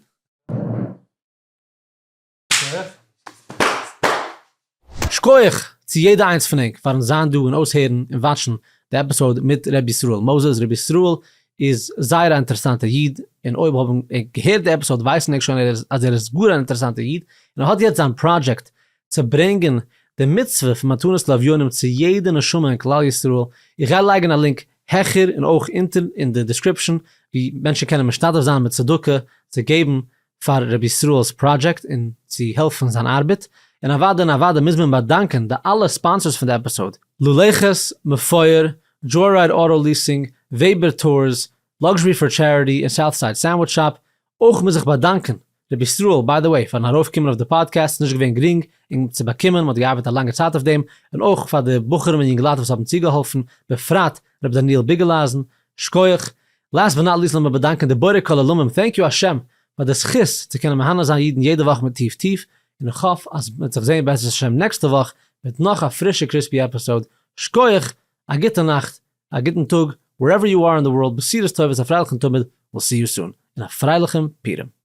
שקויעך צו יעדע איינס פון ענק פארן זיין דא און אויסהערן און watch ן די episode מיט ר' ישראל מאזעס, ר' ישראל איז זייער א אינטערעסאנטע איד און אויב האבן ענק געהערט די episode ווייסן ענק שוין אז ער איז גאר אן אינטערעסאנטע איד און ער האט יעצט זיין פראדזשעקט צו ברענגען די מצוה פון מתנות לאביונים צו יעדע נשמה אין כלל ישראל, איך גיי לייגן א link העכער און אויך אונטער אין די description ווי מענטשן קענען משתתף זיין מיט צדקה צו געבן פאר רבי ישראל'ס פראדזשעקט און צו העלפן זיין ארבעט, און אוודאי און אוודאי מוז מען באדאנקען די אלע sponsors פון די episode, לולעכעס, מפואר, Joyride Auto Leasing, Weber Tours, Luxury for Charity און Southside Sandwich Shop, אויך מוז איך באדאנקען רבי ישראל by the way פארן ארויפקומען אויף די פאדקעסט, ס'נישט געווען גרינג אים צו באקומען, מ'האט געארבעט א לאנגע צייט אויף דעם, און אויך פאר די בחורים און יונגעלייט וואס האבן צוגעהאלפן, בפרט רבי דניאל ביגעלאזן, שקויעך. last but not least לאמיר באדאנקען די בורא כל עולמים, thank you השם פאר די זכות צו קענען מהנה זיין אידן יעדע וואך מיט טיף טיף, און איך האף אז מ'וועט זיך זעהן בעזרת השם נעקסטע וואך מיט נאך א פרישע crispy episode, שקויעך, א גוטע נאכט, א גוטן טאג, wherever you are in the world, בשורות טובות א פרייליכן תמיד, we'll see you soon, און א פרייליכן פורים.